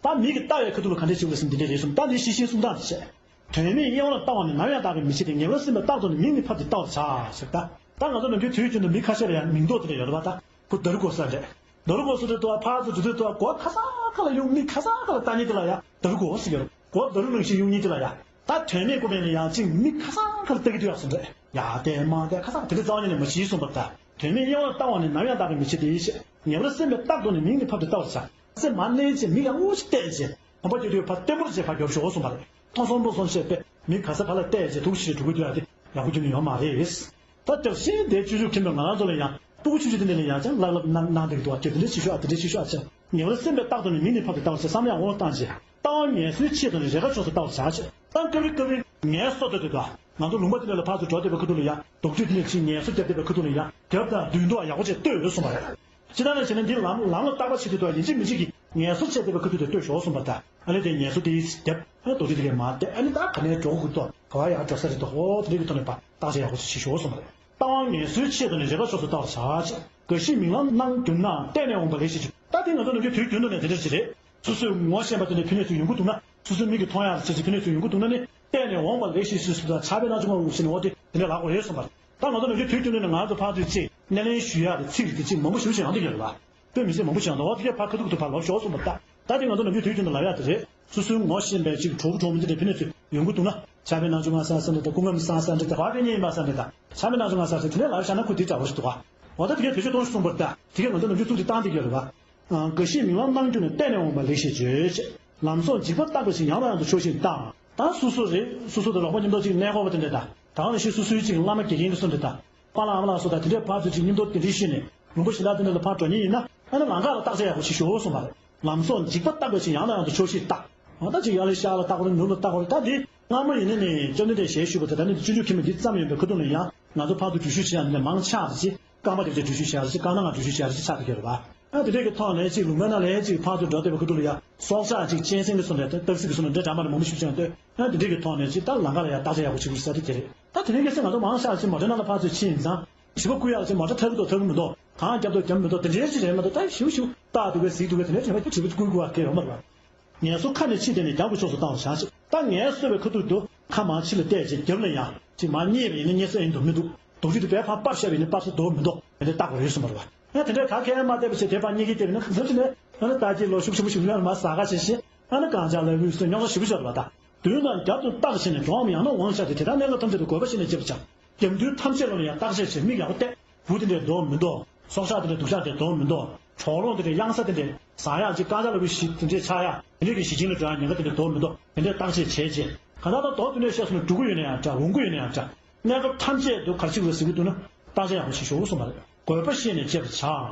ད་མི་གི་ལྟ་བའི་ཁ་ཐུག་ལ་ག་འདྲས་བྱེད་དགོས་སེམས་འདི་འདྲས་རེད་གསུངས། ད་འདི་ཤེས་བཞིན་གསུང་སྟངས་འདི་བྱས། དོན་མེད་གཡེང་བ་ལ་ལྟ་བ་ནི་ནམ་ཡང་བདག་གིས་མི་བྱེད་དེ། ངེས་པར་སེམས་པས་བརྟག་ཏུ་ནི་མིང་ནི་ཕབ་སྟེ་ལྟ་བར་བྱ་ཞེས་ད། ད་ང་ཚོ་ནམ་རྒྱུན་དུས་རྒྱུན་དུ་མི་ཁ་ཤས་ལ་ཡང་མིང་འདོགས་དེ་འདྲ་ཡོད་རེད་པ། ད་ཁོ་དར་གོ་ས་རེད། དར་གོ་ས་དེ་ལྟ་བ་ཕར་ཚུར་དེ་ལྟ་བ་སྒོ་ཁ་སང་ཁ་ལ་ཡོང་མི་ཁ་སང་ཁ་ལ་ལྟ་མཁན་དེ་ལ་ཡང་དར་གོ་ས་ཟེར་གྱི་ཡོད་རེད། སྒོ་དར་ནང་བཞིན་ཡོང་མཁན་དེ་ལ་ཡང་། ད་དོན་མེད་ཀོ་མེད་ལ་ཡང་ཅིག་མི་ཁ་སང་ཁ་ལ་ལྟ་གི་འདུག་ཡག་སོང་རེད། ཡ་དེ་མ་དེ་ཁ་སང་དེ་འདྲ་རྩ་བ་ཉིད་ནས་མ་བྱེད་གསུངས་པར་ལྟ། དོན་མེད་གཡེང་བ་ལ་ལྟ་བ་ནི་ནམ་ཡང་བདག་གིས་མི་བྱེད་དེ་ཞེས། ངེས་པར་སེམས་པས་བརྟག་ཏུ་ནི་མིང་ནི་ཕབ་སྟེ་ལྟ་བར་བྱ། སེམས་མ་གནས་ཅེས་མིག་ཡང་ངོ་ཞིག་བལྟས་ཅེས། གོམ་པ་རྒྱུག་དུས་ཕར་ལྟད་མོར་བྱས་ཕར་རྒྱོབ་ཤོག་གསུངས་པ་རེད། མཐོང་སོང་མཐོང་སོང་བྱས་པས་མིག་ག་ས་ག་ལ་བལྟས་ཅེས་ཐུགས་ཤིག་འགྲོ་གི་འདུག་ཡ་དེ་ཡག་པོ་རྒྱུ་ནི་ཡོད་མ་རེད། ད་སྐྱབས་ཤིང་དེ་བཅུ་བཅུ་ཁྱིམ་པའི་ང་རང་ཚོ་ལ་ཡང་སྤུ་གུ་ཆུང་ཆུང་དེ་འདྲ་ལ་ཡང་ཅང་ལབ་ལབ་གནང་གནང་བསྡད་ཀྱི་འདུག་བ། དེ་འདྲ་ཅིག་ཤོག་ཨ་དེ་འདྲ་ཅིག་ཤོག་ཨ་ཅེས་ངེས་པར་སེམས་པས་བརྟག་ཏུ་ནི་མིང་ནི་ཕབ་སྟེ་ལྟ་བར་བྱ། བསམ་ཡང་དབང་བཏང་ཅེས། ལྟ་བ་ངལ་གསོའི་ཆེད་དུ་ནི་རེས་འགའ་ཕྱོགས་སུ་ལྟ་བར་བྱ་ཅེས། ད་སྐབས་རེ་སྐབས་རེ་ངལ་གསོ་ལྟ་དུས་དང་ང་ཚོ་ལུང་པ་དེ་འདྲ་ལ་ཕར་ཚུར་འགྲོ་བསྡད་པའི་ཁ་ཐུག་ལ་ཡང་རྡོག་ཁྲེས་དེ་འདྲ་ཅིག་ངལ་གསོ་རྒྱབ་བསྡད་པའི་ཁ་ཐུག་ལ་ཡང་རྒྱབ་དང་མདུན་ཐོག་ཡག་པོ་བྱས་ལྟོས་ཡོད་གསུངས་པ་རེད། ཅི་ལྟར་ན་བྱས་ན་འདི་ལམ་ལམ་ལ་བརྟག་པ་བྱེད་དུས་དང་ཡིན་གཅིག་མིན་གཅིག་གིས་ངལ་གསོ་བྱས་བསྡད་པའི་ཁ་ཐུག་དེ་ལྟོས་ཤོག་གསུངས་པ་དང་། ཨ་ནི་དེ་ངལ་གསོ་དེ་རྒྱབ། ཨ་ནི་རྡོག་ཁྲེས་དེ་གས་མར་བལྟས། ཨ་ནི་ད་ག་ནས་འགྲོ་དགོས་ཀྱི་འདུག་ག་བ་ཡར་འགྲོ་ས་རེད་འདུག་འོ་དེ་འདྲ་གི་ཐོག་ནས་ཕར་བརྟག་དཔྱད་ཡག་པོ་ཞིག་བྱེད་ཤོག་གསུངས་པ་རེད། ལྟ་བ་ངལ་གསོའི་ཆེད་དུ་ནི་རེས་འགའ་ཕྱོགས་སུ་ལྟ་བར་བྱ་ཞེས། འགའ་ཞིག་མིག་ལམ་སྣང་གྱུར་ན་བལྟས་ནས་འོངས་པ་ལེགས་ཞེས་བརྗོད། ད་དེ་ང་ཚོ་ནམ་རྒྱུན་དུས་རྒྱུན་དུ་ནས་དེ་འདྲ་ཞིག་རེད། སོ་སོས་ངོ་ཤེས་པ་དེ་འདྲ་ཕན་ནུས་ཚུལ་ཡོང་གི་འདུག་ན། སོ་སོའི་མིག་གིས་མཐོང་ཡག་ལ་བྱེད་ཅིག་ཕན་ནུས་ཚུལ་ཡོང་གི་འདུག་ན་ནི་བལྟས་ནས་འོངས་པ་ལེགས་ཞེས་ཞུས་སུ་དང་ཕྱག་དཔེ་ནང་བྱུང་བ་འུ་ཤི་ནས་འོ་དེ་དེ་འདྲ་ལགས་པ་རེད་གསུངས་པ་རེད། ད་ང་ཚོ་ནམ་རྒྱུན་དུས་རྒྱུན་དུ་ནས་ང་ཚོ་ཕར་ཚུར་ཅིག་སྣེ་ལེན་ཞུ་ཡག་དེ་ཚིག་རིགས་དེ་ཅིག་མང་པོ་ཞེ་པོ་ཞིག་ཡོང་གི་ཡོད་རེད་པ། དཔེ་མི་སྲིད་མང་པོ་ཞིག་ཡོང་འདུག་འོ་དེ་གས་ཕར་ཁ་ཐུག་ཏུ་ཕར་ལོག་ཤོག་གསུངས་པ་རེད། ད་དེ་ང་ཚོ་ནམ་རྒྱུན་དུས་རྒྱུན་དུ་ལབ་ཡག་དེ་རེད། སོ་སོའི་ངོ་ཤེས་པའི་ཅིག་གྲོགས་པོ་གྲོགས་མོ་དེ་འདྲ་ཕན་ནུས་ཚུལ་ཡོང་གི་འདུག་ན། ཕྱག་དཔེ་ནང་བྱུང་ང་ས་ས་འདྲ་དང་སྐུ་ངམ་ས་ས་འདྲ་དང་བ་དཔེ་རྙེད་ཡིན་པ་ས་འདྲ་དང་ཕྱག་དཔེ་ནང་བྱུང་ང་ས་ས་དེ་འདྲ་ལབ་བཞག་ན་ཁོ་དེ་འདྲ་བོ་ཞིག་འདུག་ག་འོ་ད་དེ་གས་བེད་སྤྱོད་གཏོང་ཤོག་གསུངས་པ་རེད། ད་དེ་གས་ང་ཚོ་ནམ་རྒྱུན་ཚུགས་དེ་བཏང་བསྡད་ཀྱི་ཡོད་རེད་པ། འགའ་ཞིག་མིག་ལམ་སྣང་གྱུར་ན་བལྟས་ནས་འོངས་པ་ལེགས་ཞེས་བརྗོད་ཅེས། ལམ་སོགས་འཇིགས་པ་བརྟག་པའི་ཕྱིར་ཡང་དང་ཡང་དུ་ཕྱོགས་བཞིར་བལྟ། ད་སོ་སོ་རེད། སོ་སོ་དང་ལོག་པ་མཉམ་དུ་ཅིག་གནས་སྐོར་བ་དེ་འདྲ་དང་། ད་ག་ནང་བཞིན་སོ་སོའི་ཅིག་བླ་མ་དགེ་རྒན་དེ་ཚོ་འདྲ་དང་། པཱ་ལགས་ཨ་མ་ལགས་སོགས་དང་དེ་འདྲའི་ཕར་ཚུར་ཅིག་མཉམ་དུ་དེ་འདྲའི་ཤོད་ནས་ལུང་པ་གཞན་དག་དེ་འདྲ་ལ་ཕར་འགྲོ་མཁན་ཡིན་ན། ཨ་ནི་ལམ་ཁ་ལ་བརྟག་དཔྱད་ཡག་པོ་ཞིག་ཞུ་གསུངས་པ་རེད། ལམ་སོགས་འཇིགས་པ་བརྟག་པའི་ཕྱིར་ཡང་དང་ཡང་དུ་ཕྱོགས་བཞིར་བལྟ། འོ་ད་ཅིག་ཡར་ལ་ཤར་ལ་བལྟ་དགོས་རེད། ནུབ་ལ་བལྟ་དགོས་རེད། ད་འདི་སྔ་མོ་ཡིན་ན་ནི་བཅོམ་ལྡན་འདས་ཞལ་བཞུགས་པ་དང་ད་ནི་སྤྱོད་འཇུག་མཁན་པོ་འདི་ཙམ་ཡིན་པའི་ཁ་ཐུག་ནས་ཡང་ང་ཚོ་ཕར་ཚུར་འགྲུལ་བཞུད་བྱེད་ཡག་འདི་ནས་མང་ཆགས་ཅིག་རྐང་པ་དེ་ཚོས་འགྲུལ་བཞུད་བྱེད་ཡག་ཅིག་རྐང་ཐང་ང་འགྲུལ་བཞུད་བྱེད་ཡག་ཅིག་ཆགས་བསྡད་ཀྱི་ཡོད་རེད་པ། ཨ་དེ་འདྲས་ཀྱི་ཐོག་ནས་ཅིག་ལུང་པའི་ནང་ལ་ཅིག་ཕར་ཚུར་འགྲོ་བསྡད་པའི་ཁ་ཐུག་ལ་ཡང་སྲོག་ཆགས་ཅིག་གཅན་གཟན་གྱི་བཟོ་འདྲ་སྟག་གཟིག་གི་བཟོ་འདྲ་འདྲ་འདྲ་མ་རེད་མང་པོ་ཞིག་བྱུང་འདུག་ཨ་དེ་འདྲས་ཀྱི་ཐོག་ནས་ཅིག་ད་ལམ་ཁ་ལ་ཡང་བརྟག་དཔྱད་ཡག་པོ་བྱེད་དགོས་ས་དེ་དེ་རེད། ད་དེ་རིང་ཁ་སང་ང་ཚོ་མང་ཆེ་བ་ཅིག་མོ་ཊའི་ནང་ལ་ཕར་ཚུར་ཕྱིན་ཡིན་ཙང་བྱིས་པ་བཀུག་ཡག་ཅིག་མོ་ཊ་ཐར་གི་འདུག་ཐར་གི་མི་འདུག་གང་རྒྱབ་འདུག་རྒྱབ་མི་འདུག་དེ་འདྲས་ཅིག་རེད་མ་གཏོགས་ད་ཞིབ་ཞིབ་རྟག་འདུག་གས་གཟིགས་འདུག་གས་དེ་འདྲས་ཅིག་མ་གཏོགས་བྱིས་པ་ཅིག་བཀུག་དགོས་པ་གལ་ཡོད་མ་རེད་པ། ངལ་གསོ་ཁ་ནས་ཕྱིན་དེ་ནས་རྒྱབ་ཀྱི་ཕྱོགས་སུ་བཏང་བ་བྱ་ཞིག་ད་ངལ་གསོ་བའི་ཁ་ཐུག་ཏུ་ཁ་མར་ཕྱི་ལ་བལྟས་རྗེས་རྒྱབ་ལ་ཡང་ཅིག་མར་བསྙེས་པ་ཡིན་ན་བསྙེས་ས་ཡིན་འདུག་མི་འདུག་རྡོག་ཁྲེས་དེ་བས་ཕར་སྤར་བཞག་པ་ཡིན་ན་སྤར་ས་འདུག་མི་འདུག་དེ་འདྲ་བལྟ་དགོས་རེད་གསུངས་པ་རེད་པ། ཡང་དེ་འདྲའི་ག་གེ་མ་བལྟས་པ་བྱས་དེ་ཕར་བསྙེས་ཀྱི་བལྟས་པ་ཡིན་ན་གཟབ་གཟབ་བྱས་ནས་ཨ་ནི་ལྟ་ཅིག་ལོ་ཤུགས་ཆེན་པོ་ཞིག་ཡོད་ན་མར་ཟག་ག་བྱས་ཤིང་ཨ་ནི་གངས་ཆག་ལ་དབུས་སུ་རྙོག་དྲ་ཞེ་པོ་ཞིག་ཡོད་རེད་པ། ད་མདུན་དང་རྒྱབ་ཏུ་བརྟག་བྱས་ནས་འགྲོ་བའམ་ཡང་ན་འོང་བྱ་སྟེ་དེ་དག་གནས་སྐབས་ཐམས་ཅད་དུ་དགོས་པ་བཞིན་ནས་བྱེད་པར་བྱ། རྒྱབ་མདུན་ཐམས་ཅད་ལ་ཡང་བརྟག་དཔྱད་བྱས་མིག་ཡག་པོ་གཏད། འབུ་དེ་འདྲས་འདུག་མི་འདུག་སྲོག་ཆགས་དེ་འདྲས་སྡུག་ཆགས་དེ་འདུག་མི་འདུག་གྲོག་རོང་དེ་འདྲས་གཡང་ས་དེ་འདྲས་ཟ་ཡག་ཅིག་རྐང་ལྕགས་ལ་བུ་ཞིག་དེ་འདྲས་ཆགས་ཡག་དེ་འདྲས་ཀྱི་ཞི་ཞིང་ལ་འགྲོ་ཡག་ཉེན་ཁ་དེ་འདྲས་འདུག་མི་འདུག་དེ་འདྲས་བརྟག་དཔྱད་བྱས་རྗེས། གང་ལྟར་ད་མདོ་དེ་ནས་བཤད་སོང་ན་འགྲོ་གི་ཡོད་ན་ཡང་འདྲ། འོང་གི་ཡོད་ན་ཡང་འདྲ། གནས་སྐབས་ཐམས་ཅད་དུ་ག་རེ་བྱེད་དགོས་ཟེར་གྱི་འདུག་ན། བརྟག་དཔྱད་ཡག་པོ་ཞིག་ཞུ་གསུངས་པ་རེད། དགོས་པ་ཤེས་ནས་སྤྱད་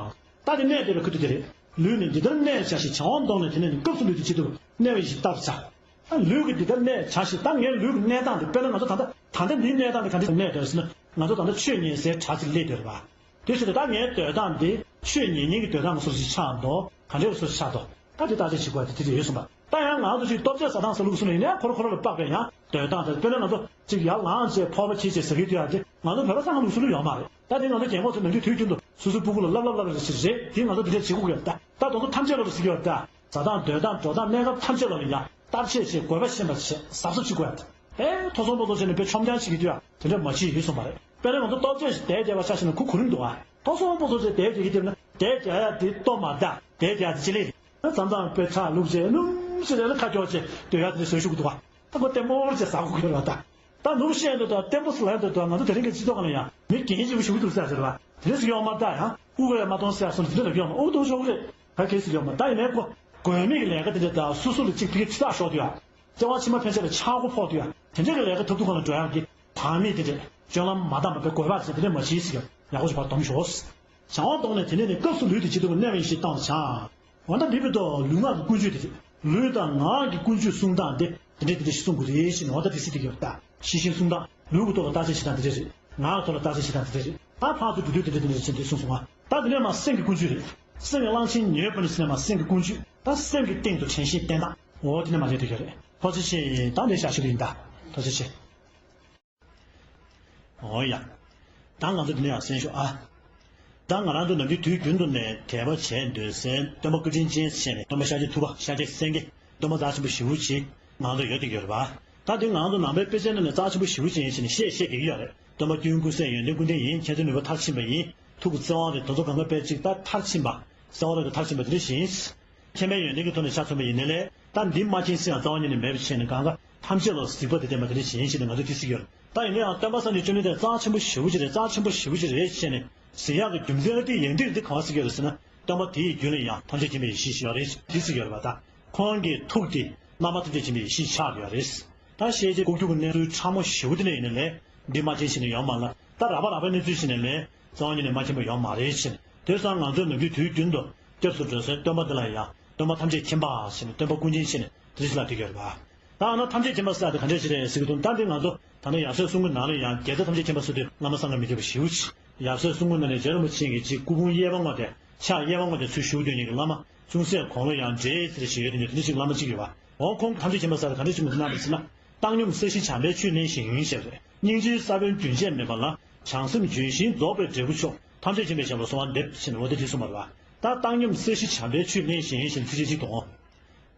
པར་བྱ། ད་དེ་གནས་བསྡད་པའི་ཁུལ་དུ་དེ་རེད། ལུས་ནི་འདི་ལྟར་གནས་བྱ་ཞིང་། བྱ་བ་གཏོང་ནས་དེ་ནས་ནི་སྐབས་སུ་ལུས་ཏེ་ཇི་ལྟ་བུར་གནས་པ་ཡིན་ཞེས་བརྟག་པར་བྱ། ད་ལུས་ཀྱི་འདི་ལྟར་གནས་བྱ་ཞིང་། ད་ངའི་ལུས་ཀྱི་གནས་སྟངས་འདི། དཔེར་ན་ང་ཚོ་ད་ལྟ་ད་ལྟ་འདིའི་གནས་སྟངས་འདི་ག་འདྲ་གནས་བསྡད་ཟེར་ན། ང་ཚོ་ད་ལྟ་ཆོས་ཉན་སའི་གྲྭ་ཅིག་སླེབས་བསྡད་པ། དེ་བཞིན་དུ་ད་ངའི་སྡོད་སྟངས་འདི་ཆོས་ཉན་མཁན་གྱི་སྡོད་སྟངས་སོགས་ཤིག་ཆགས་འདུག་ག་འདྲའི་སོགས་ཆགས་འདུག་ད་དེ་བརྟག་དཔྱད་བྱེད་དགོས་དེ་དེ་ཡོད་གསུངས་པ། ད་ཡང་ང་ཚོ་ཅིག་ལྟོ་ཆས་ཟ་སྟངས་ཟ་ལུགས་སུ་ནི་ཡིན་ན་ཁོ་ར་ཁོ་ར་ལ་དཔག་པའི་ཡང་སྡོད་སྟངས་དེ། དཔེར་ན་ང་ཚོ་ཅིག་ཡར་ལངས་བྱས་ཕོར་པ་འཁྱེར་བྱས་ཟ་གི་འདུག་ཡ། དེ་ང་ཚོ་བོད་པ་ཚང་མ་ལུགས་སྲོལ་ཡོད་མ་རེད། ད་དེ་ང་ཚོ་རྒན་གོག་ཚོ་ནམ་རྒྱུན་དུས་རྒྱུན་དུ་སོ་སོའི་སྤུ་གུ་ལ་སླབ་སླབ་སླབ་རེ་ཞིག་རེད། དེ་ང་ཚོ་དེ་འདྲ་བྱེད་དགོས་ཀྱི་ཡོད། ད་ད་དུང་ཐམས་ཅད་ལ་ཟེར་གྱི་ཡོད་ད། ཟ་སྟངས་སྡོད་སྟངས་འགྲོ་སྟངས་གནས་སྐབས་ཐམས་ཅད་ལ་ཡང་བརྟག་དཔྱད་བྱེད། དགོས་པ་ཤེས་པར་བྱེད། གཟབ་གཟབ་བྱེད་དགོས་ཡ། ཨེ་ཐོ་སོང་པོ་སོང་བྱས་ནས་དཔེ་ཆོམ་རྐྱང་བྱེད་ཀྱི་འདུག་ཡ། དེ་འདྲ་མ་བྱེད་ཡིན་གསུངས་པ་རེད། དཔེར་ན་ང་ཚོ་ལྟོ་ཆས་ཤིག་དལ་བརྒྱབ་པ་ཆ་བཞག་ན་ཁོ་གོ་རིམ་འདུག་ཨ། ཐོ་སོང་པོ་སོང་བྱས་དལ་བརྒྱབ་ཀྱི་བརྒྱབ་ན་དལ་བརྒྱབ་ཡ་དེ་ལྟོ་མ་ད། དལ་བརྒྱབ་དེ་ཅི་ལས་རེད། མཚམས་མཚམས་དཔེ་ཁྲག་བླུགས་བྱས་སྣུམ་ཞིག་རེད་ལ་ཁ་སྐྱོར་བྱས་སྡོད་ཡ་དེ་འདྲ་བཟོས་བཞུགས་འདུག་ཨ། ད་ཁོ་ལྟད་མོ་བྱས་ཟ་དགོས་ཀྱི་རེད་བ་ད། ད་ནུབ་བཤད་འདུག་ད་བརྟན་པོ་སུ་ལ་འདུག་ད་ང་ཚོ་དེ་རིང་གི་སྤྱི་ཚོགས་ནང་ཡང་མི་རྒན་ཞིག་བཞུགས་འདུག་ཟེར་ཟེར་བ། དེ་རིང་སུ་ཡོང་མ་ད་ཡང་ཨུ་ག་ཡ་མ་གཏོང་ཟེར་སོང་། དེ་འདྲ་ལ་ཡོང་མ་ཨུ་གཏོང་ཆོག་གི་རེད། ག་གེ་སུ་ཡོང་མ་ད་ཡིན་ནའི་ཁོ་དགོས་མེད་ཀྱི་ལས་ཀ་དེ་འདྲ་ད་སོ་སོ་ལ་གཅིག་ཕ་གི་ཕྱི་ཐག་ཤོར་དུས་ཡ། བརྩེ་བ་ཕྱི་མ་ཕན་ཆད་ལ་ཆག་སྒོ་ཕོག་དུས་ཡ། དེ་འདྲ་གི་ལས་ཀ་ཐབས་སྡུག་གང་ལ་འགྲོ་ཡག་གི་བག་མེད་དེ་འདྲ་སྤྱོད་ལམ་མ་དག་པ་དགོས་པ་ཟེར་དེ་འདྲ་མ་བྱེད་ཟེར་གི་ཡག་པོ་ཞིག་ཕར་སྡོམ་ཤོག་བྱ་བ་གཏོང་ནས་དེ་ནས་ནི་སྐབས་སུ་ལུས་ཏེ་ཇི་ལྟ་བུར་གནས་པ་ཡིན་ཞེས་བརྟག་པར་བྱ། འོ་ན་འདི་བོད་དུ་ལུས་ངག་གི་ཀུན་སྤྱོད་དེ་རེད། ལུས་དང་ངག་གི་ཀུན་སྤྱོད་གསུང་སྟངས་དེ་དེ་འདྲས་དེ་འདྲས་ཤིག་གསུང་དགོས་རེད་ཞེས་ནས་འོ་ད་དེ་སྲིད་དེ་གི་ཡོད་ད། ཤེས་བཞིན་གསུང་སྟངས་ལུས་ཀྱི་ཐོག་ལ་བརྟག་དཔྱད་བྱེད་སྟངས་དེ་འདྲས་རེད། ངག་གི་ཐོག་ལ་བརྟག་དཔྱད་བྱེད་སྟངས་དེ་འདྲས་རེད། ད་ཕར་ཚུར་འགྲོ་དུས་དེ་འདྲས་དེ་འདྲས་ཅན་དེ་གསུངས་སོང་ང་། ད་དེ་ནས་མ་སེམས་ཀྱི་ཀུན་སྤྱོད་རེད། སེམས་ཀྱི་གླང་ཆེན་མྱོས་པ་ནི་ཟེར་ནས་མ་སེམས་ཀྱི་ཀུན་སྤྱོད། ད་སེམས་ཀྱི་སྟེང་དུ་དྲན་ཤེས་བསྟེན་སྟངས། འོ་དེ་ནས་མ་རེད་དེ་གི་རེད། ཐུགས་རྗེ་ཆེ། ད་འདི་བཞག་ཤེས་ཀྱི་ཡིན་ད། ཐུགས་རྗེ་ཆེ། འོ་ཡ། ད་ང་ཚོ་འདི་ནས་ཡང་གསན་ཤོག་ཨ། ད་ང་རང་ཚོ་ནམ་རྒྱུན་དུས་རྒྱུན་དུ་ནས་དད་པ་བྱས་འདོད་སའི་སྟོན་པ་བཀའ་དྲིན་ཅན་ཞེས་ནས་སྟོན་པ་ཤཱཀྱ་ཐུབ་པ་ཤཱཀྱ་སེང་གེ་སྟོན་པ་རྩ་ཆེན་པོ་ཞེ་པོ་ཅིག་ང་ཚོ་ཡོད་དེ་ཡོད་རེད་པ། ད་འདི་ང་ཚོ་ནང་པའི་དཔེ་ཆའི་ནང་ནས་རྩ་ཆེན་པོ་ཞེ་པོ་ཅིག་ཡིན་ཞེས་ནས་བཤད་བཤད་ཀྱི་ཡོད་རེད། སྟོན་པ་ཀུན་ཀུན་གསལ་ཡོན་ཏན་ཀུན་ལྡན་ཡིན། མཁྱེན་བརྩེ་ནུས་པ་མཐར་ཕྱིན་པ་ཡིན། ཐུགས་ཀྱི་བརྩེ་དབང་དེ་དེ་ཚོ་གང་ག་དཔེ་ཅིག་ད་མཐར་ཕྱིན་པ། གསང་བ་རབ་ཏུ་མཐར་ཕྱིན་པ་དེ་འདྲ་ཞིག་ཡིན། མཁྱེན་པའི་ཡོན་ཏན་གྱི་ཐོག་ནས་ཆ་མཚོན་པ་ཡིན་ནའི་ལས། ད་འདི་མ་མཁྱེན་སྲིད་ཡང་རྩ་བ་ཉིད་ནས་མེད་པ་བྱས་ནས་གང་ག་ཐམས་ཅད་ལ་གཟིགས་པ་དེ་བསྟན་པ་དེ་འདྲ་ཞིག་ཡིན་ཞེས་ནས་ང་ཚོས་དེ་གཟིགས་ཡོད། ད་ཡིན་ན་ཡང་སྟོན་པ་སངས་རྒྱས་བཅོམ་ལྡན་འདས་རྩ་ཆེན་པོ་ཞེ་པོ་ཅིག་རེད། རྩ་ཆེན་པོ་ཞེ་པོ་ཅིག་རེད་ཞེས་ནས་གཟིགས་ཡག་གི་རྒྱུ་མཚན་ཨ་ཏི་ཡན་ཏིག་འདི་གང་གཟིགས་ཡོད་རེད་ཟེར་ན། སྟོན་པ་དེའི་རྒྱུད་ལ་ཡང་ཐམས་ཅད་མཁྱེན་པའི་ཡེ་ཤེས་ཤིག་ཡོད་རེད་དེ་གཟིགས་ཡོད་རེད་པ། ད་ཁོང་གི་ཐུགས་དེ་བླ་མ་ཐམས་ཅད་མཁྱེན་པའི་ཡེ་ཤེས་ཆགས་ཡོད་རེད། ད་ཤེས་བྱའི་ལྐོག་གྱུར་གྱི་གནས་ཚུལ་ཕྲ་མོ་ཞེ་པོ་དེ་འདྲ་ཡིན་ནའི་ལས། འདི་མ་མཁྱེན་ཞེས་ནས་ཡོང་མ་ལ། ད་རགས་པ་རགས་པའི་གནས་ཚུལ་ཞིག་ནས་ལས། རྩ་བ་ཉིད་ནས་མ་མཁྱེན་པ་ཡོང་མ་རེད་ཞེས་ནས། དེ་སང་ང་ཚོས་ནམ་རྒྱུན་དུས་རྒྱུན་དུ་སྐྱབས་སུ་འགྲོ་སའི་སྟོན་པ་འདི་ལ་ཡང་སྟོན་པ་ཐམས་ཅད་མཁྱེན་པ་ཞེས་ནས་སྟོན་པ་ཀུན་མཁྱེན་ཞེས་ནས་དེ་འདྲ་ཞིག་ལབ་བསྡད་ཀྱི་ཡོད་རེད་པ། ད་ཨ་ན་ཐམས་ཅད་མཁྱེན་པ་ཟེར་ཡག་དེ་ག་འདྲ་ཞིག་རེད་ཟེར་གྱི་འདུག་ད་འདི་ང་ཚོ་ད་ལྟ་ཡབ་སྲས་གསུམ་གྱི་ནང་ལ་ཡང་རྒྱལ་སྲས་ཐམས་ཅད་མཁྱེན་པ་ཟེར་དུས་བླ་མ་སངས་རྒྱས་མི་འགྱུར་བ་ཞེ་པོ་ཅིག་ཡབ་སྲས་གསུམ་གྱི་ནང་ནས་རྗེ་རིན་པོ་ཆེ་གིས་གཅིག་སྐུ་ཕུང་གཡས་པ་ངོས་དེ་ཕྱག་གཡས་པ་ངོས་དེ་ཚུར་ཞུགས་སྡོད་མཁན་གྱི་བླ་མ་ཅུང་ཟད་དགུང་ལོ་ཡང་བགྲེས་ཚེ་རིང་ཞིག་ཡོད་དེ་འདྲ་དེ་འདྲ་ཞིག་བླ་མ་གཅིག་ཡོད་པ། འོ་ཁོང་གིས་ཐམས་ཅད་མཁྱེན་པ་ཟེར་ཡག་དེ་ག་འདྲ་ཞིག་ངོས་འཛིན་གནང་བ་ཟེར་ན། བཏང་སྙོམས་སད་ཞི་བྱམས་པས་ཆོས་གླེང་ཞིང་ཞེས་པ་རེད། སྙིང་རྗེའི་ས་བོན་རྒྱུན་ཆད་མེད་པ་ལ། བྱང་སེམས་ལྗོན་ཤིང་རྫོགས་པའི་འབྲས་བུ་མཆོག་ཐམས་ཅད་མཁྱེན་པའི་ཞབས་ལ་གསོལ་བ་འདེབས་ཞེས་ནས་འོ་དེ་དེ་གསུངས་པ་རེད་པ། ད་བཏང་སྙོམས་སད་ཞི་བྱམས་པས་ཆོས་གླེང་ཞིང་ཞེས་ཚིགས་བཅད་གཅིག་དང་།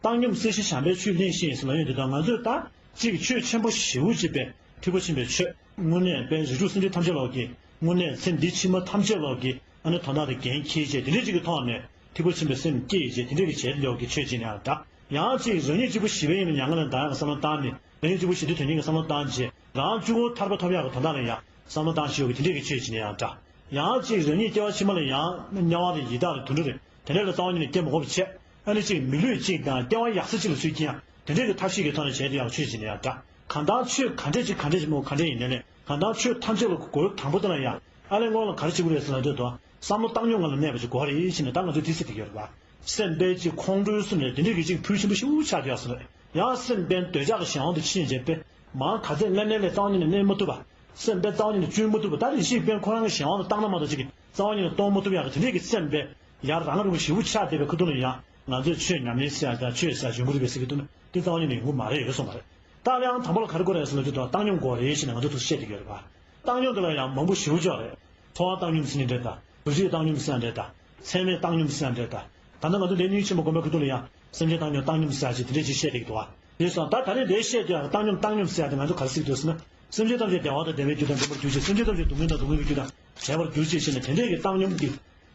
བཏང་སྙོམས་སད་ཞི་བྱམས་པས་ཆོས་གླེང་ཞིང་ཞེས་ལབ་ཡོང་དུས་ད་ང་ཚོས་ད་གཅིག་ཆོས་ཆེན་པོ་ཞེ་པོ་ཅིག་དཔེ་ཐེག་པ་ཆེན་པོའི་ཆོས་དངོས་གནས་དཔེ་རིགས་དྲུག་སེམས་ཅན་ཐམས་ཅད་ལ་གི་དངོས་གནས་ཚེ་འདི་ཕྱི་མ་ཐམས་ཅད་ལ་གི་ཨ་ནི་དོན་དག་དེ་འགན་འཁྱེར་བྱས་དེ་འདྲ་ཅིག་གི་ཐོག་ནས་ཐེག་པ་ཆེན་པོའི་སེམས་བསྐྱེད་བྱས་དེ་འདྲ་གི་བྱས་ལ་གི་ཆོས་བྱེད་ནས་ཡང་འདྲ། ཡང་གཅིག་རང་ཉིད་གཅིག་པུ་ཞི་བའི་ཡུལ་ལ་མྱ་ངན་ལས་འདའ་ཡག་གི་བསམ་བློ་བཏང་ནས། རང་ཉིད་གཅིག་པུ་ཞི་དུལ་དོན་གཉིས་ཀྱི་བསམ་བློ་བཏང་རྗེས་རང་གཅིག་པུ་ཐར་པ་ཐོབ་ཡག་གི་དོན་དག་ལ་ཡང་བསམ་བློ་བཏང་ཞིག་ཡོད་ཀྱི་དེ་འདྲས་ཀྱི་ཆོས་བྱེད་ནས་ཡང་འདྲ། ཡང་གཅིག་རང་ཉིད་སྐྱེ་བ་ཕྱི་མ་ལ་ཡང་དམྱལ་བ་རེད་ཡི་དྭགས་རེད་དུད་འགྲོ་རེད་དེ་འདྲས་ལ་རྩ་བ་ཉིད་ནས་སྐྱེ་མི་དགོས་པ་བྱས། ཨ་ནི་གཅིག་མི་ལུས་གཅིག་དང་སྐྱེ་བ་ཡག་ས་གཅིག་ལ་ཚུར་སྐྱེ་ཡག་དེ་འདྲས་ཀྱི་ཐབས་ཤེས་ཀྱི་ཐོག་ནས་བྱས་ཏེ་ཡག་ཆོས་བྱེད་ནས་ཡང་འདྲ། གང་ལྟར་ཆོས་ག་འདྲས་ཅིག་ག་འདྲས་ཅིག་མོ་ག་འདྲས་ཡིན་ནའི་ལས་གང་ལྟར་ཆོས་ཐམས་ཅད་ལ་གོ་དང་པོ་དེ་ལ་ཡང་ཨ་ལས་སྔོན་ལ་ག་རེ་བྱེད་དགོས་རེད་ཟེར་ལབ་དུས་དང་བསམ་བློ་བཏང་སྙོམས་ངང་ལ་གནས་པ་ཅིག་དགོས་རེད་ཟེར་ནས་ད་ང་ཚོས་དེ་ཟེར་གྱི་ཡོད་རེད་པ། སེམས་དཔའི་གཅིག་ཁོང་ཁྲོའི་སུ་ནས་དེ་འདྲའི་གི་གཅིག་ཕུལ་ཆེན་པོ་ཞེ་པོ་ཆགས་ཀྱི་ཡོད་ས་རེད། ཡང་སེམས་དཔའི་འདོད་ཆགས་ཀྱི་གཞན་དབང་དུ་ཕྱིན་བྱས་པས་མང་ག་ཚད་མནན་མནན་ལས་རྩ་བ་ཉིད་ནས་མནན་མ་ཐུབ་པ། སེམས་དཔའ་རྩ་བ་ཉིད་ནས་གཅུན་མ་ཐུབ་པ། ད་རེ་ཞིག་དཔལ་ཁོ་རང་གི་གཞན་དབང་དུ་བཏང་ན་མ་གཏོགས་ཅིག་གི་རྩ་བ་ཉིད་ནས་གཏོང་མ་ཐུབ་ཡག་གི་དེ་འདྲའི་གི་སེམས་དཔའ་ཡར་རང་རང་ཞེ་པོ་ཆགས་བསྡད་པའི་ཁ་ཐུག་ལ་ཡང་ང་ཚོས་ཆོས་ཉམས་ལེན་ཟེར་ཡག་དང་ཆོས་ཟེར་ཡག་འཇོན་གྱི་རེད་པས་ཟེར་གྱི་འདུག་ན་དེ་རྩ་བ་ཉིད་ནས་ཡོང་གི་མ་རེད་ཡོད་གསུངས་པ་རེད། ད་ལེའང་དང་པོ་ལ་ག་རེ་དགོས་རེད་ཟེར་ལབ་དུས་ད་བཏང་སྙོམས་དགོས་རེད་ཞེས་ནས་ང་ཚོ་ཚོ་བཤད་བསྡད་ཀྱི་ཡོད་རེད་པ། བཏང་སྙོམས་དེ་ལ་ཡང་མང་པོ་ཞེ་པོ་ཅིག་ཡོད་རེད། འཚོ་བ་བཏང་སྙོམས་ཟེར་ནི་འདྲ་ད། དུས་ཚོད་བཏང་སྙོམས་ཟེར་ཡག་འདྲ་ད། ཚད་མེད་བཏང་སྙོམས་ཟེར་ཡག་འདྲ་ད། ད་ལྟ་ང་ཚོ་ལས་ཉིན་ཆེན་མོ་དགོན་པའི་ཁ་ཐུག་ལ་ཡང་སེམས་ཅན་བཏང་སྙོམས་བཏང་སྙོམས་ཟེར་ཡག་ཅིག་དེ་འདྲས་ཅིག་བཤད་བསྡད་ཀྱི་འདུག་བ། དེ་སོང་ད་ད་རེས་འདིར་བཤད་དུས་ཡང་བཏང་སྙོམས་བཏང་སྙོམས་ཟེར་ཡག་དེ་ང་ཚོ་ག་རེ་ཟེར་གྱི་འདུག་ཟེར་ན། སེམས་ཅན་ཐམས་ཅད་བདེ་བ་དང་ལྡན་པའི་རྒྱུ་དང་ལྡན་པར་གྱུར་ཅིག་སེམས་ཅན་ཐམས་ཅད་སྡུག་བསྔལ་དང་སྡུག་བསྔལ་གྱི་རྒྱུ་དང་བྲལ་བར་གྱུར་ཅིག་ཞེས་ནས་དེ་འདྲས་ཀྱི་བཏང་སྙོམས་ཀྱི་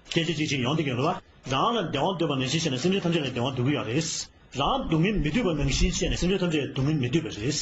སྐད་ཆ་ཅིག་ཅིག་ཡོང་བསྡད་ཀྱི་ཡོད་རེད་བ། རང་ལ་བདེ་བ་འདོད་པ་ནང་བཞིན་བྱས་ནས་སེམས་ཅན་ཐམས་ཅད་ལ་བདེ་བ་འདོད་ཀྱི་ཡོད་རེད། རང་སྡུག་བསྔལ་མི་འདོད་པ་ནང་བཞིན་བྱས་ནས་སེམས་ཅན་ཐམས་ཅད་ལ་སྡུག་བསྔལ་མི་འདོད་པ་རེད།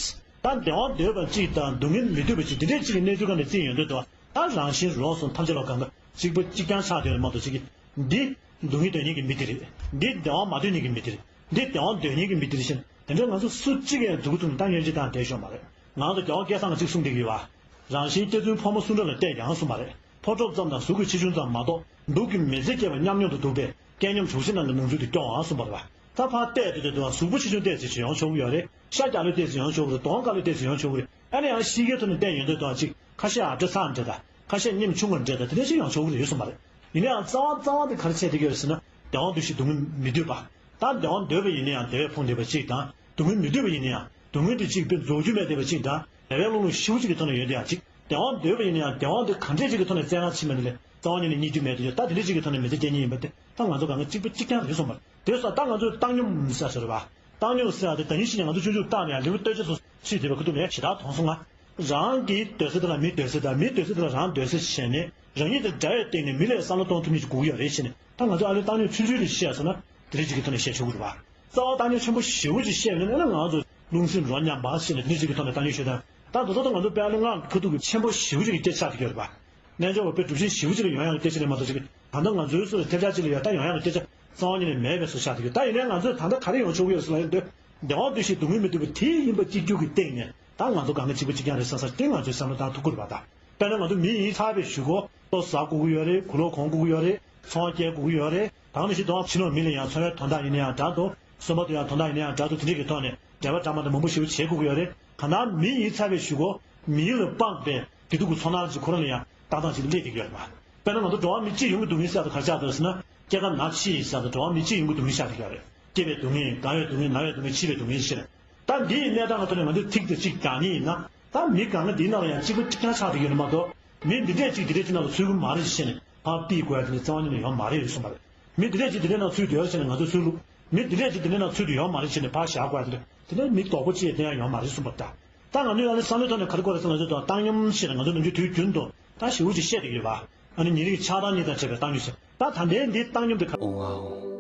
ད་བདེ་བ་འདོད་པ་གཅིག་དང་སྡུག་བསྔལ་མི་འདོད་པ་གཅིག་དེ་འདྲའི་གཅིག་གི་གནས་ཚུལ་སྒང་ནས་བརྩིས་ཡོང་དུས་དང་ད་རང་བཞིན་རོགས་སུ་ཐམས་ཅད་ལ་གང་ག་གཅིག་པ་གཅིག་རྐྱང་ཆགས་བསྡད་ཡོད་མ་གཏོགས་གཅིག་གི་འདི་སྡུག་བསྔལ་འདོད་མཁན་གྱི་མི་དེ་རེད། འདི་བདེ་བ་མ་འདོད་མཁན་གྱི་མི་དེ་རེད། འདི་བདེ་བ་འདོད་མཁན་གྱི་མི་དེ་རེད་ཞེས་ དེ་འདྲ་ང་ཚོ་སུ་གཅིག་ཡང་སྡུག་གུ་ཐུག་ནས་ད་ཉོན་ཅིག་བཏང་བསྡད་ཤོག་མ་རེད། ང་ཚོ་རྒྱལ་དབང་སྐལ་བཟང་གིས་གཅིག་གསུངས་བསྡད་ཀྱི་ཡོད་པ། རང་བཞིན་སྐྱེ་བཙུན་ཕོ་མོ་སུ་འདྲ་ལ་བལྟས་ཀྱང་གསུངས་པ་རེད། ཕོ་གྲོགས་ཙམ་དང་གཟུགས་ཀྱི་ཆེ་ཆུང་ཙམ་མ་གཏོགས་སྡུག་གི་མི་ཚེ་སྐྱེལ་བ་མཉམ་མྱོང་དུ་འདུག་པས་སྐལ་མཉམ་འབྱུང་བཞི་རྣམས་ཀྱི་ནང་ཚུད་དུ་སྐྱོང་བ་གསུངས་པ་རེད་པ། ད་ཕར་བལྟས་དུས་དེ་དུས་གཟུགས་པོ་ཆེ་ཆུང་བལྟས་ཚེ་ཅིག་ཡོང་ཆོག་གི་ཡོད་རེད། ཤ་རྒྱགས་ལོས་བལྟས་ཚེ་ཡོང་ཆོག་གི་རེད། གདོང་དཀར་ལོས་བལྟས་ཚེ་ཡོང་ཆོག་གི་རེད། ཨ་ནི་ཡང་གཤིས་ཀའི་ཐོག་ནས་བལྟས་ཡོང་དུས་དུས་ཅིག་ཁ་ཤས་ཨ་འདྲ་ཚ་འདྲ་དང་ཁ་ཤས་ཉམ་ཆུང་བ་འདྲ་དང་དེ་འདྲ་ཞིག་ཡོང་ཆོག་གི་རེད་གསུངས་པ་རེད། ཡིན་ན་ཡང་རྩ་བ་རྩ་བ་དེ་ག་རེ་བྱས་བསྡད་ཀྱི་ཡོད་རེད་ཟེར་ན། བདེ་བ་འདོད་ཞེས་སྡུག་བསྔལ་མི་འདོད་པ། ད་བདེ་བ་འདོད་པ་ཡིན་ན་ཡང་བདེ་བས་ཕོངས་བསྡད་པ་གཅིག་དང་། སྡུག་བསྔལ་མི་འདོད་པ་ཡིན་ན་ཡང་སྡུག་བསྔལ་དེ་གཅིག་དཔེ་རྫོགས་རྒྱུ་མེད་བསྡད་པ་གཅིག་དང་། བདེ་བའི་བློ་ལུང་ཞེ་པོ་ཅིག་གི་ཐོག་ནས་ཡོད་བསྡད་ཡ་གཅིག་བདེ་བ་འདོད་པ་ཡིན་ན་ཡང་བདེ་བ་འདི་ག་འདྲས་ཅིག་གི་ཐོག་ནས་བཙལ་ག་ཕྱིན་པ་འདི་ལས་རྩ་བ་ཉིད་ནས་རྙེད་རྒྱུ་མེད་དུ་ཡོད། ད་དེ་འདྲས་ཅིག་གི་ཐོག་ནས་མི་ཚེ་སྐྱེལ་མཁན་ཡིན་པ་དེ་ད་ང་ཚོ་གང་ག་གཅིག་པ་གཅིག་རྐྱང་རེད་གསུངས་པ་རེད། དེ་སོགས་ད་ང་ཚོས་བཏང་སྙོམས་ཟེར་ཡ་ཟེར་བ། བཏང་སྙོམས་ཟེར་ཡ་དེ་ད་ཉིད་ཤི་ནས་ང་ཚོ་ཆུང་ཆུང་བཏང་ནས་ཡང་ལེའུ་སྟོད་ཆ་ཚོ་ཕྱིས་བསྡད་པ་ཁུ་ཐུག་ལས་ཞེ་དྲག་མཐོང་སོང་ང་། རང་གི་འདོད་སེམས་དེ་ལ་མིའི་འདོད་སེམས་དང་མིའི་འདོད་སེམས་དེ་ལ་རང་འདོད་སེམས་བྱས་ནས་རང་ཉིད་དང་འདྲ་བའི་སྟེང་ནས་མི་ལས་བསམ་བློ་གཏོང་ཐུབ་མཁན་ཅིག་དགོས་ཀྱི་ཡོད་རེད་ཟེར་ནས་ད་ང་ཚོ་ཨ་ལོའི་བཏང་སྙོམས་ཆུང་ཆུང་རེ་བཤད་ཡ་སོང་ན་དེ་འདྲ་ཅིག་གི་ཐོག་ནས་བཤད་ཆོག་གི་རེད་བ། རྩ་བ་བཏང་སྙོམས་ཆེན་པོ་ཞེ་པོ་ཅིག་བཤད་ཡོད་ན་ང་ཚོ་རླུང་སེམས་རོ་མཉམ་པ་ཟེར་ནས་དེ་འདྲ་ཅིག་གི་ཐོག་ནས་བཏང་སྙོམས་ཞུ་དང་ད་དེ་ཚོ་ད་ང་ཚོ་དཔལ་ལོ་ལྔ་ཁུ་ཐུག་གི་ཆེན་པོ་ཞེ་པོ་ཅིག་གི་སྐད་ཆ་ཆགས་ཀྱི་ཡོད་རེད་བ། རྣལ་འབྱོར་བ་དཔེ་གྲུབ་ཆེན་ཞེ་པོ་ཅིག་ལ་ཡོང་ཡག་གི་སྐད་ཆ་རེད་མ་གཏོགས་ཅིག་ད་ལྟ་ང་ཚོའི་སུ་ལ་ཐེབས་ཆག་ཅིག་ལ་ཡོད་ད་ཡོང་ཡག་གི་སྐད་ཆ་རྩ་བ་ཉིད་ནས་མེད་པའི་བཟོ་ཆགས་ཀྱི་ཡོད། ད་ཡིན་ནའི་ང་ཚོས་ད་ལྟ་ག་རེ་ཡོང་ཆོག་གི་ཡོད་ཟེར་ལབ་ཡོང་དུས་བདེ་བ་འདོད་ཞེས་སྡུག་བསྔལ་མི་འདོད་པ་དེ་ཡིན་པ་གཅིག་གྱུར་གྱི་སྟེང་ནས་ད་ང་ཚོ་གང་ག་གཅིག་པ་གཅིག་རྐྱང་རེད་བསམ་ས་དེ་ང་ཚོས་བསམ་བློ་བཏང་ཐུབ་ཀྱི་རེད་པ་ད། དཔེར་ན་ང་ཚོ་མི་ཡིན་ཚར་བའི་གཞུག་གུ་ལྟོ་ཟ་དགོས་ཀྱི་ཡོད་རེད། གོས་ལོག་གོན་དགོས་ཀྱི་ཡོད་རེད། ཚོང་སྐྱེལ་དགོས་ཀྱི་ཡོད་རེད། ད་ག་ནང་བཞིན་དུ་ཕྱི་ལོགས་མི་ལ་ཡང་འཚོ་བའི་དོན་དག་ཡིན་ན་ཡང་འདྲ་འདུག་གསོན་པོ་དེ་ཡང་དོན་དག་ཡིན་ན་ཡང་འདྲ་འདུག་དེ་འདྲ་གི་ཐོག་ནས་འབྲེལ་བ་འདྲ་མ་འདྲ་མང་པོ་ཞིག་བྱེད་དགོས་ཀྱི་ཡོད་རེད། གང་ལྟར་མི་ཡིན་ཚར་བའི་གཞུག་གུ་མིའི་ལ་དཔག་པའི་བདེ་སྡུག་གི་ཚོར་སྣང་ཅིག་ཁོ་རང་ལ་ཡང་ཏག་ཏག་ཅིག་སླེབས་བསྡད་ཀྱི་ཡོད་རེད་པ། དཔེར་ན་ང་ཚོ་འགྲོ་བ་མི་སྤྱི་ཡོངས་ཀྱི་སྡུག་བསྔལ་ཟེར་ཡག་དེ་ག་རེ་ཆགས་འདུག་ཟེར་ན་སྐྱེ་རྒ་ན་འཆི་ཟེར་ཡག་དེ་འགྲོ་བ་མི་སྤྱི་ཡོངས་ཀྱི་སྡུག་བསྔལ་ཆགས་བསྡད་ཀྱི་ཡོད་རེད། སྐྱེ་བའི་སྡུག་བསྔལ་རྒ་བའི་སྡུག་བསྔལ་ན་བའི་སྡུག་བསྔལ་འཆི་བའི་སྡུག་བསྔལ་ཟེར། ད་འདི་ཡི་གནས་སྟངས་ཀྱི་ཐོག་ནས་ང་ཚོས་ཚིག་དེ་གཅིག་རྒྱག་མཁན་ཡིན་ན། ད་མི་གང་ག་འདིའི་ནང་ལ་ཡང་གཅིག་པ་གཅིག་རྐྱང་ཆགས་བསྡད་ཀྱི་ཡོད་རེད་མ་གཏོགས། མི་འདི་འདྲས་གཅིག་འདི་འདྲས་གཅིག་ནང་ལ་ཚུད་ཀྱི་མ་རེད་ཟེར་ནས་ཕར་ཕུད་དགོས་ཡ་དེ་འདྲ་རྩ་བ་ཉིད་ནས་ཡོད་མ་རེད་གསུངས་པ་རེད། མི་འདི་འདྲས་གཅིག་འདི་འདྲས་ནང་ཚུད་བསྡད་ཡོད་ཟེར་ནས་ང་ཚོས་ཚུར་བླུགས། མི་འདི་འདྲས་གཅིག་འདི་འདྲས་ནང་ཚུད་བསྡད་ཡོད་མ་རེད་ཟེར་ནས་ཕར་བཞག་དགོས་ཡ་དེ་འདྲ། དེ་འདྲ་མི་ལྡོག་པོ་གཅིག་ཡང་དེ་ཡང་ཡོད་མ་རེད་གསུངས་པ་རེད་ད། ད་ང་ཚོས་ཨ་ནི་བསམ་བློའི་ཐོག་ནས་ག་རེ་དགོས་རེད་ཟེར་ན་ང་ཚོས་ད་བཏང་སྙོམས་ཟེར་ནས་ང་ཚོ་ནམ་རྒྱུན་དུས་རྒྱུན་དུ་ད་ཞེ་པོ་ཅིག་བཤད་བསྡད་ཀྱི་ཡོད་པ། ཨ་ནི་ཉེ་རིང་ཆགས་སྡང་གཉིས་དང་བྲལ་བའི་བཏང་སྙོམས་ཟེར། ད་ད་ལྟའི་འདི་བཏང་སྙོམས་དེ་ག་འོང་ཨ་འོང་།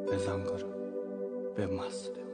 དཔེ་བཟང་གར་དཔེ་མ་སྲིད།